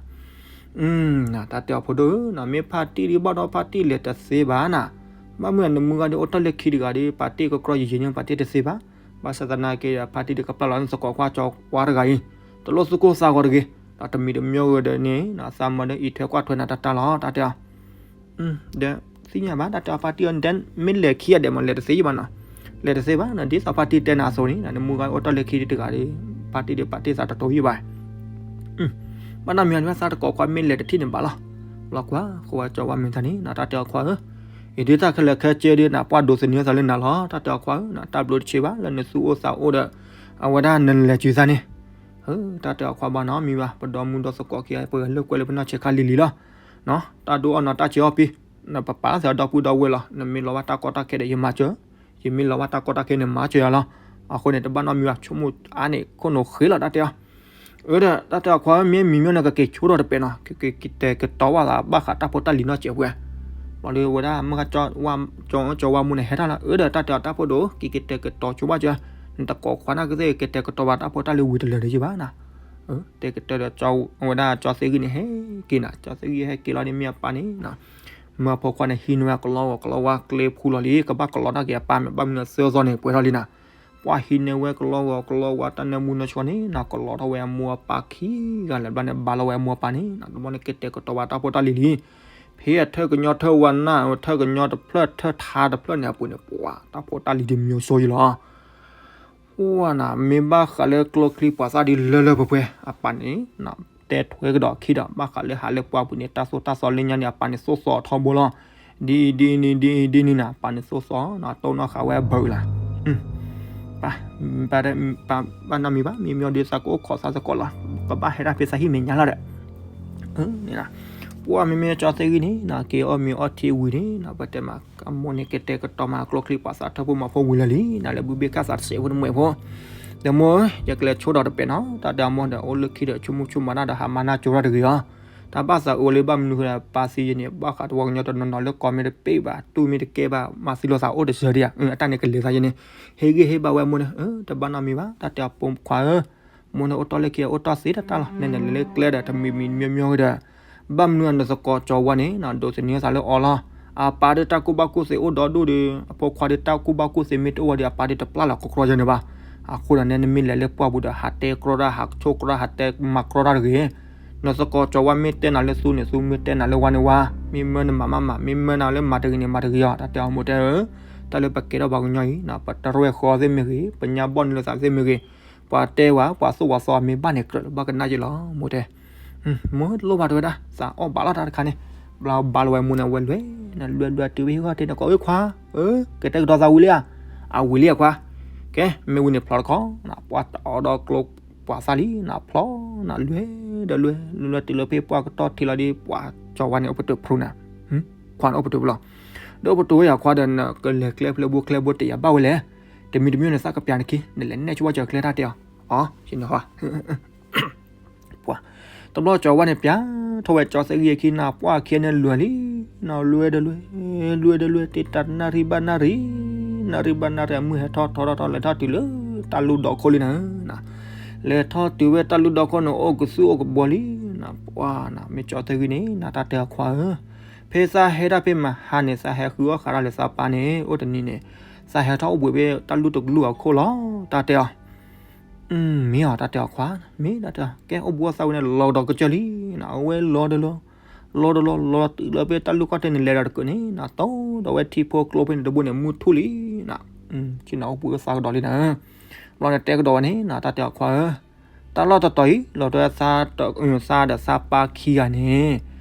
ီၤ, တၢ်တဲအီၤဖိဒိၣ်ဧၢ, မ့ၢ်ဖါတံၢ်ဒ်ဘၣ်ဒီးဖါတံၢ်လဲၤတသ့ဘၣ်နၤ, ဘၣ်မနုၤနမုၢ်ဂၤဒ်အိၣ်တၢ်လၢခံတဂၤဒီး ပာ်တ့ၢ်ကကြီယံာ်ယံာ်န့ၣ် ပာ်တ့ၢ်တသ့ဘၣ်, ဘၣ်ဆၣ်သနာ်က့ ဖါတံၢ်ဒ်ကပျၢ်လီၤနသကိးခွါကၠီဝါတဂၤအံၤ, တလိၣ်သူၣ်ကိၢ်သးဂီၤတဂ့ၤ, ဒီးတမံၤတမံၤဂ့ၤဒီးန့ၣ် သးမၤဒီးအံးထွဲကွၢ်ထွဲနၤတၢ်တၢ်လီၤ တၢ်တဲအီၤ ဒီးသ့ၣ်ညါဘၣ် တၢ်တဲအီၤဖါတံၢ်အီၤ မ့ၢ်လဲၤခံဂၤဒဲးမး လဲၤတသ့ယဘၣ်နီၤ, လဲၤတသ့ဘၣ်နီၤ, ဒ်သိးဖါတံၢ်တဲနၤအသိးန့ၣ် နမုၢ်ဂၤအိၣ်တၢ်လၢခံတဂၤဒီး ဖါတံၢ်ဒီးပာ်တ့ၢ်သးတတိၤယဘၣ်, ဘၣ်နီတမံၤဘၣ် သးသကိးခွါမ့ၢ်လဲၤတထံၣ်န့ၣ်ဘၣ်လီၤ, ဘျီကွၢ် ဃိဝဲကၠီဝါမ့ၢ်တၢ်န့ၣ်နီၤ တၢ်တဲအီၤခွါဧၢ, အံၤဒ်တၢ်ခဲလၢာ်ခဲဆ့ဒ်နၤ ပှၢ်ဒိးသန့ၤသးလၢနၤလီၤ တၢ်တဲအီၤခွါဧၢ, တၢ်ဘျုးတဆံးဘၣ်လၢနသူၣ်အိၣ်သးအိၣ်ဒီး အဝဲဒၣ်နလဲၤစုၤသးန့ၣ် တၢ်တဲအီၤခွါဘၣ်နီတမံၤဘၣ်, ပဒီမုၢ်ဒီသကိးခံဂၤ ပဂဲၤလိာ်ကွဲလၢပနီၢ်ဆဲးခါလံၤလံၤလီၤ, တၢ်ဒိၣ်အီၣ်နီၤတၢ်စဲအီၣ်ပံ, ပပာ်လီၤသးဒီပုၢ်ဒီဝဲၢ်လီၤ, နမ့ၢ်လီၤဘၣ်တၢ်ကီတၢ်ခဲဒီးယမၤစၢၤ, ယမ့ၢ်လီၤဘၣ်တၢ်ကီတၢ်ခဲန့ၣ်မၤစၢၤယၤလီၤ, အဃိန့ၣ် တဘၣ်နီတမံၤဘၣ် ဆိကမိၣ်အါန့ၣ် ခိၣ်နူာ်ဃ့လီၤ တၢ်တဲအီၤ အၢဒီး တၢ်တဲအီၤခွါဧၢ မ့ၢ်မံၤမ့ၢ်နကက့ၤဆိထီၣ်တပဲာ်နီၤ, ကက့ၤကတဲာ်ကတီၤဘၣ်သးဘၣ်ဃးတၢ်ဖိတၢ်လံၤနီၢ်စဲးပှဲၤ, ဘျီဒီးဝဲဒၣ်မုၢ်ဂၤ ကၠီဝါမိၢ်န့ၣ်ဟဲထီၣ်လီၤ, အၢဒီးတၢ်တဲအီၤတၢ်ဖိဒိၣ် ကက့ၤကတဲာ်ကတီၤဆိဘၣ်ကၠီ, နသကိးခွါန့ၣ်ကသ့ၣ်ကတဲာ်ကတီၤဘၣ်တၢ်ဖိတၢ်လံၤဝံၤတလၢာ်ဒီးယဘၣ်နီၤ, တဲာ်ကတီၤဒီး ဝဲဒၣ်ကၠီသ့ၣ်ဂံၢ်န့ၣ် ဟဲက့ၤနီၤ, ကၠီသ့ၣ်ဂံၢ်ဟဲက့ၤလီၤဒီးမ့ၢ်အပၢ်န့ၣ် မၢအဖိခွါန့ၣ် ဟံးန့ၢ်ဝဲကလီဂီၤကလီဝါကျဲဖူလီၤလံ, ကဘၣ်ကလီတၢ်က့ၤအပၢ်မ့ၢ်ဘၣ်မနုၤသၢသီန့ၣ် ပှဲၤထီၣ်လံနီၤ, ပှၤဟံးန့ၢ်ဝဲကလီဂီၤကလီဝါတၢ်နၢမူနၢဆှီန့ၣ်နီၤ, ကလီထီၣ်ဝဲအမိၢ်အပၢ်ခံဂၤလၢာ်ဘျီန့ၣ် ဘါလီၤဝဲအမိၢ်အပၢ်န့ၣ်နီၤ, တဘျီန့ၣ်ကတဲာ်ကတီၤဘၣ်တၢ်ဖိတၢ်လံၤလံ, ဖဲအထၢၣ်ကညီထၢၣ်ဝါနၢ် ထၢၣ်ကညီတဖျၢၣ်ထၢၣ်ထါတဖျၢၣ်န့ၣ်အပူၤန့ၣ် ပှၤတၢ်ဖိတၢ်လံၤဒ်မ့ၢ်စိယံလီၤ ပှၤနီၤ မ့ၢ်ဘၣ်ဃးလၢကျိချံပှၤသၣ်ဒ်လၢလၢပှဲၤပှဲၤ အပၢ်န့ၣ် တဲထွဲကဒီးခံဒီး ဘၣ်ဃးလၢဟးလၢပှၢ်ပူၤန့ၣ် တၢ်သိၣ်တၢ်သီလၢညါန့ၣ် အပၢ်န့ၣ်သိၣ်သီထီဘိလီၤ. ဒ်အံၤဒ်နံၤ ဒ်အံၤဒ်နံၤနီၤ အပၢ်န့ၣ်သိၣ်သီနီၤ တိၢ်နီၣ်ဃာ်ဝဲအဘၢၣ်လီၤ. ဘၣ်နီတမံၤဘၣ် မ့မ့ၢ်ဒ်သးကအိၣ်ခိးသးသကိးလီၤ ကဘၣ်ဟဲဒၣ်ဖဲသးဟံၣ်မဲာ်ညါလီၤဒီး ပှၤမ့မ့ၢ်ကၠီသ့ၣ်ဂံၢ်န့ၣ်နီၤ က့ၤအီၣ်မ့ၤအီထံဝံၤန့ၣ်နီၤ ပတဲမး အမိၢ်န့ၣ်ကတဲာ်ကတီၤမး ကျိချံပှၤသၣ်ထၢၣ်ဖိမၤဖိဝံၤလၢာ်လံနီၤ လၢဘုဘ့ၣ်ကၢ်သးတစဲးဖိတမှဲးဖိ ဒီးမိၢ် ယကလဲၤဆိဒီးတပဲာ်နီၤ တၢ်ဒီးအမိၢ်ဒီးအိၣ်လၢခံဒီး ဆိကမိၣ်ဆိကမးတၢ်ဒီးဟးမၤနၢ်ကၠိတၢ်တဂ့ၤအီၤ တၢ်ဘၣ်သးအၢလၢဘၣ်မနုၤဃိဒီး ပၢ်သံယဲန့ၣ် ဘၣ်ဃးတဝီကညီတနီၤနီၤလၢကီၢ်မ့ၢ်တပ့ၢ်ဘၣ် တူၢ်မ့ၢ်တကဲဘၣ် မၤသံလိာ်သးအိၣ်တစၢၤဒံးဧါ အတၢ်န့ၣ်ကလဲၤသးယဲန့ၣ် ဟ့ၣ်ဂံၢ်ဟ့ၣ်ဘါဝဲအမိၢ်န့ၣ် တဘၣ်နီတမံၤဘၣ် တၢ်တဲအီၤပိာ်ခွါဧၢ မိၢ်န့ၣ်အိၣ်တီၢ်လၢခံအိၣ်တီၢ်သ့တၢ်တၢ်လီၤ နဲန့ၣ်လဲၤလၢကျဲဒီး တမံၤမံၤမံၤမံၤဒီး ဘၣ်မနုၤအနသကိးကၠီဝါန့ၣ်နီၤ ဒိးသန့ၤသးလၢအီၤလီၤ. အပၢ်ဒီးတၢ်ကူၣ်ဘၣ်ကူၣ်သ့အိၣ်ဒီဒူၣ်ဒီး အဖိခွါဒီးတၢ်ကူၣ်ဘၣ်ကူၣ်သ့မ့ၢ်တအိၣ်ဝဲဒီး အပၢ်ဒီးတပျၢ်လီၤကကြီယဲန့ၣ်ဘၣ်. အဃိဒီးနဲနမ့ၢ်လဲၤလၢပှၢ်ပူၤဒီး ဟးတဲကြီတၢ် ဟးဆိကြီတၢ် ဟးတဲမၤကြီတၢ်တဂ့ၤ. နသကိးကၠီဝါမ့ၢ်တဲနၤလၢသူန့ၣ်သူ မ့ၢ်တဲနၤလၢဝါန့ၣ်ဝါ, မ့ၢ်မၢနမၤမးမး, မ့ၢ်မၢနၤလၢမၤတဂ့ၤန့ၣ်မၤတဂ့ၤအီၤ. တၢ်တဲအီၤမိၢ်တဲဧၢ, တၢ်လၢပကဲထီၣ်ပှၤကညီအံၤ ပတရဲၣ်ဃီသ့ၣ်မ့ၢ်ဂ့ၤ, ပညါဘီၣ်န့ၢ်လိာ်သးသ့ၣ်မ့ၢ်ဂ့ၤ, ပှၤတဲဝဲ ပှၤသိၣ်ပှၤသီမ့ၢ်ဘၣ်န့ၣ် ကြၢးလၢဘၣ်ကနၣ်က့ၤလီၤ မိၢ်တဲ. မိၢ်တလိၣ်ဘၣ်တဲဝဲဒၣ်, သးအီၣ်ဘၣ်လီၤတၢ်တခါန့ၣ်, ဘျီဘါလီၤဝဲမိၢ်န့ၣ် အဝဲလွဲၢ်, လွဲၢ်လွဲၢ်တုၤဝဲဟံၣ်ဃီတ့ၢ်န့ၣ် ကိးဝဲခွါ, ကတဲာ်ကတီၤသးဝံၤလံဧါ, အဝံၤလံဧါခွါ, ကဲ မ့ၢ်ဝံၤန့ၣ်ဖျီတခီ, ပှၤတအီၣ်ဒီးကျိပှၤသၣ်လံနီၤ ဖျီနီၤလွဲၢ်ဒီးလွဲၢ်, လွဲၢ်တုၤလၢဖဲပှၢ်ကတီၢ်ထံလီၤဒီး ပှၤကၠီဝါန့ၣ်အိၣ်ပတုာ်ဖရူနၤ, ခွါန့ၣ်အိၣ်ပတုာ်ဖရူလီၤ, ဒီးအိၣ်ပတုာ်ဝဲယၤခွါဒီး နကလဲၤကျဲဖျၢၣ်ဘိကျဲဘိတယာ်ဘၣ်ဝဲလဲၣ်, တမံၤတမံၤန့ၣ်သးကပျးနခံ နလဲၤနဲၣ်ဆိဝဲကၠီၤကျဲတၢ်တဲအီၤ, အီ ယန့ၣ်ခွါ ပှၤ, တဘျီကၠီဝါန့ၣ် ပျးထီၣ်ဝဲကၠီသ့ၣ်ဂံၢ်အခံနီၤ ပှၢ်ခံန့ၣ်လွဲၢ်လံနီၤ လွဲၢ်ဒီးလွဲၢ်, လွဲၢ်ဒီးလွဲၢ် တ့တၢ်နၣ်ရံၣ်ဘၣ်နၣ်ရံၣ်, နၣ်ရံၣ်ဘၣ်နၣ်ရံၣ် အမုၢ်ဟဲထီၣ်ထီထီၣ်ထီထီၣ် လဲၤထီၣ်တုၤလၢတၢ်လူၢ်ဒီခိၣ်လံနၤ, လဲၤထီၣ်တုၤဝဲတၢ်လူၢ်ဒီခိၣ်န့ၣ် အိၣ်ကသူၣ်အိၣ်ကဘီလံနီၤ ပှၤနီၤ မ့ၢ်ကၠီသ့ၣ်ဂံၢ်န့ၣ်နီၤ တၢ်တဲအီၤခွါဧၢ, ဖဲသးဟဲဒၣ်ဖဲမဟါန့ၣ် သးဟဲဃုအီၣ်ဃာ်တၢ်လၢသးပၢ်န့ၣ် အိၣ်တနံၤန့ၣ်, သးဟဲထီၣ်အိၣ်ဘှံးဖဲတၢ်လူၢ်တကလူၢ်အခိၣ်လီၤ တၢ်တဲအီၤ မ့ၢ်အီၤ တၢ်တဲအီၤခွါ, မ့ၢ်တၢ်တဲအီၤ ကဲအိၣ်ဘှံးအီၣ်သးဝံၤန့ၣ် လီၤကဒီးကစၢၢ်လံနီၤ အဝဲလီၤဒီးလီၤ, လီၤဒီးလီၤ လီၤတုၤလၢဖဲတၢ်လူၢ်ခီၣ်ထံးန့ၣ် လဲၤဒီးတကုးန့ၣ်နီၤ တိၢ်ဒီးဝဲထံဖိကျိဖဲန့ၣ်တဘိန့ၣ် မုၢ်ထူၣ်လံနီၤ, ဆ့ၣ်နီၤအိၣ်ဘှံးအီၣ်သးကဒီးလံနီၤ, ဘျီန့ၣ်တဲကဒီးဝဲန့ၣ်နီၤ တၢ်တဲအီၤခွါဧၢ, တၢ်လီၢ်တတီၤအံၤ လီၤတဲဝဲ သးဒီးသးပၢ်ခံဂၤန့ၣ်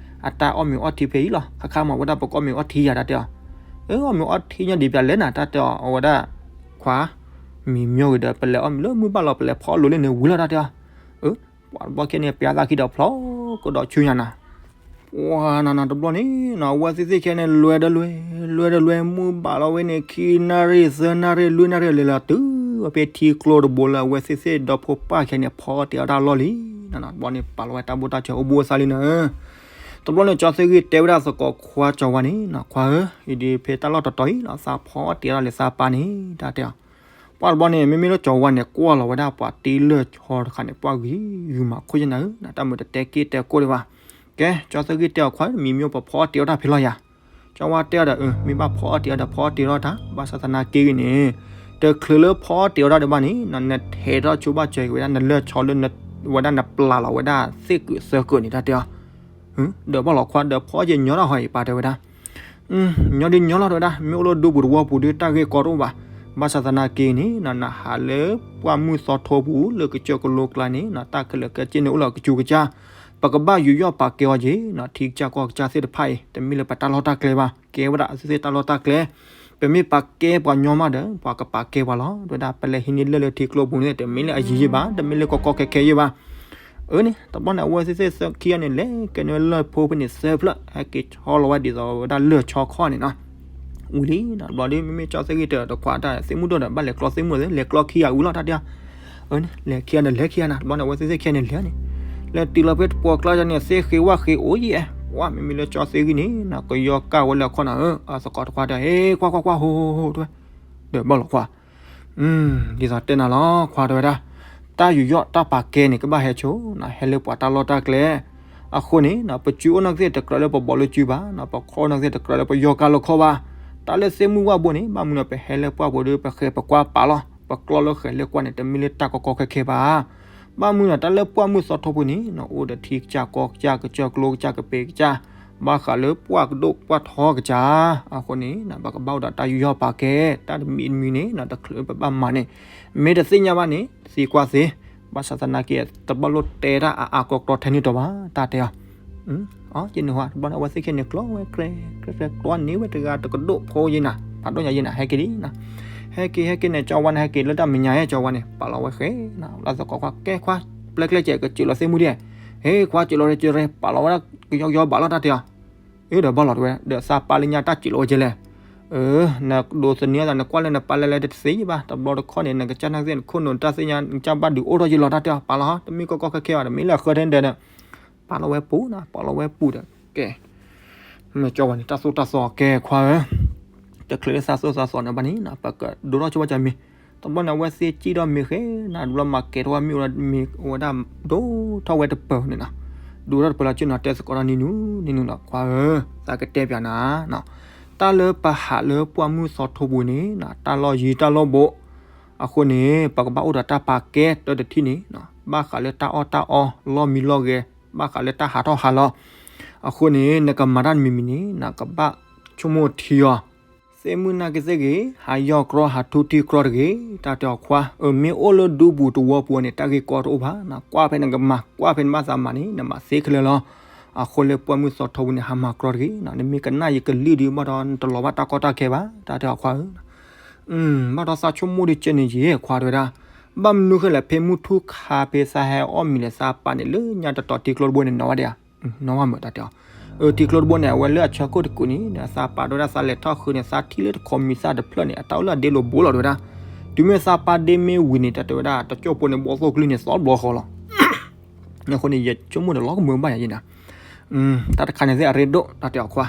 အတၢ်အီၣ်မ့ၤအီထံဖဲအံၤလီၤ. ခါခါမ့ၢ်ဝဲဒၣ် ပကအီၣ်မ့ၤအီထံယၤ တၢ်တဲအီၤ, အအီၣ်မ့ၤအီထံညါဒံးပၠးလဲၣ်နၤ တၢ်တဲအီၤ, အဝဲဒၣ် ခွါ မံၤမၠိဂ့ၤဒီး ပလဲၤအီၣ်မ့ၤလၢမုၢ်ဘၣ်လီၤ ပလဲၤဖီအီၣ်လိၤလၢန့ၣ်ဝံၤလီၤ တၢ်တဲအီၤ. ပှၤတဘျီခဲန့ၣ် ပျါသးခံဒီးဖျီကဒီးဆူညါနၤ, ပှၤနၤနၤတဘျီန့ၣ် အဝဲသ့ၣ်သ့ၣ်ခဲန့ၣ် လွဲဒီးလွဲ လွဲဒီးလွဲ မုၢ်ဘၣ်လီၤဝဲန့ၣ် ခံနၣ်ရံၣ် သၢနၣ်ရံၣ် လွံၢ်နၣ်ရံၣ် လဲၤလီၤတုၤဝဲဖဲထံကျိတဘိလၢ အဝဲသ့ၣ်သ့ၣ်ဒီဖိပၢ်ခဲန့ၣ် ဖီအီၣ်တ့ၤအီၣ်တၢ်လီၢ်လံ. တဘျီန့ၣ် ပာ်လီၤဝဲတၢ်ဘိၣ်တၢ်စၢၤအိၣ်ဘှံးအိၣ်သါလံနၤ. တဘျီန့ၣ် ကၠီသ့ၣ်ဂံၢ်တဲဝဲဒၣ်သကိးခွါကၠီဝါန့ၣ် ခွါဧၢ, အံၤဒ်ဖဲတၢ်လီၢ်တတီၤအံၤလီၤ သးဖီအီၣ်တ့ၤအီၣ်တၢ်လၢသးပၢ်န့ၣ် တၢ်တဲအီၤ. ပှၤတဘျီန့ၣ် မ့မ့ၢ်လၢကၠီဝါန့ၣ် ကွၢ်လီၤဝဲဒၣ်ပှၤတ့လၢၢ်ဆီတခါန့ၣ် ပှၤဂံၤဂုာ်မၤခိၣ်ယနၤဧၢ, တၢ်မုာ်တတဲက့ၢ်တဲကိၢ်ဒံးဘၣ်. ကဲ ကၠီသ့ၣ်ဂံၢ်တဲအီၤခွါ မံၤမၠိပဖီအီၣ်တ့ၤအီၣ်တၢ်ဖဲလီၤယၤ. ကၠီဝါတဲအီၤဒီး အၢ မ့ၢ်ဘၣ်ဖီအီၣ်တ့ၤအီၣ်ဒီးဖီအီၣ်တ့ၤအီၣ်တၢ် ဘၣ်ဆၣ်သနာ်က့ဂ့ၤန့ၣ် တချုးလၢဖီအီၣ်တ့ၤအီၣ်တၢ်ဒံးဘၣ်န့ၣ် နထဲးထီၣ်ဆိဘၣ်စၢၤက့ၤဝဲဒၣ် နလၢၢ်ဆီလၢ ဝဲဒၣ်နပျၢ်လီၤဝဲဒၣ်သ့ၣ်ကုာ်သၢကုာ်န့ၣ် တၢ်တဲအီၤ. ဒီးဘၣ်လီၤခွါ ဒီးဖီအီၣ်က့ၤညီထီၣ်ဟီအံၤ ပၢ်တဲဝဲဒၣ် ညီဒုးညီလီၤတဲဝဲဒၣ် မ့ၢ်အိၣ်လၢဒူပူၤတဝီပူၤဒီး တၢ်ဂ့ၢ်ကီတအိၣ်ဘၣ်. ဘၣ်ဆၣ်သနာ်က့န့ၣ် နဟးလၢပှၢ်မုၢ်သီထိပူၤ လၢကစၢၢ်ကလိကျါန့ၣ် တၢ်ခဲလၢာ်ခဲဆ့န့ၣ် အိၣ်လၢအကစူၤကစၢ်, ပကဘၣ်ယူးယီၣ်ပာ်ကဲအီၤက့ၤ ထံကစၢ်ကီၢ်ကစၢ်သ့ၣ်တဖၣ်အံၤ တမ့ၢ်လၢပတၢ်လီၢ်တၢ်ကျဲဘၣ်, ကဲဝဲဒၣ်အဝဲသ့ၣ်တၢ်လီၢ်တၢ်ကျဲ. ပမ့ၢ်ပာ်ကဲပှၤညီမးဒီး ပှၤကပာ်ကဲပှၤလီၤ. တဲဝဲဒၣ် ပလဲၤဟံးန့ၢ်လၢၢ်လၢထံကျိပူၤန့ၣ် တမ့ၢ်လၢအယံၤယံၤဘၣ်, တမ့ၢ်လၢကီကီခဲခဲယံၤဘၣ်. အၢန့ၣ် တဘျီန့ၣ် အဝဲသ့ၣ်သ့ၣ်ခံဂၤန့ၣ် လဲၤကဲန့ၢ်လၢၢ်ဖိဖဲန့ၣ်သၢဖျၢၣ် ဟဲက့ၤဆီလီၤဝဲဒ်သိးဝဲဒၣ်လၢၢ်ဆီခီန့ၣ်နီၤ. ဝံၤလံနီၤ တဘျီဒီး မ့မ့ၢ်ကၠီသ့ၣ်ဂံၢ်တဲတခွါတၢ်သ့ၣ်မုၢ်ဒိၣ်ဒီး ဘၣ်လဲၤကျီသ့ၣ်မုၢ်သ့ၣ် လဲၤကျီခံဂၤဝံၤလီၤ တၢ်တဲအီၤ. အၢန့ၣ် လဲၤခံဂၤန့ၣ် လဲၤခံဂၤနၤ တဘျီန့ၣ် အဝဲသ့ၣ်သ့ၣ်ခံဂၤန့ၣ်လဲၤန့ၣ် လဲၤတုၤလီၤဖဲတပှီၤကျါန့ၣ် သ့ဃ့ဝၣ်ဃ့အိၣ်ယံၤအဲ, ပှၤမ့မ့ၢ်လၢကၠီသ့ၣ်ဂံၢ်န့ၣ်နီၤ ကယီကၢ်ဝဲလၢအခီၣ်နီၤ အသကိးတခွါတဲ ဟ့ၣ် ကွၢ်ကွၢ်ကွၢ် ဟိဟိဟိဟိ တဲဝဲ ဒီးဘၣ်လီၤခွါ ဒ်သိးတဲနၤလီၤ ခွါတဲဝဲဒၣ်, တၢ်ယူးယီၣ်တၢ်ပာ်ကဲန့ၣ် ကဘၣ်ဟဲဆိနီၤ ဟဲလၢပှၤတၢ်လီၢ်တၢ်ကျဲ. အဃိန့ၣ်နီၤ ပစုအိၣ်နီၢ်ကသ့ၣ်တကြၢးလၢပဘီလၢစုဘၣ်နီၤ ပခီၣ်အိၣ်နီၢ်ကသ့ၣ်တကြၢးလၢပယီၢ်ကၢ်လၢခီၣ်ဘၣ်. တၢ်လၢသ့ၣ်မုၢ်ဝၣ်ဘိန့ၣ် ဘၣ်မနုၤနီၤ ပဟဲလၢပှၢ်ဘိဒီး ပဃဲၤပကွၢ်ပာ်လီၤ ပကျီလၢဃဲၤလၢကွၢ်န့ၣ် တမ့ၢ်လၢတၢ်ကီကီခဲခဲဘၣ်. ဘၣ်မနုၤနီၤ တၢ်လၢပှၢ်မုၢ်သီထိပူၤန့ၣ်နီၤ အိၣ်ဒီးထံကစၢ်ကီၢ်ကစၢ် ကစၢၢ်ကျိကစၢ် ကပ့ၤကစၢ် ဘၣ်ဃးလၢပှၢ်ကဒိၣ်ပှၢ်ထီကစၢ်. အဃိန့ၣ်နီၤ ပကဘၣ်အိၣ်ဒီးတၢ်ယူးယီၣ်ပာ်ကဲ တၢ်တမံၤတမံၤန့ၣ်နီၤ တချုးပဘၣ်မၤန့ၣ် မ့ၢ်တသ့ၣ်ညါဘၣ်န့ၣ် သံကွၢ်သ့. ဘၣ်ဆၣ်သနာ်က့ တဘၣ်လိၣ်တဲတၢ်အါအါကျီကျီထဲန့ၣ်တီးဘၣ် တၢ်တဲအီၤ. အီ ယနုၤဟါ တဘျီန့ၣ် အဝဲသ့ၣ်ခဲန့ၣ် ကျီဝဲကျဲ ကျဲကျဲ ကျီန့ၢ်ဝဲတဂၤတကဒိၣ်ဖိယဲနၤ ဖးဒိၣ်ညါယဲနၤ ဟဲက့ၤလံ. ဟဲက့ၤ ဟဲက့ၤန့ၣ် ကၠီဝါန့ၣ် ဟဲက့ၤလၢတၢ်မဲာ်ညါ ကၠီဝါန့ၣ် ပာ်လီၤဝဲဃဲနီၤ လၢသကိးခွါ ကဲခွါ ပျဲကျဲကဲ ကစၢၢ်လီၤသ့ၣ်မုၢ်ဒံး ဟ့ၣ် ခွါ စၢၢ်လီၤရဲ စၢၢ်ရဲ ပာ်လီၤဝဲဒၣ် ကယီကယီဘၣ်လီၤ တၢ်တဲအီၤ. အၢ ဒီးဘၣ်လီၤတဲဝဲ ဒီးသးပၢ်လၢညါတၢ်စၢၢ်လီၤဝဲကဲလဲၣ်. အၢ နဒိးသန့ၤသး နကွၢ်လၢနပၢ်လဲၤလဲၤတသ့ယံၤဘၣ် တဘျီတခီၣ်န့ၣ် နကစၢ်နာ်ကသ့ၣ် နခိၣ်နူာ်တၢ်သ့ၣ်ညါ နကစၢ်ဘၣ်ဒုးအိၣ်ထီၣ်ယံၤလီၤ တၢ်တဲအီၤ ပာ်လီၤဟီ တမ့ၢ်ကီကီခဲခဲဘၣ် တမ့ၢ်လၢအဃၢထဲန့ၣ်ဒီး ပာ်လီၤဝဲပူၤနီၤ ပာ်လီၤဝဲပူၤဒီး ကဲ မ့ၢ်ကၠီဝါန့ၣ် တၢ်သိၣ်တၢ်သီကဲခွါဧၢ တချုးလၢသးသိၣ်သးသီန့ၣ်ဘၣ်န့ၣ် ပကဒိးထီၣ်ဆိဘၣ်ကမ့ၢ် တဘျီန့ၣ် အဝဲသ့ၣ်စံၣ်ထီၣ်မ့ၤဃဲနီၤ တဘျီမၤကဲထီၣ်ဝဲမ့ၣ်အူမ့ၢ်ဝဲဒၣ်ဒိၣ်ထီၣ်ဝဲတပၢၤန့ၣ်နီၤ ဒိၣ်ထီၣ်တပၢၤလီၤ ကၠိနီၤ တဲသကိးထီၣ်နံၤနုၤ နံၤနုၤနီၤ ခွါဧၢ သးကတဲပၠးနၤ တၢ်လၢပဟးလၢပှၢ်မုၢ်သီထိပူၤန့ၣ် တၢ်လီၢ်ယံၤတၢ်လီၢ်ဘူး အဃိန့ၣ် ပကဘၣ်အိၣ်ဒီးတၢ်ပာ်ကဲတၢတထံၣ်န့ၣ် ဘၣ်ဃးလၢတၢ်အီၣ်တၢ်အီ လီၢ်မံလီၢ်ဂဲၤ ဘၣ်ဃးလၢတၢ်ဟးထီၣ်ဟးလီၤ အဃိန့ၣ် နကမၤတၢ်တမံၤမံၤန့ၣ် နကဘၣ်ဆိကမိၣ်ထံအီၤ သ့ၣ်မုၢ်နာ်က့သ့ၣ်ဂ့ၤ ဟးယီၢ်ကြီ ဟးထူတံၢ်ကြီတဂ့ၤ တၢ်တဲအီၤခွါ အၢ မ့ၢ်အိၣ်လၢဒူပူၤတဝီပူၤန့ၣ် တၢ်ဂ့ၢ်ကီတအိၣ်ဘၣ် ကွၢ်ဖဲနကမၤ ကွၢ်ဖဲနဘၣ်သးမၤန့ၣ် နမၤသ့ခဲလၢာ်လီၤ အဃိလၢပှၢ်မုၢ်သီထိပူၤန့ၣ် ဟးမၤကြီတဂ့ၤ နမ့ၢ်ကနၣ်ယကလုၢ်ဒုးဘၣ်ဒီး နတလီၤဘၣ်တၢ်ကီတၢ်ခဲဘၣ် တၢ်တဲအီၤခွါဧၢ ဘၣ်ဒီးသးဆိကမိၣ်ဒုးကဲန့ၣ်ယဲ ခွါတဲဝဲဒၣ် ဘၣ်မနုၤဃဲလဲၣ် ဖဲမုၢ်ထူၣ်ခါဖဲသးဟဲအီၣ်မ့ၤလဲၣ် သးပၢ်န့ၣ် လၢညါတတီၤထံကျိတဘိန့ၣ် နီၣ်ဝဲဒၣ်ဧါ နီၣ်ဝဲမ့ၢ်တၢ်တဲအီၤ အၢ ထံကျိတဘိန့ၣ် အဝဲလၢအဆၢခိၣ်တကူးန့ၣ် သးပၢ်တဲဝဲဒၣ်သးလဲၤထီၣ်ဃုာ်န့ၣ် သးထံၣ်လၢတခီမံၤသၣ်တဖျၢၣ်န့ၣ် အတၢ်အိၣ်လၢအဒ့လိာ်ဘိလီၤတဲဝဲဒၣ် တုၤမ့ၢ်သးပၢ်ဒ့မ့ၢ်ဝံၤန့ၣ် တၢ်တဲဝဲဒၣ် တကၠိၣ်ဖိန့ၣ် ဘီသိၣ်ကလုၢ်န့ၣ် သီဘျီဃီလီၤ အဃိန့ၣ် ယဆိကမိၣ်ဒီးလီၤကမၢဘၣ်ယၤယဲနၤ တၢ်တခါန့ၣ်သ့ၣ်အရ့ဒိၣ် တၢ်တဲအီၤခွါ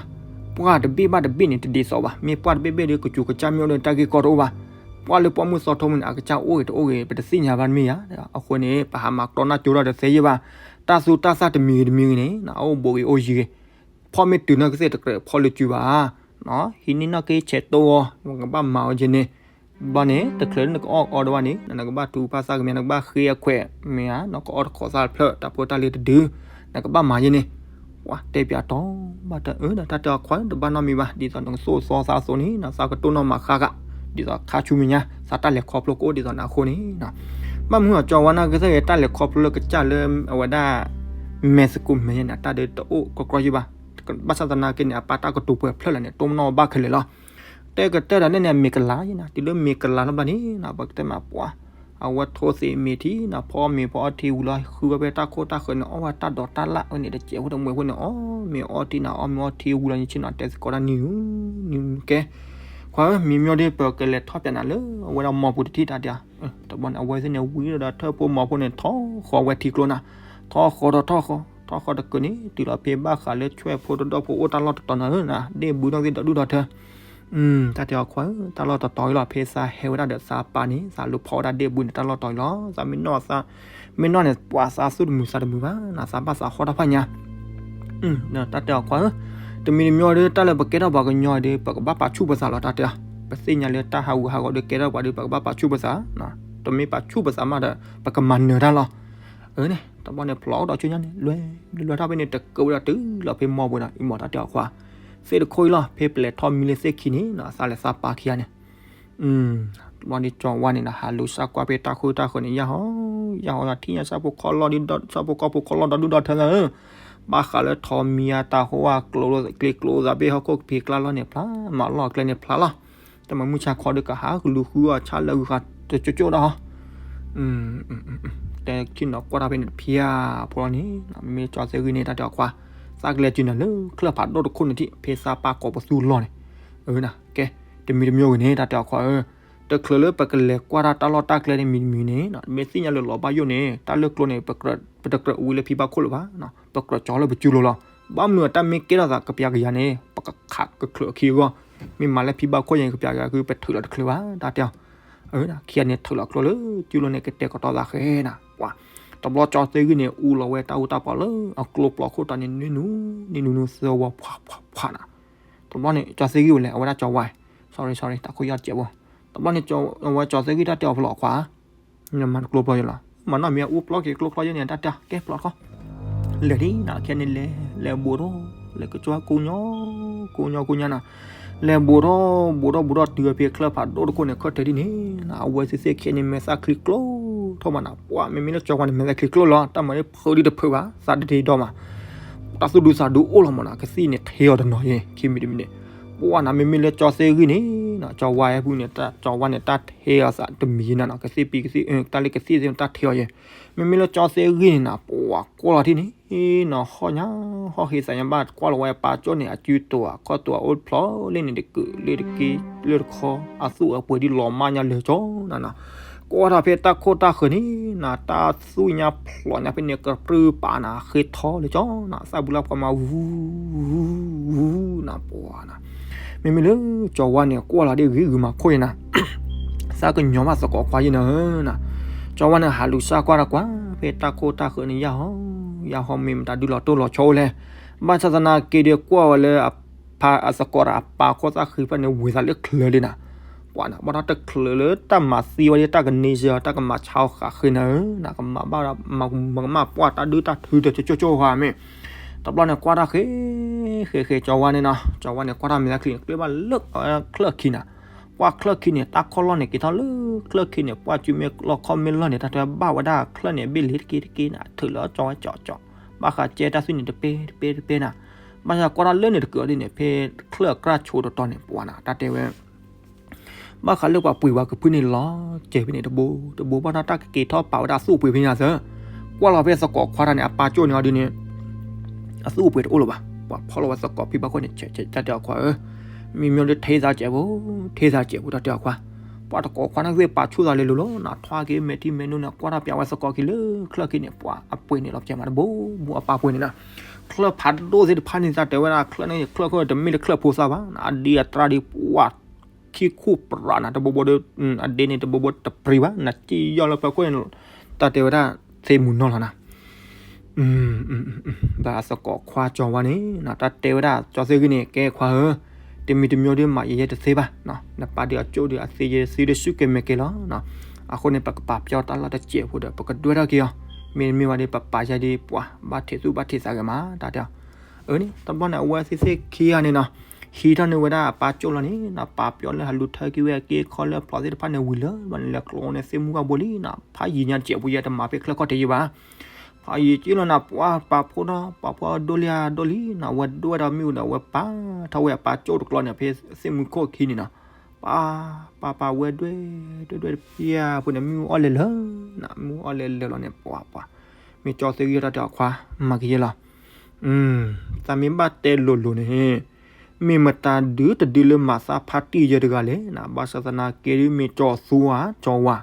ပှၢ်တဘ့ၣ်ဘၣ်တဘ့ၣ်န့ၣ် တဒ်သိးဘၣ် မ့ၢ်ပှၢ်တဘ့ၣ်ဘ့ၣ်ဒီး ကစူၤကစၢ်မ့ၢ်အိၣ်ဒီး တၢ်ဂ့ၢ်ကီတအိၣ်ဘၣ် ပှၢ်လၢပှၢ်မုၢ်သီထိမုၢ်န့ၣ် အကစၢ်အိၣ်ဂ့ၤတအိၣ်ဂ့ၤ ပတသ့ၣ်ညါဘၣ်တမ့ၢ်ဧါ အဃိန့ၣ် ပဟးမၤကြီနီၢ်ကၠိထီၣ်တသ့ယဲဘၣ် တၢ်သူတၢ်သၣ်တမံၤဂ့ၤတမံၤဂ့ၤန့ၣ် အအိၣ်ဘူးဂ့ၤအိၣ်ယံၤဂ့ၤ ဖီၣ်မ့ၢ်တုၤနီၢ်ကသ့ၣ်တကြၢးဖီၣ်လၢစုဘၣ် ဟံးန့ၢ်နီၢ်က့ဆဲးတိၢ်အီၤ ပကဘၣ်မၤအီၤယဲန့ၣ် ဘျီန့ၣ် တချုးလၢနကအီၣ်အီဒံးဘၣ်န့ၣ် နကဘၣ်တူၢ်ပာ်သးကမ့ၢ် နကဘၣ်ဃ့အခွဲးမ့ၢ်ဧါ နကအီၣ်တခိးသၣ်တဖျၢၣ် တၢ်ဖိတၢ်လံၤတဒု နကဘၣ်မၤယဲန့ၣ် ပှၤတဲပၠးတီဘၣ်တၢ်အၢ ဒီးတၢ်တဲအီၤခွါတဘၣ်နီတမံၤဘၣ် ဒ်သိးနကသိၣ်သီသးအသိးန့ၣ် သးကတိၢ်နီၣ်မၤဃါဂၤ ဒ်သိးခါဆူမဲာ်ညါ သးတၢ်လဲၤခီဖျိကအိၣ်ဒ်သိးနၤအဃိန့ၣ် ဘၣ်မနုၤအီၤ ကၠီဝါန့ၣ် ကသ့ၣ်ဂ့ၤ တၢ်လဲၤခီဖျိလၢကစၢ်လၢအဝဲဒၣ် မဲာ်သကိးမဲာ်ညါန့ၣ် တၢ်ဒုးတအိၣ်ကီကီယံဘၣ်. ဘၣ်ဆၣ်သနာ်က့န့ၣ် အပၢ်တၢ်ကတိၤပှဲၤဖျၢၣ်လၢာ်န့ၣ် တိၢ်မနီၣ်ဘၣ်ခဲလၢာ်လီၤ. တဲကတၢၢ်ဒီးန့ၣ်န့ၣ် မ့ၤကလၤယဲနၤ, တုၤလၢမ့ၤကလၤလီၤဘျီန့ၣ် ပကတဲမးပှၤ အဝဲထိသ့ၣ်မ့ၤထံနၤ, ဖီမ့ၤဖီအီထံဝံၤလီၤ ဃုဝဲဖဲတၢ်ခိၣ်တၢ်ဃၢၤန့ၣ် အီၣ်ဝဲတၢ်ဒိးတၢ်လၣ်ဝဲန့ၣ် တစဲးဖိတမှဲၤဖိန့ၣ် အီၣ်မ့ၤအီထံနၤ, အီၣ်မ့ၤအီထံဝံၤလီၤ ယဆ့ၣ်နီၤ တဲသကိးတၢ်နံၤနံၤကဲ ခွါဧၢ, မံၤမံၤဒီး ပကလဲၤထီၣ်ပၠးနၤလၢအဝဲဒၣ်မီပူၤတထံၣ်တၢ်တဲ, တဘျီန့ၣ် အဝဲသ့ၣ်န့ၣ် ဝံၤဒီးထၢၣ်ဖိမီဖိန့ၣ် ထီၣ်ဃီဝဲထံကျိနၤ, ထီၣ်ဃီဒီးထီၣ်ဃီ, ထီၣ်ဃီတကုာ်န့ၣ် တုၤလီၤဖဲဘၣ်ဃးလၢဆွဲၣ်ဖိတဒီၣ်ဖိအိၣ်တၢ်လီၢ်တတီၤနၤဧၢနၤ, ဒ့ၣ်ဘုနီၣ်သ့ၣ်ဒီဒူၣ်ဒီထၢ တၢ်တဲအီၤခွါဧၢ, တၢ်လီၢ်တတီၤအံၤလီၤ, ဖဲသးဟဲဝဲဒၣ်ဒီးသးပၢ်န့ၣ် သးလူၤဖီၣ်ဝဲဒၣ်ဒ့ၣ်ဘုန့ၣ် တၢ်လီၢ်တီၤအံၤလီၤ, သးမ့ၢ်နီၢ်သး, မ့ၢ်နီၢ်န့ၣ် ပှၤသးသူၣ်တမုာ်သးတမုာ်ဘၣ်နၤ, သးဘၣ်သးဟီၣ်တၢ်ဖးညါ တၢ်တဲအီၤခွါဧၢ, တမံၤတမံၤဒီး တၢ်လၢပကဲထီၣ်ပှၤကညီဒီး ပကဘၣ်ပာ်ဆူၣ်ပသးလီၤ တၢ်တဲအီၤ, ပသ့ၣ်ညါလၢတၢ်ဟးဂူာ်ဟးဂီၤဒီးကဲထီၣ်ပှၤဒီး ပကဘၣ်ပာ်ဆူၣ်ပသး, တမ့ၢ်ပာ်ဆူၣ်ပသးမးဒီး ပကမၤနၢၤတၢ်လီၤ. အၢန့ၣ် တဘျီန့ၣ် ဖျိးဒီးဆူညါန့ၣ် လွဲ လွဲထီၣ်ဖဲန့ၣ် တကုာ်ဝဲဒီးတုၤလီၤဖဲမီပူၤဒီး အံၤမ့ၢ်တၢ်တဲအီၤခွါ, သ့ၣ်တခိၣ်အံၤလီၤ, ဖဲပလဲၤထီၣ်မံလၢသ့ၣ်ခံန့ၣ် သးလဲၤသးပာ်ခံဂၤန့ၣ် တဘျီန့ၣ် ကၠီဝါန့ၣ် ဟးလူၤစၢ်ကွၢ်ဖဲတၢ်ခိၣ်တၢ်ဃၢၤန့ၣ် ယၢ်ဟီ ယၢ်ဟီယထံၣ်ညါ ဆၣ်ဖိကီၢ်ဖိကီၢ်ဖိ ကီၢ်ဒီဒူၣ်ဒီထၢသးဧၢ, ဘၣ်ဃးလၢထိးမံအတၢ်ဟိဝဲ ကျိၤကျဲကျိၤသးဘ့ၣ်ဟီၣ်ခိၣ်ကဖံးကျါလီၢ်န့ၣ်ဖျါ, မၤလီၢ်ကျဲန့ၣ်ဖျါလီၤ, တမၤမုၢ်ဆါခီဒီးကဟးကလူၤဃုအီၣ်ဆၣ်လၢအဂုၤဃာ်တကၠိကၠိဒီး တဲဆ့ၣ်နီၤကွၢ်တၢ်ဖဲန့ၣ်တဖၣ်ဖိလီၤန့ၣ် မ့မ့ၢ်ကၠီသ့ၣ်ဂံၢ်န့ၣ် တၢ်တဲအီၤခွါ, သးကလဲၤစုနၤလၢချၢၣ်ဖးဒိၣ်တခိၣ်န့ၣ်ထံၣ် ဖဲသးပၢ်ကိးပသူလီၢ်န့ၣ်, ကဲ တမံၤတမံၤဂ့ၤန့ၣ် တၢ်တဲအီၤခွါဧၢ, တချုးလၢပကလဲၤကွၢ်တၢ်တၢ်လီၢ်တၢ်ကျဲန့ၣ်မံၤတမံၤန့ၣ် မ့ၢ်သ့ၣ်ညါလၢလီၤဘၣ်ယိၣ်န့ၣ် တၢ်လၢကျိၤန့ၣ် ပတကြၢးဝံလၢဖံဘၣ်ခိၣ်လၢၤဘၣ်, ပကြၢးကၠီလၢပစုလိၤလီၤ, ဘၣ်မနုၤအတၢ်မ့ၢ်ကဲထီၣ်သးကပျးကယၤန့ၣ် ပကခးကချုးအခံအဂီၢ်, မ့ၢ်မၤလၢဖံဘၣ်ခိၣ်ယဲၢ်ကပျးကယၤ ပထုးလီၤတချုးဘၣ် တၢ်တဲအီၤ ခံဂၤန့ၣ် ထုးလီၤကျိလၢစုလိၤန့ၣ် ကတဲာ်ကတီၤသးဃဲနၤ, ပှၤ တဘျီကၠီသ့ၣ်ဂံၢ်န့ၣ် အူလီၤဝဲတၢ်အူတၢ်ပီးလၢအကျိပျီခိၣ်တီန့ၣ် နုနု နုနုနုသၢဝီ ဖှးဖှးဖှးနၤ, တဘျီန့ၣ် ကၠီသ့ၣ်ဂံၢ်ဝဲလဲၣ် အဝဲဒၣ်ကၠီဝါ, sorry sorry တၢ်ခိၣ်ယီၢ်တစဲးဖိ, တဘျီန့ၣ် အဝဲကၠီသ့ၣ်ဂံၢ်တၢ်တဲအီၤဖျိးခွါ မၤတကျိပျီယလီၤ, မၤနီၣ်မ့ၢ်အူပျီက့ၤကျိပျီယဲၢ်န့ၣ် တၢ်တဲကဲပျီတခီ, လဲၤဒ်နၤ ခဲန့ၣ်လဲၤ လဲၤဘူးထီၣ် လဲၤကကွၢ်ကိးညီ ကိးညီကိးညီနၤ, လဲၤဘူးထီၣ် ဘူးထီၣ်ဘူးထီၣ်တုၤဖဲချၢၣ်ဖးဒိၣ်တခိၣ်န့ၣ် ခီၣ်ထံးဒ်န့ၣ်နၤ, အဝဲသ့ၣ်သ့ၣ်ခဲန့ၣ် မဲာ်သၣ်ချံကျိထီၣ်မးနၤ, ပှၤမ့မ့ၢ်လၢကၠီဝါန့ၣ် မဲာ်သၣ်ချံကျိလီၤ, တၢ်မၤန့ၣ်ဖုးဒ်တဖုးဘၣ် သးတဒ့ဒီမး တၢ်သူၣ်ဒူသးဒူအိၣ်လီၤမးနၤ, ကသံၣ်န့ၣ်ထ့အီၤတနီၤယဲၢ် ခံမံၤတမံၤန့ၣ်, ပှၤနၤ မ့မ့ၢ်လၢကၠီသ့ၣ်ဂံၢ်န့ၣ်နၤ ကၠီဝါဟဲပူၤန့ၣ် ကၠီဝါန့ၣ် တၢ်ထ့အီၤသးတမံၤယဲၢ်နၤနီၤ, ကသံၣ်ပံၤကသံၣ် တၢ်လၢကသံၣ်သ့ၣ် တၢ်ထ့အီၤယဲၢ်, မ့မ့ၢ်လၢကၠီသ့ၣ်ဂံၢ်န့ၣ်နၤ ပှၤကွၢ်လီၤထံၣ်န့ၣ် နီၤ ဟီၣ်ညါ ဟီၣ်ဟ့သးညါဘၣ် ကွၢ်လီၤဝဲအပၢ်ကၠိၣ်န့ၣ် အစုတိၤအခီၣ်တိၤအိၣ်ဖျိးလၢန့ၣ်တကုာ်လၢတက့ၢ်လၢတခီ အသူၣ်အပှ့ၤဒ်လီၤမၢ်ညါလၢာ်ကၠီနၤနီၤ, ကွၢ်ထီၣ်ဖဲတၢ်ခိၣ်တၢ်ဃၢၤန့ၣ်နၤ တၢ်သူၣ်ညါဖျိးညါဖဲန့ၣ် ကပြုၢ်ပာ်နၤ ဃ့ထီလၢာ်ကၠီနၤ, သၣ်ဘူလၢ်ဖှီၣ်မး ဝူ ဝူ ဝူ နၤ ပှၤနၤ မ့မ့ၢ်လၢကၠီဝါန့ၣ် ကွၢ်လီၤဒ်ဂ့ၤဂုာ်မၤခိၣ်ယဲၢ်နၤ သးကညီၤဘၣ်သကိးခွါယဲၢ်နၤဧၢနၤ, ကၠီဝါန့ၣ် ဟးလူၤစၢ်ကွၢ်တၢ်ကွၢ် ဖဲတၢ်ခိၣ်တၢ်ဃၢၤန့ၣ် ယၢ်ဟီ ယၢ်ဟီ မ့ၢ်မတၤဒုးလီၤတိၢ်လီၤဆီအိၣ်လဲၣ်, ဘၣ်ဆၣ်သနာ်က့ဒီး ကွၢ်ဝဲလၢအဖါအသကိးဒီးအပၢ်ခိၣ်သၣ်ဃံဖျၢၣ်န့ၣ် ဝံၤသးလၢချၢးလံနၤ, ပှၤနၤ ဘၣ်ဒီးတချုးလၢတၢ်မၤသံဝဲဒ်တၢ်ကန့ၢ်စၢၤ တၢ်ကမၤဆါအီၤဃာ်ဃ့နၤဧၢနၤ, ကမၤဘၣ်ဒီး မကမၣ်ပှၢ်တၢ်ဒုးတၢ်ထုတကၠိကၠိဃာ်မ့ၢ် တဘျီန့ၣ် ကွၢ်တၢ်ဃ့ ဃ့ ဃ့ ကၠီဝါန့ၣ်နီၤ, ကၠီဝါန့ၣ် ကွၢ်တၢ်မဲာ်သၣ်ချံန့ၣ် ကျဲဘၣ်လၢချၢၣ်ခံနၤ, ကွၢ်ချၢၣ်ခံန့ၣ် တၢ်ခီၣ်လီၢ်န့ၣ် က့ၤထီၣ်လၢချၢၣ်ခံန့ၣ် ပှၢ်စုမ့ၢ်လီၢ်ခီၣ်မ့ၢ်လီၢ်န့ၣ် တၢ်တဲဘၣ်ဝဲဒၣ်ချၢၣ်န့ၣ် ဘ့ၣ်လ့ၤတက့ၢ်တက့ၢ်နၤ ထုးလၢကၠီဝဲကၠီကၠီ, ဘၣ်ဃးကဲတၢ်သွံၣ်န့ၣ်တပဲတပဲတပဲနၤ, ဘၣ်ဆၣ်ကွၢ်တၢ်လၢန့ၣ်တကုာ်အီၤဒ်န့ၣ် ဖဲချၢၣ်အကြၢ်ဆိးတတီၤန့ၣ် ပှၤနၤ တၢ်တဲဝဲ ဘၣ်ဃးလၢပှၤပှ့ၤဝဲကဖုန့ၣ်လီၤ, ကဲဖဲန့ၣ်တဘိ တဘိ ဘၣ်ဒီးတၢ်ကက့ၤထီၣ်ပာ်ဝဲဒၣ်အသူၣ်အပှ့ၤဖဲန့ၣ်သၢ, ကွၢ်လီၤဖဲသကိးခွါတၢ်န့ၣ် အပၢ်ကၠိၣ်န့ၢ်အီၤဒ်န့ၣ် အသူၣ်အပှ့ၤတအိၣ်လၢၤဘၣ်, ပှၤဖီၣ်လီၤဝဲသကိးဖံဘၣ်ခိၣ်န့ၣ် ဆဲးဆဲး တၢ်တဲအီၤခွါဧၢ, မ့မ့ၢ်လၢထဲသးစဲးဖိ ထဲသးစဲးဖိ တၢ်တဲအီၤခွါ, ပှၤသကိးခွါန့ၣ်သ့ၣ်ပာ်ဆူၣ်သးလဲၤလိၤလီၤနၤ, ထွါက့ၤမဲာ်ထံမဲာ်နိန့ၣ် ကွၢ်တၢ်ပျးဝဲသကိးခံလၢချၢၣ်ခံန့ၣ် ပှၤအပှ့ၤန့ၣ်လီၤပျဲမးတဘိ ဘိအပၢ်ပှ့ၤန့ၣ်နၤ, ချၢၣ်ဖးဒိၣ်သ့ၣ်တဖၣ်န့ၣ် တၢ်တဲဝဲဒၣ်ချၢၣ်န့ၣ် ချၢၣ်ခိၣ်တမ့ၢ်လၢချၢၣ်ဖိသၣ်ဘၣ်နၤ, အဒံအတြၢ်ဒ်ပှၤ ခံခိၣ်ပြးနၤ တဘိဘိဒီး အဒ့န့ၣ် တဘိဘိတပြံၤဘၣ် နစံၣ်ယီၢ်လၢပၢၤခိၣ်န့ၣ် တၢ်တဲဝဲဒၣ် သ့မူၤနီၢ်လီၤနၤ, ဘၣ်သကိးခွါကၠီဝါန့ၣ် တၢ်တဲဝဲဒၣ်ကၠီသ့ၣ်ဂံၢ်န့ၣ် ကဲခွါဧၢ, တမံၤတမံၤဒီးမၤယဲယဲတသ့ဘၣ်, နပၢ်ဒီးအကၠိဒီးအသ့ယဲသ့ဒီးစုကဲၤမဲာ်ကဲၤလီၤ, အဃိန့ၣ် ပကပာ်ပျီတၢ်လီၢ်တစဲးဖိဒီး ပကဒွဲၣ်ထီၣ်က့ၤအီၤ, မ့တမ့ၢ်ဘၣ်ဒီး ပပာ်ယဲဒီးပှၤ ဘၣ်ထံးသူၣ်ဘၣ်ထံးသးဂ့ၤမး တၢ်တဲအီၤ အၢန့ၣ် တဘျီန့ၣ် အဝဲသ့ၣ်သ့ၣ်ခံဂၤန့ၣ်နီၤ, ထံထီၣ်န့ၢ်ဝဲဒၣ်အပၢ်ကၠိၣ်လီၤန့ၣ်နီၤ, ပာ်ပၠီလၢဟးလူၤထၢက့ၤဝဲအက့အခီလၢအဖျိးသ့ၣ်တဖၣ်န့ၣ်ဝံၤလၢာ်ဘၣ်န့ၣ် လဲၤကျီန့ၣ်သ့ၣ်မုၢ်ဂီၢ်ဘိလံနီၤ, ဖးယံာ်ညါတစဲးဖိယဲတမၤဖဲချၢၣ်ခီၣ်ထံးယံၤဘၣ်. ဖးယံာ်က့လီၤနီၤ, ပှၤပာ်ဖှိၣ်ဒီး ပာ်ဖှိၣ်ဒိၣ်လံဧါဒိၣ်လံနီၤ, ဝဲဒွဲၣ်ဒီးမ့ၣ်အူဒီး ဝဲပာ်ထီၣ်ဝဲအပၢ်ကၠိၣ်တကျီန့ၣ် ဖဲသ့ၣ်မုၢ်ခိၣ်ခံန့ၣ်နီၤ, ပာ် ပာ်ပာ်ဝဲဒွဲၣ် ဒွဲၣ်ဒွဲၣ်တပျၢ်ဖိန့ၣ် မ့ၣ်အူအီၣ်လဲၤလၢာ်နီၤ, မ့ၣ်အူအီၣ်လဲၤလၢာ်လီၤန့ၣ် ပှၤပှၤ မ့ၢ်ကၠီသ့ၣ်ဂံၢ်ထီၣ်တဲအီၤခွါ မၤကယဲလီၤ. သးမ့ၢ်ဘၣ်တဲလိၤလိၤန့ၣ် မ့ၢ်မတၤဒုတဒုလၢမၤသးဖါတံၢ်ယဲတဂၤလဲၣ်နီၤ, ဘၣ်ဆၣ်သနာ်က့ဒ်မ့ၢ်ကၠီသူဧါ ကၠီဝါ,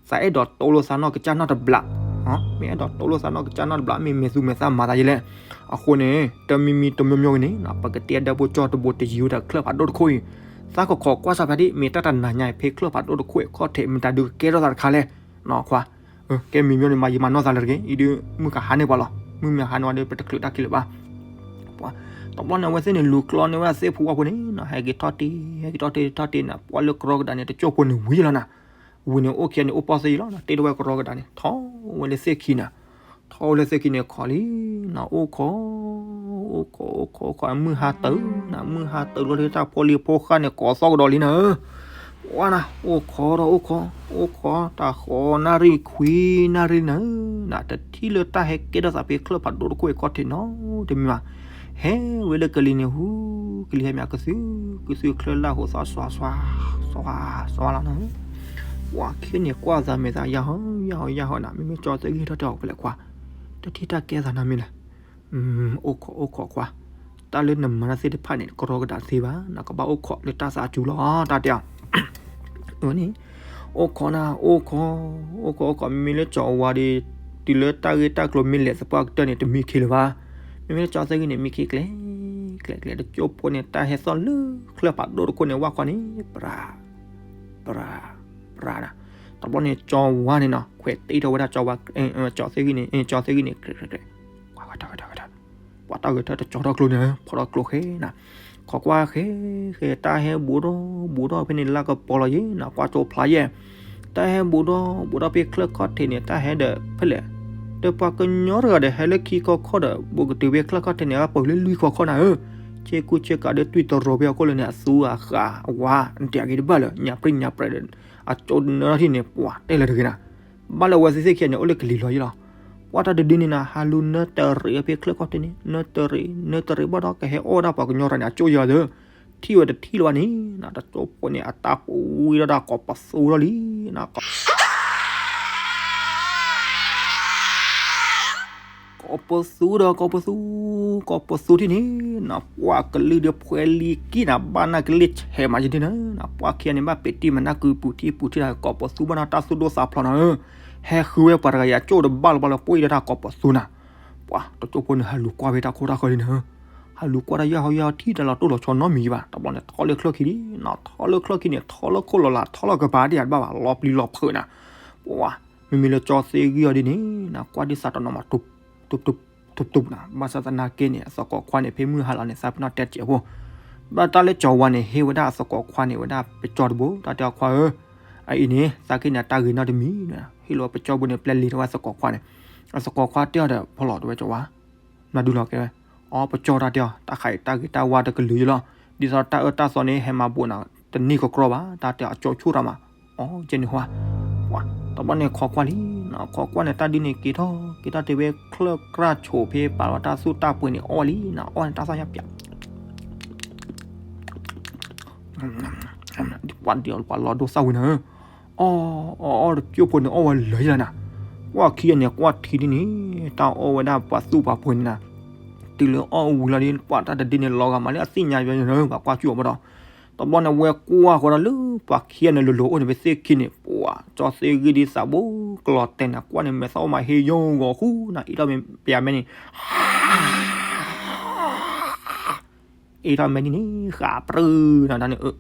သးအဲၣ်ဒိးတိလိာ်သးနီၢ်ကစၢ်နီၢ်တဘျီ, မ့ၢ်အဲၣ်ဒိးတိလိာ်သးနီၢ်ကစၢ်နီၢ်တဘျီ မ့ၢ်မဲာ်သူမဲာ်သးမၤသးယဲလဲၣ်. အဃိန့ၣ် တမံၤမံၤတမံၤမံၤဂ့ၤန့ၣ်နီၤ ပကတဲဒၢဖိကၠီတဘိတယံၤဝဲဒၣ်ချၢၣ်ဖးဒိၣ်တခိၣ်အံၤ, သးကခိးကွၢ်စၢ်ဖဲဒ် မ့ၢ်တၢ်တနၤညါအံၤဖဲချၢၣ်ဖးဒိၣ်တခိၣ်အံၤခီၣ်ထံး မတၤဒုကကဲထီၣ်သးတခါလဲၣ်နီၤခွါ. ကဲမံၤမံၤန့ၣ် မၤယံာ်မၤနီၢ်သးလၢတဂ့ၤ, အံၤဒုးမုၢ်ကဟါန့ၢ်ပှၤလီၤ, မုၢ်မ့ၢ်ဟါန့ၢ်ဝဲဒီး ပတချုးတၢ်ခံလၢၤဘၣ်. ပှၤ တဘျီန့ၣ် အဝဲသ့ၣ်န့ၣ်လူၤကျီန့ၢ်ဝဲသ့ၣ်ဖိဝါဖိန့ၣ်နီၤ, ဟဲက့ၤထီၣ်တ့ၢ် ဟဲက့ၤထီၣ်တ့ၢ်ထီၣ်တ့ၢ်န့ၣ် ပှၤလၢကရီကဒါန့ၣ် တကၠိၢ်ဖိန့ၣ်ဝံၤလီၤနီၤ. ဝံၤန့ၣ် အိၣ်ခံဂၤန့ၣ် အိၣ်ပီၢ်သ့ၣ်ယံၤလီၤနီၤ, တ့ၢ်ထီၣ်ဝဲကရီကဒါန့ၣ် ထီၣ်ဝဲလၢသ့ၣ်ခံနီၤ, ထီၣ်ဝဲလၢသ့ၣ်ခံန့ၣ် ခိးလံနီၤ, အိၣ်ခိး အိၣ်ခိး အိၣ်ခိး အိၣ်ခိး မုၢ်ဟါတၢၢ်နီၤ, မုၢ်ဟါတၢၢ်လီၤဒီး တၢ်ဖိလံၤဖိဃၢ်န့ၣ် ကိးသီၣ်ကဒီးလံနီၤ. ပှၤနီၤ အိၣ်ခိးဒီးအိၣ်ခိး အိၣ်ခိး တၢ်ဃိးနၣ်ရံၣ်ခွံနၣ်ရံၣ်န့ၣ်နီၤ, တထံၣ်လၢတၢ်ဟဲကဲထီၣ်သးဖဲချၢၣ်ဖးဒိၣ်တခိၣ်အံၤခီၣ်ထံးနီတမံၤဘၣ်. ဟဲဝဲလၢကလံၤန့ၣ် ဟူ ကလံၤဟဲမ့ၢ်ကသု ကသုချၢလၢ်ဟိးသီ စွါ စွါ စွါ စွါလီၤနီၤ. ပှၤခံဂၤန့ၣ်ကွၢ်သးမဲာ်သး ယၢ်ဟီ ယၢ်ဟီ ယၢ်ဟီနီၤ, မ့မ့ၢ်ကၠီသ့ၣ်ဂံၢ်ထီၣ်တဲအီၤဖဲလဲၣ်ခွါ, တထံၣ်တၢ်ကဲသးနီတမံၤလဲၣ်. အိၣ်ခိး အိၣ်ခိးခွါ, တၢ်လၢနမၤတၢ်သ့ၣ်တဖၣ်န့ၣ် ကရီကဒါတသ့ဘၣ်နီၤ, ကဘၣ်အိၣ်ခိးလၢတၢ်သးစူၤလီၤ တၢ်တဲအီၤ အန့ၣ် အိၣ်ခိးနီၤ အိၣ်ခိး အိၣ်ခိး အိၣ်ခိး, မ့မ့ၢ်လၢကၠီဝါဒီး တုၤလၢတၢ်ဂ့ၢ်တၢ်ကျိၤမ့ၢ်လဲၤသပှၢ်ကတၢၢ်န့ၣ် တမံခ့လၢၤဘၣ်. မ့မ့ၢ်လၢကၠီသ့ၣ်ဂံၢ်န့ၣ် မံခ့ကျဲ ကျဲ ကျဲ တကၠိၢ်ဖိန့ၣ် တၢ်ဟဲသီၣ်လၢချၢၣ်ဖးဒိၣ်တခိၣ်န့ၣ် ဝၣ်ခီန့ၣ် ပြၤ ပြၤ ပြၤနီၤ. တဘျီန့ၣ် ကၠီဝါန့ၣ်နီၤ ခွဲးတ့ထီၣ်ဝဲဒၣ်ကၠီဝါ ကၠီသ့ၣ်ဂံၢ်န့ၣ် ကၠီသ့ၣ်ဂံၢ်န့ၣ် ခွဲး ခွဲး ခွဲး ပှၤတၢ်ဂဲၤထၢၣ်တကၠီထီၣ်ကျိန့ၣ် ဖီၣ်ထီၣ်ကျိဃဲနီၤ, ခိးကွၢ်ဃဲ ဃဲ တၢ်ဟဲဘူးထီၣ်ဘူးထီၣ်ဖဲန့ၣ် လၢကပီၤလီၤယဲနီၤ, ကွၢ်ကၠိဖျါယဲ, တၢ်ဟဲဘူးထီၣ်ဘူးထီၣ်ဖဲချၢၣ်ခီၣ်ထံးန့ၣ် တၢ်ဟဲဒီးဖဲလဲၣ်, ဒီးပှၤကညီတဂၤဒီးဟဲလၢခံခီခီဒီး ဘူးကတုၤဖဲချၢၣ်ခီၣ်ထံးန့ၣ် အပှၤလၢလွံၢ်ခီခီနီၤဧၢ, ဆ့ကူဆ့ကၤဒီးတွံၢ်တရီၤဖဲအဃိလၢန့ၣ် အသူအဃာ်အဝါ ဒဲးက့ၤတဘၣ်လၢ ညၣ်ပြံၣ်ညၣ်ပြဲးဒီး အကၠိနၢထံၣ်န့ၣ် ပှၤတဲလၢတဂ့ၤနီၤ. ဘၣ်လၢအဝဲသ့ၣ်သ့ၣ်ခံဂၤန့ၣ် အိၣ်လၢကလံၤလီၤယဲလီၤ. ပှၤတၢ်တဒုန့ၣ်နီၤ ဟးလူၤနၢတရံးဖဲချၢၣ်ခီၣ်ထံးန့ၣ် နၢတရံး နၢတရံးဘၣ်ဒီး ကဟဲအီၣ်ဝဲဒၣ်ပှၤကညီတဂၤန့ၣ် အကၠိယဲလီၤဒီး ထံၣ်ဝဲတထံၣ်လၢၤဘၣ်န့ၣ်နီၤ တကၠိဖိန့ၣ် အတၢ်ပူၤဝံၤဒီးတၢ်ကိးပသူထီၣ်လံ ကိးပသူဒီးကိးပသူ ကိးပသူထံၣ်န့ၣ်နီၤ ပှၤကလုာ်ဒီးဖှဲလံၤကံၢ်နီၤ ဘၣ်နၢ်ကလ့ၢ်ဆဲးမးယဒုနီၤ ပှၤခံဂၤန့ၣ် ဘၣ်ပဲာ်တံၢ်မၤနၢ်ကုပူၤထံပူၤထံဒီးကိးပသူဘၣ်နီၤ တၢ်သူၣ်ဒိၣ်သးဖျိးနီၤဧၢ, ဟဲဃုဝဲပှၤတဂၤယၤကၠိဒီးဘၣ်လီၤဘၣ်လီၤ ပှၤအံၤဒီးတၢ်ကိးပသူနီၤ, ပှၤတကၠိဖိန့ၣ် ဟးလူၤကွၢ်ဖဲတၢ်ခိၣ်တၢ်ဃၢၤလံနီၤဧၢ, ဟးလူၤကွၢ်တၢ်ယၢ်ဟီယၢ်ဟီထံၣ်တၢ်လီၤတိၢ်လီၤဆီနီတမံၤဘၣ် တဘျီန့ၣ် ထီၣ်လၢချၢၣ်ခံလံနီၤ ထီၣ်လၢချၢၣ်ခံန့ၣ် ထီၣ်လၢခိၣ်လီၤလး ထီၣ်လၢကပၤဒံးဘၣ်ဘၣ် လီၤပျံၤလီၤဖုးနီၤ, ပှၤ မ့မ့ၢ်လၢကၠီသ့ဂံၢ်အီၤဒ်န့ၣ်နီၤ ကွၢ်ဒ်သးတနီၤမး တူပ် တူပ် တူပ် တူပ် တူပ် နီၤ ဘၣ်ဆၣ်သနာ်က့န့ၣ် အသကိးခွါန့ၣ် ဖဲမုၢ်ဟါလီၤန့ၣ် သးပ့ၤနီၣ်တဲတစဲးဖိ, ဘၣ်တၢ်လၢကၠီဝါန့ၣ် ဟ့ၣ်ဝဲဒၣ်အသကိးခွါန့ၣ် ဝဲဒၣ်ပကၠီတဘိ တၢ်တဲအီၤခွါဧၢ, အအံၤန့ၣ် သးက့န့ၣ် အတၢ်ဂ့ၤနီတမံၤ, ဟ့ၣ်လီၤပကၠီဘိန့ၣ် ပျဲလံၤထီၣ်ဝဲအသကိးခွါန့ၣ်, အသကိးခွါတဲအီၤဒီး ဖီလီၤတဝဲကၠီဝါ နဒုလီၤကဲဝဲ, အိ ပကၠီတၢ်တဲအီၤ တၢ်ခးအံၤတၢ်ဂ့ၤတၢ်ဝါတကလုာ်ယလီၤ, ဒ်သိးတၢ်အၢတၢ်သီန့ၣ် ဟဲမၤဘိးနၤ တန့ၢ်ကကြီဘၣ် တၢ်တဲအီၤ အကၠီဆိၣ်တၢ်မး, အိ ကဲန့ၣ်ဟါ, ပှၤ တဘျီန့ၣ်ခိးကွၢ်လံနီၤ, ခိးကွၢ်န့ၣ် တၢ်ဒုန့ၣ်က့ၤထီၣ် က့ၤထီၣ်တဲဝဲချၢၣ်ကြၢ်ဆိးဖဲပာ်လီၤတၢ်သူၣ်တၢ်ပှ့ၤန့ၣ် အီၣ်ဝဲလံနီၤ, အီၣ်န့ၣ်တၢ်သၣ်ညါပၠး ပှၤဒ်အီၤပှၤလီၤဒိၣ်သၣ်ဝံၤနၤဧၢ, အီၣ် အီၣ် အီၣ်တကၠိၢ်ဖိန့ၣ် အီၣ်ဝဲလၢာ်ယလၢနၤ, ကွၢ်ခံဂၤန့ၣ် ကွၢ်ထံဒ်န့ၣ် တၢ်အီၣ်ဝဲဒၣ်ပှၤသူၣ်ပှၤပှ့ၤန့ၣ်နၤ, တုၤလၢအီၣ်ဝံၤလီၤဒီး ပှၤတၢ်တဒုန့ၣ် လီၤဂာ်မးလၢအသ့ၣ်ညါယလၢနၤဧၢ, ပှၤကွၢ်ကၠူၣ်အီၤဘၣ်ဒီး, တဘျီန့ၣ် ဝဲကွၢ်ဃီဒီးလၢပှၤခံဂၤန့ၣ် လိၤလိၤအိၣ်န့ၣ် ပသ့ၣ်ခံန့ၣ် ပှၤ ကၠီသ့ဂ့ၢ်ဒ်သးဘိကလီၤတဲာ်နၤ, ကွၢ်န့ၣ် မဲာ်သၣ်အိၣ်မးဟ့ယိဂီၤဃူနၤ, အ့ၣ်ထီၣ်မ့ၢ်ပယၤမဲန့ၣ် အ့ၣ်ထီၣ်မဲန့ၣ်န့ၣ် ဃးပြၢနၤန့ၣ်, အိၣ်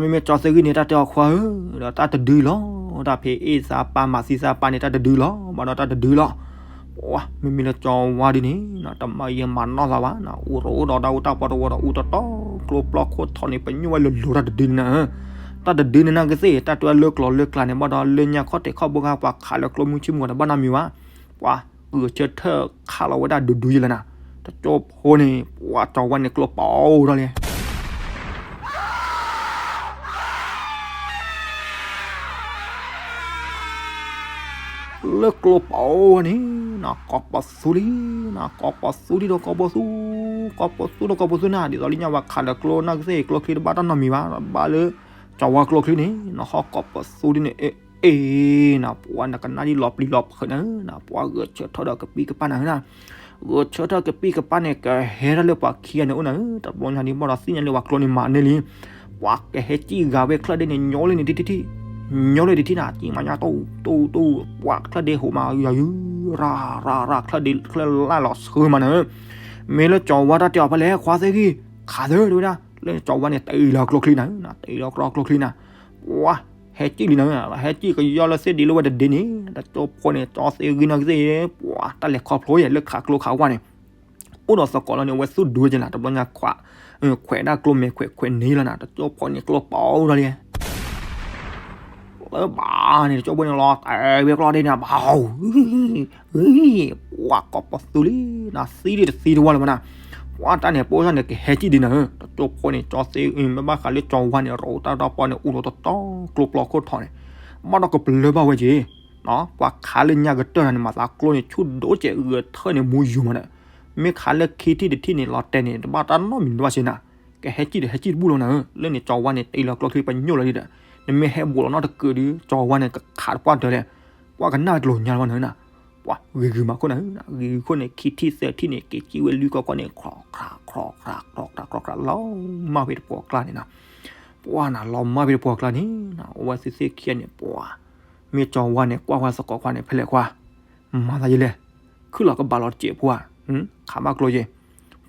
မ့မ့ၢ်ကၠီသ့ဂ့ၢ်န့ၣ် တၢ်တဲအီၤခွါဧၢ, ဒီးတၢ်တဒုလီၤ, တၢ်ဖဲအ့ၣ်သးပၢ်မၤသံသးပၢ်န့ၣ် တၢ်တဒုလီၤ, ဘၣ်ဒီးတၢ်တဒုလီၤ, အိၣ် မ့မ့ၢ်လၢကၠီဝါဒ်န့ၣ် တမၤယံာ်မၤနီၢ်သးဘၣ်နၤ, အူရအိၣ်ဒီးတၢ်အူတၢ်ပီတဝီဒီး အူတတီကျိပျီခိၣ်ထီန့ၣ် ပညိၣ်ဝဲလိၤလိၤတၢ်တဒုန့ၣ်နၤဧၢ, တၢ်တဒုန့ၣ်နၤကသ့ၣ် တၢ်တဲလၢကျိၤလၢကျါန့ၣ် ဘၣ်ဒီးလၢညါခီၣ်ထံးခီၣ်ဘိခါ ပှၤခးလၢကျိမုၢ်ဆ့ၣ်မုၢ်ဂီၤန့ၣ် ဘၣ်နီတမံၤဘၣ်, ပှၤ ကုၢ်ဆၢထၢၣ်ခးလီၤဝဲဒၣ်ဒူဒူယလၢနၤ, တကၠိဖိန့ၣ် ပှၤကၠီဝါန့ၣ်ကျိပာ်အိၣ်ထီၣ်လံ လၢကျိပီၤဝဲန့ၣ် နကိးပသူလံ, နကိးပသူလံဒီးကိးပသူ, ကိးပသူဒီးကိးပသူနၤ, ဒ်သိးလၢညါဝဲခးလၢကျိနာ်ကသ့ၣ် ကျိချံတဘၣ်တၢ်နီတမံၤဘၣ်, ဘၣ်လၢ ကၠီၤဝါကျိချံန့ၣ် နဟီၣ်ကိးပသူဒ်န့ၣ် အ့ၣ် အ့ၣ် နပှၤနကနၣ်ဒ်လီၤပျံၤလီၤဖုးနၤ, နပှၤဂဲၤဆၢထၢၣ်ဒီးကပံၢ်ကပၢ်နၤနၤ, ဂဲၤဆၢထၢၣ်ကပံၢ်ကပၢ်န့ၣ် ကဟဲထီၣ်လၢပှၤခံဂၤန့ၣ်အိၣ်နၤ, တဘျီညါဒ်ဘၣ်ဒီးသ့ၣ်ညါလၢပှၤကျိန့ၣ်မၤန့ၢ်လံ, ပှၤကဟဲစံၣ်ဂၤဝဲချၢၣ်ဒ့န့ၣ် ညီလၢန့ၣ်တထံၣ်ထံၣ်, ညီလၢတထံၣ်နၤ စံၣ်မၤညါတိၢ်တိၢ်တိၢ်, ပှၤချၢၣ်ဒ့ဟိးမးယၤယုၢ် ရၤရၤရၤ ချၢၣ်ဒ့ချၢၣ်လၢ်လီၤဆှၢမးနၤ, မ့ၢ်လၢကၠီၤဝါတၢ်တဲအီၤဖဲလဲၣ် ခွါသ့ၣ်ဂံၢ် ခးသၢတဝဲဒၣ်, လၢကၠီၤဝါန့ၣ် တအံၤလီၤကျိချံနၤ, တအံၤလီၤကျိချံနၤ, ပှၤ ဟဲစံၣ်လံနၤ, ဟဲစံၣ်ကယီလၢသ့ၣ်ဒံးလၢဝဲတဒ့န့ၣ်, တကၠိဖိန့ၣ် ကၠီသ့ၣ်ဂံၢ်နီၢ်ကသ့ၣ်, ပှၤတၢ်လဲၤခီဖျိယဲၢ်လၢခးကျိခးဝါန့ၣ်, အိၣ်ဒီးသကိးလီၤန့ၣ် အဝဲသူၣ်ဒူက့နၤ, တဘျီညါခွး, ခွဲးဒၣ်ကျိမဲာ်ခွဲးခွဲးန့ၣ်လီၤနၤ, တကၠိဖိန့ၣ်ကျိပီၤဒီးလံ လၢဘၣ်န့ၣ် တကၠိဖိန့ၣ်လီၤ တဲဝဲကျိဒ့န့ၣ် ဘၣ် ပှၤကိးပသူလံ, နသံဒ်တသံတဝါလၢၤမးနၤ, ပှၤတၢ်န့ၣ် ပိၢ်စၢ်န့ၣ် ကဟဲစံၣ်ဒံးနၤ, တကၠိဖိန့ၣ် ကၠီသ့ၣ်ဂံၢ် မ့ၢ်ဘၣ်ဃးလၢကၠီၤဝါန့ၣ် ရိတၢ်ဒီပီန့ၣ် အိၣ်လီၤတတီၤ ကျိပျီခိၣ်ထီန့ၣ်, ဘၣ်ဒီးကပလၢၢ်ဘၣ်ဝဲက့ၤ, ပှၤခးလၢညါကတၢၢ်နၤန့ၣ် မၤသးကျိန့ၣ် ဆူၣ်ဒိၣ်ကဲးဂဲၤထၢၣ်န့ၣ် မူယူၤမးဒီး, မ့ၢ်ခးလၢခံထံၣ်တထံၣ်န့ၣ် လီၤတဲာ်န့ၣ် တဘၣ်တၢ်နီတမံၤတဘၣ်စ့နၤ, ကဟဲစံၣ်ဒီးဟဲစံၣ်တဘူၣ်လီၤနၤ, လၢန့ၣ်ကၠီၤဝါန့ၣ် တအံၤလီၤကျိချံပညိၣ်လီၤဒံးဒီး, နမ့ၢ်ဟဲဘူးလီၤနီတကုာ်ဒီး ကၠီၤဝါန့ၣ် ကခးတပှၢ်တၢၢ်လဲၣ်, ပှၤကနၣ်ဝဲတလိာ်ညါလီၤနၤ, ပှၤဂ့ၤဂ့ၤမးခိၣ်နၤ, ဂ့ၤဂ့ၤခိၣ်န့ၣ် ခံထံၣ်သၢထံၣ်န့ၣ် က့ၤစံၣ်ဝဲလွံၢ်ကီၢ်ကီၢ်န့ၣ် ခြောက်ခြောက်ခြောက်ခြောက်ခြောက်ခြောက်ခြောက်ခြောက် လီၤမၢ်ဖဲတပှီၢ်ကျါန့ၣ်နၤ, ပှၤနၤလီၤမၢ်ဖဲတပှီၢ်ကျါန့ၣ်နၤ, အဝဲသ့ၣ်သ့ၣ်ခံဂၤန့ၣ် ပှၤ မ့ၢ်ကၠီၤဝါန့ၣ် ကွၢ်ဝဲသကိးခွါန့ၣ် ဖဲလဲၣ်ခွါ မၤသးယလဲၣ်, ခုၣ်လီၤကဘၣ်လီၤတစဲးဖိဧါ, ခးဘၣ်ကျိယဲၢ်,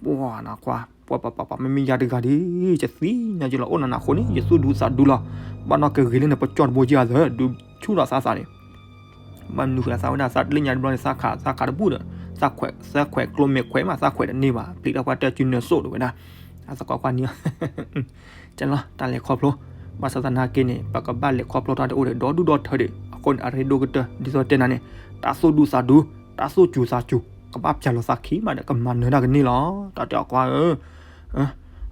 ပှၤနၤခွါ ပှၤပှၤပှၤပှၤ မ့မ့ၢ်ယၤတဂၤဒီး ယသံညါက့လီၤ အိၣ်နၤနၤအဃိန့ၣ် ယသူၣ်ဒူသးဒူလီၤ, ဘၣ်နီၢ်ကဂ့ၤလၢနပကၠီၣ်တဘိက့ၤအသး ဒုးဆူၣ်ထီၣ်သးသးန့ၣ် ဘၣ်မနုၤဃုာ်သးဝဲဒၣ် သးလၢညါတဘျီန့ၣ် သးခး သးခးတဘူၣ်ဒီး သးခွဲး သးခွဲးကျိမဲာ်ခွဲးမး သးခွဲးတန့ၢ်ဘၣ် ပျံၤတၢ်ပှၢ်တၢၢ်စုနၢၤစိၣ်တဝဲဒၣ်, သကိးခွါန့ၣ် ကလီၤ တၢ်လဲၤခီဖျိ, ဘၣ်ဆၣ်သနာ်က့န့ၣ် ပကဘၣ်လဲၤခီဖျိတၢ်တအိၣ်ဒီး ဒီဒူၣ်ဒီထၢဒီး အဃိန့ၣ် အရ့ဒိၣ်ကတၢၢ် ဒ်သိးတဲနၤန့ၣ် တၢ်သူၣ်ဒူသးဒူ, တၢ်သူၣ်စူၤသးစူၤ, ကဘၣ်ပျၢ်လိာ်သးခံမးဒီး ကမၤနၢၤတၢ်ကန့ၢ်လီၤ တၢ်တဲအီၤခွါဧၢ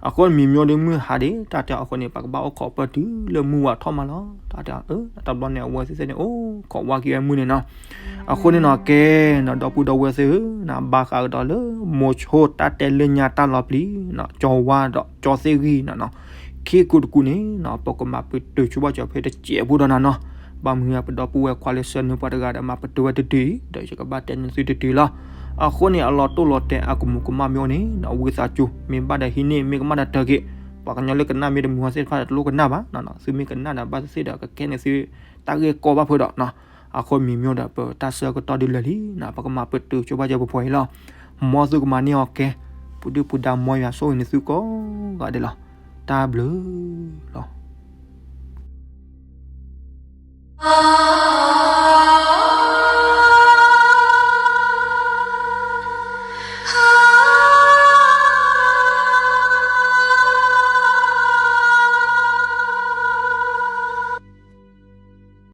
အဃိမံၤမျိၢ်ဒီးမုၢ်ဟါဒံး တၢ်တဲအီၤအဃိန့ၣ် ပကဘၣ်အိၣ်ခိးပၢၢ်တုၤလၢမုၢ်ဝးထီၣ်မးလီၤ တၢ်တဲအီၤ တဘျီန့ၣ် အဝဲသ့ၣ်သ့ၣ်န့ၣ် အိၣ်ခိးဝါက့ၤဝဲမုၢ်န့ၣ်နီၤ, အဃိန့ၣ်နီၤ ကဲနီၤ ဒီပုၢ်ဒီဝဲၢ်သ့ၣ်ဧၢ နဘၣ်ဃးကဒီးလၢ မိၤဆိတၢ်တဲလၢညါတၢ်လီၤပျံၤနီၤ ကၠီၤဝါဒီးကၠီသ့ၣ်ဂံၢ်နီၤနီၤ, ခံကူတကူန့ၣ် ပကမၤပတုာ်ဆိဘၣ်ကၠီၤဖဲတစဲးဖိဒီးနၤနီၤ, ဘၣ်မနုၤပဒီပုၢ်ဝဲၢ်ခွါလၢဆှၢနုာ်ပှၤတဂၤဒီး မၤပတုာ်ဝဲတတုၤအံၤ ဒီးယကဘၣ်တဲန့ၢ်သုတတုၤလီၤ, အဃိန့ၣ် အလီၤတိၢ်လီၤတဲာ်အကမူးကမၣ်မ့ၢ်အိၣ်န့ၣ်နီၤ ဝံသးစူၤ မ့ၢ်ဘၣ်ဒီးဟံးန့ၢ် မ့ၢ်ကမၣ်ဒီးတၢ်က့ၤ, ပှၤကညီလၢကနၣ်မ့ၢ်တမုာ်ဟီသ့ၣ်တဖၣ်ဒီးတလိၣ်ကနၣ်ဘၣ်နီၤနီၤ, သုမ့ၢ်ကနၣ်ဒီးဘၣ်သ့ၣ်သ့ၣ်ဒီး ကကဲန့ၢ်သု တၢ်ဂ့ၢ်ကီဘၣ်ဖုးဒီးနီၤ, အဃိမံၤမျိၣ်ဒီး ပတၢ်ဆၢကတီၢ်ဒုးလၢာ်လံနီၤ, ပကမၤပတုာ်ဆိဘၣ်ယဲၢ်ပဖီအံၤလီၤ, မ်သုကမၤန့ၢ်အီၤကဲ, ပူၤဒုၣ်ပူၤဒါမ်ယွၤဆိၣ်ဂ့ၤန့ၢ်သုကိးဂၤဒဲးလီၤ, တၢ်ဘျုးလီၤ.